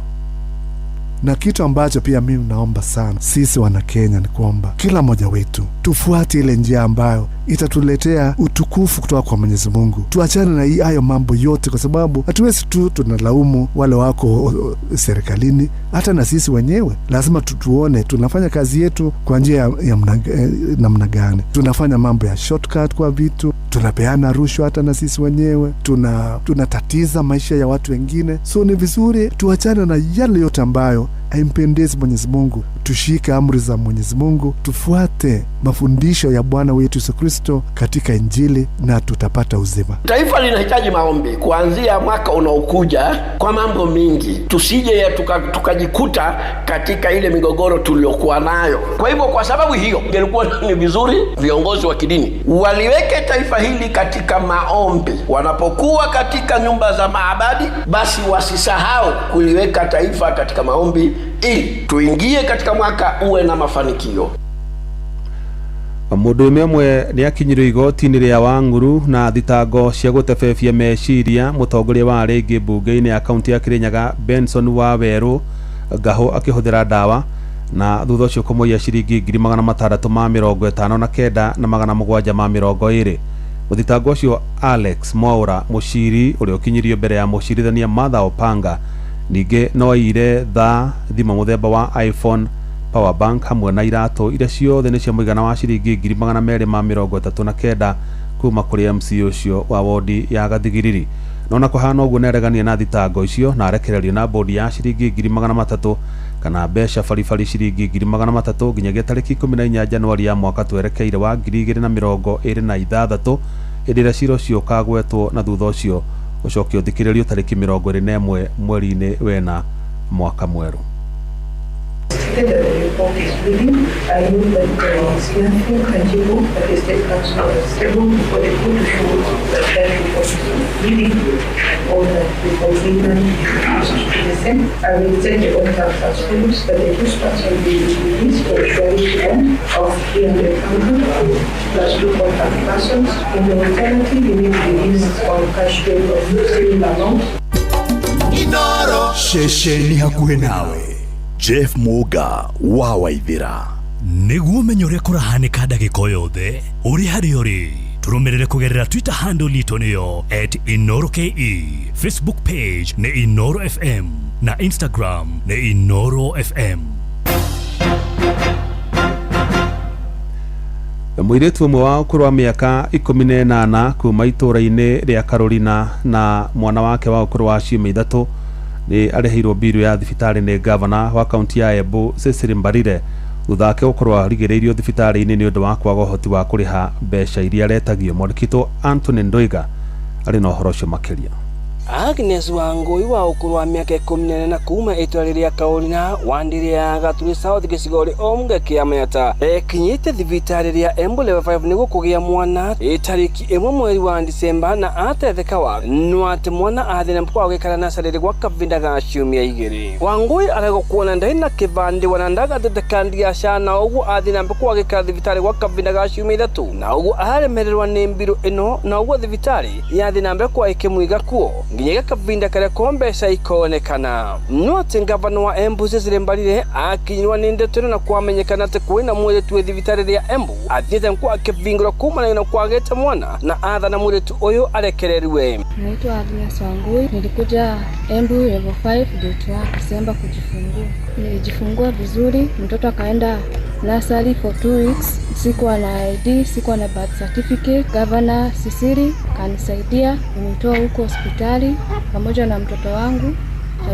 Na kitu ambacho pia mimi naomba sana sisi wana Kenya ni kwamba kila mmoja wetu tufuate ile njia ambayo itatuletea utukufu kutoka kwa Mwenyezi Mungu. Tuachane na hii hayo mambo yote, kwa sababu hatuwezi tu tunalaumu wale wako serikalini, hata na sisi wenyewe lazima tuone tunafanya kazi yetu kwa njia ya namna gani. Tunafanya mambo ya shortcut kwa vitu, tunapeana rushwa hata na sisi wenyewe, tunatatiza maisha ya watu wengine. So ni vizuri tuachane na yale yote ambayo haimpendezi Mwenyezi Mungu, tushike amri za Mwenyezi Mungu, tufuate mafundisho ya Bwana wetu Yesu Kristo katika Injili na tutapata uzima. Taifa linahitaji maombi kuanzia mwaka unaokuja kwa mambo mingi, tusije tukajikuta katika ile migogoro tuliyokuwa nayo. Kwa hivyo, kwa sababu hiyo, ingekuwa ni vizuri viongozi wa kidini waliweke taifa hili katika maombi. Wanapokuwa katika nyumba za maabadi, basi wasisahau kuliweka taifa katika maombi ili tuingie katika mwaka uwe na mafanikio. Mũndũ ũmwe nĩ akinyirio igoti-inĩ rĩa Wang'uru na thitango cia gũtebebia meciria mũtongoria wa arĩa aingĩ mbunge-inĩ ya kaunti ya Kirinyaga Benson Wawerũ Ngahũ akĩhũthĩra ndawa na thutha ũcio kũmũiya ciringi 659 na 720. Mũthitango ũcio Alex Mwaura Mũciri ũrĩa ũkinyirio mbere ya mũcirithania Martha Opanga ningĩ no aiyire thaa, thimũ mũthemba wa iPhone, power bank hamwe na iratũ iria ciothe nĩ cia mũigana wa ciringi 239 kuma kũrĩ MC ũcio wa wodi ya Gathigiriri. No na kũhana ũguo nĩaregania na thitango icio na arekererio na bodi ya ciringi 300 kana mbeca baribari ciringi 300 nginyagia tarĩki 14 Januari ya mwaka twerekeire wa 2026 hĩndĩ ĩrĩa cira ũcio ũkagwetwo na thutha ũcio ũcoke ũthikĩrĩrio tarĩki 21 mweri-inĩ wena mwaka mwerũ. That the report is reading, I know that there is nothing tangible that the State Counsel was able for the court to show that that report is misleading or that the complainant is to the same. I will send the order as follows, that the accused person be released for a surety bond of 300,000 plus 2 contact persons. In the alternative, he may be released on cash bail of similar amount. Ceceni hakuhĩ nawe. Jeff Muga wa Waithira. Nĩguo ũmenye ũrĩa kũrahanĩka ndagĩka o yothe ũrĩ harĩa ũrĩ, tũrũmĩrĩre kũgerera Twitter handle itũ nĩyo @InoroKE, Facebook page nĩ Inoro FM na Instagram nĩ Inoro FM. Mũirĩtu ũmwe wa ũkũrũ wa mĩaka 18 kuma itũũra-inĩ rĩa Carolina na mwana wake wa ũkũrũ wa ciumia 3 nĩ arĩhĩirwo mbiru ya thibitarĩ nĩ gavana wa kaunti ya Embu Cecily Mbarire thutha wake gũkorwo arigĩrĩirio thibitarĩ-inĩ nĩ ũndũ wa kwaga ũhoti wa kũrĩha mbeca iria aretagio. Mwandĩki witũ Anthony Ndoiga arĩ na ũhoro ũcio makĩria. Agnes Wangui wa ũkũrũ wa mĩaka 14 na kuma itũra rĩrĩa Kaũrina wandire ya Gaturi South gĩcigo omge kĩa Manyata ekinyĩte thibitarĩ rĩa Embu Level 5 nĩguo kũgĩa mwana itariki 1 mweri wa Disemba na atetheka no atĩ mwana athĩna kwa gũikara nacarĩrĩ gwa kavinda ga ciumia 2. Wangui arego kuona ndai na kĩbandĩ wana ndagatete kandi ya SHA na ũguo athĩna kwa gũikara thibitarĩ gwa kavinda ga ciumia 3 na ũguo aremererwa nĩ mbirũ ĩno na ũguo thibitarĩ yathĩna mbere kwa ĩkĩmũiga kuo nginyagia kavinda karĩa ko mbeca ikonekana. No atĩ ngavana wa Embu Cecily Mbarire akinyirwa nĩ ndeto ĩno na kwamenyekana atĩ kwĩna mwĩrĩtu wĩ thibitarĩ rĩa Embu athiĩte kwa akĩbingũra kumana na kwagĩte mwana na athana mwĩrĩtu ũyũ arekererwe. Naitwa Agnes Wangui, nilikuja Embu level 5 date 1 Disemba kujifungua. Nilijifungua vizuri, mtoto akaenda nursery for 2 weeks. Sikuwa na ID, sikuwa na birth certificate. Governor Cecily kanisaidia kunitoa huko hospitali pamoja na mtoto wangu.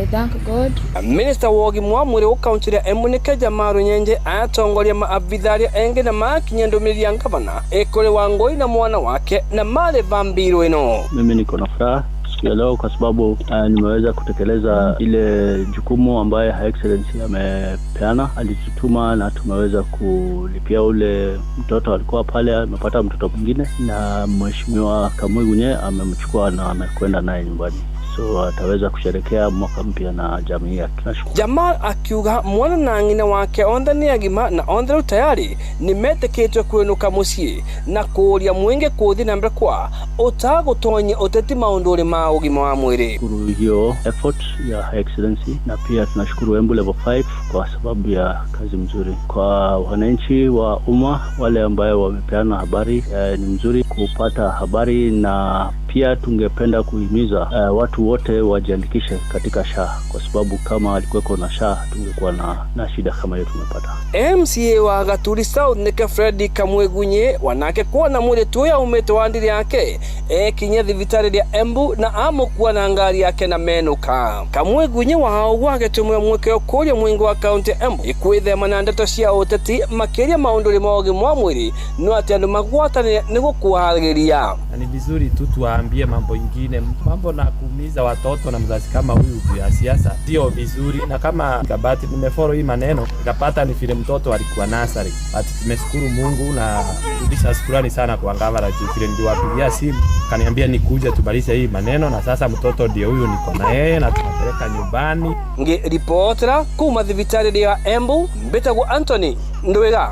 I thank God. Minister wa ũgima wa mwĩrĩ wa kaunti ya Embu nĩ Kejamaru Nyenje atongoria maabitharia engĩ na makinyia ndũmĩrĩri ya ngavana ĩkũrĩ Wangui na mwana wake na marĩ mbirũ ĩno. Mimi niko na furaha siku ya leo kwa sababu nimeweza kutekeleza ile jukumu ambaye Her Excellency amepeana. Alitutuma na tumeweza kulipia ule mtoto alikuwa pale, amepata mtoto mwingine na Mheshimiwa Kamwigunye amemchukua na amekwenda naye nyumbani. So ataweza kusherekea mwaka mpya na jamii yake. Nashukuru. Jamal akiuga mwana na ng'ina wake onthe nĩ agima na onthe rĩu tayari nĩ metĩkĩtio kwĩnũka mũciĩ na kũũria mwingi kũthiĩ na mbere kwa ũtagũtonya ũteti maũndũ-inĩ ma ũgima wa mwĩrĩ. Shukuru hiyo effort ya Her Excellency na pia tunashukuru Embu Level 5 kwa sababu ya kazi mzuri. Kwa wananchi wa umma wale ambayo wamepeana habari, ni mzuri kupata habari, na pia tungependa kuhimiza watu wote wajiandikishe katika SHA kwa sababu kama alikuweko na SHA tungekuwa na shida kama hiyo tumepata. MCA wa Gaturi South nĩke Freddy Kamwegunye wanake kuona mwĩrĩtu ũyũ aumĩte wa ndiri yake ekinyia thibitarĩ rĩa Embu na amũkua na ngari yake na menũka. Kamwegunye wa ũguo agĩtũmĩra mweke kũũria mũingi wa kaunti ya Embu ikwĩthema na ndeto cia ũteti makĩria maũndũ ma ũgima wa mwĩrĩ no atĩ andũ magwatanĩre nĩguo kwagĩria. Na ni vizuri tu tuwaambie mambo ingine, mambo na kuumiza watoto na mzazi kama huyu juu ya siasa sio vizuri. Na kama kabati nimefollow hii maneno nikapata ni vile mtoto alikuwa nasari, but tumeshukuru Mungu na rudisha shukrani sana kwa gavana juu vile niliwapigia simu kaniambia nikuje tubalishe hii maneno, na sasa mtoto ndio huyu niko na yeye na tunapeleka nyumbani. Ngiripotera kuma thibitarĩ ya Embu mbĩtagwo Anthony Ndwiga.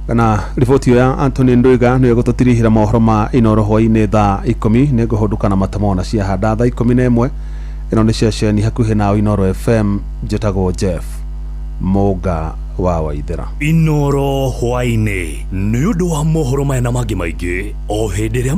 Kana riboti ya Anthony Ndwiga nĩyo gũtũtirihĩra mohoro ma Inooro hwaĩ-inĩ thaa 10 nĩ ngũhũndũka na matamona cia handa thaa 11. Ĩno nĩ ceceni hakuhĩ nawe Inooro FM. Njĩtagwo Jeff Mũnga wa Waithera. Inooro hwaĩ-inĩ nĩ ũndũ wa mohoro maya na mangĩ maingĩ o hĩndĩ ĩrĩa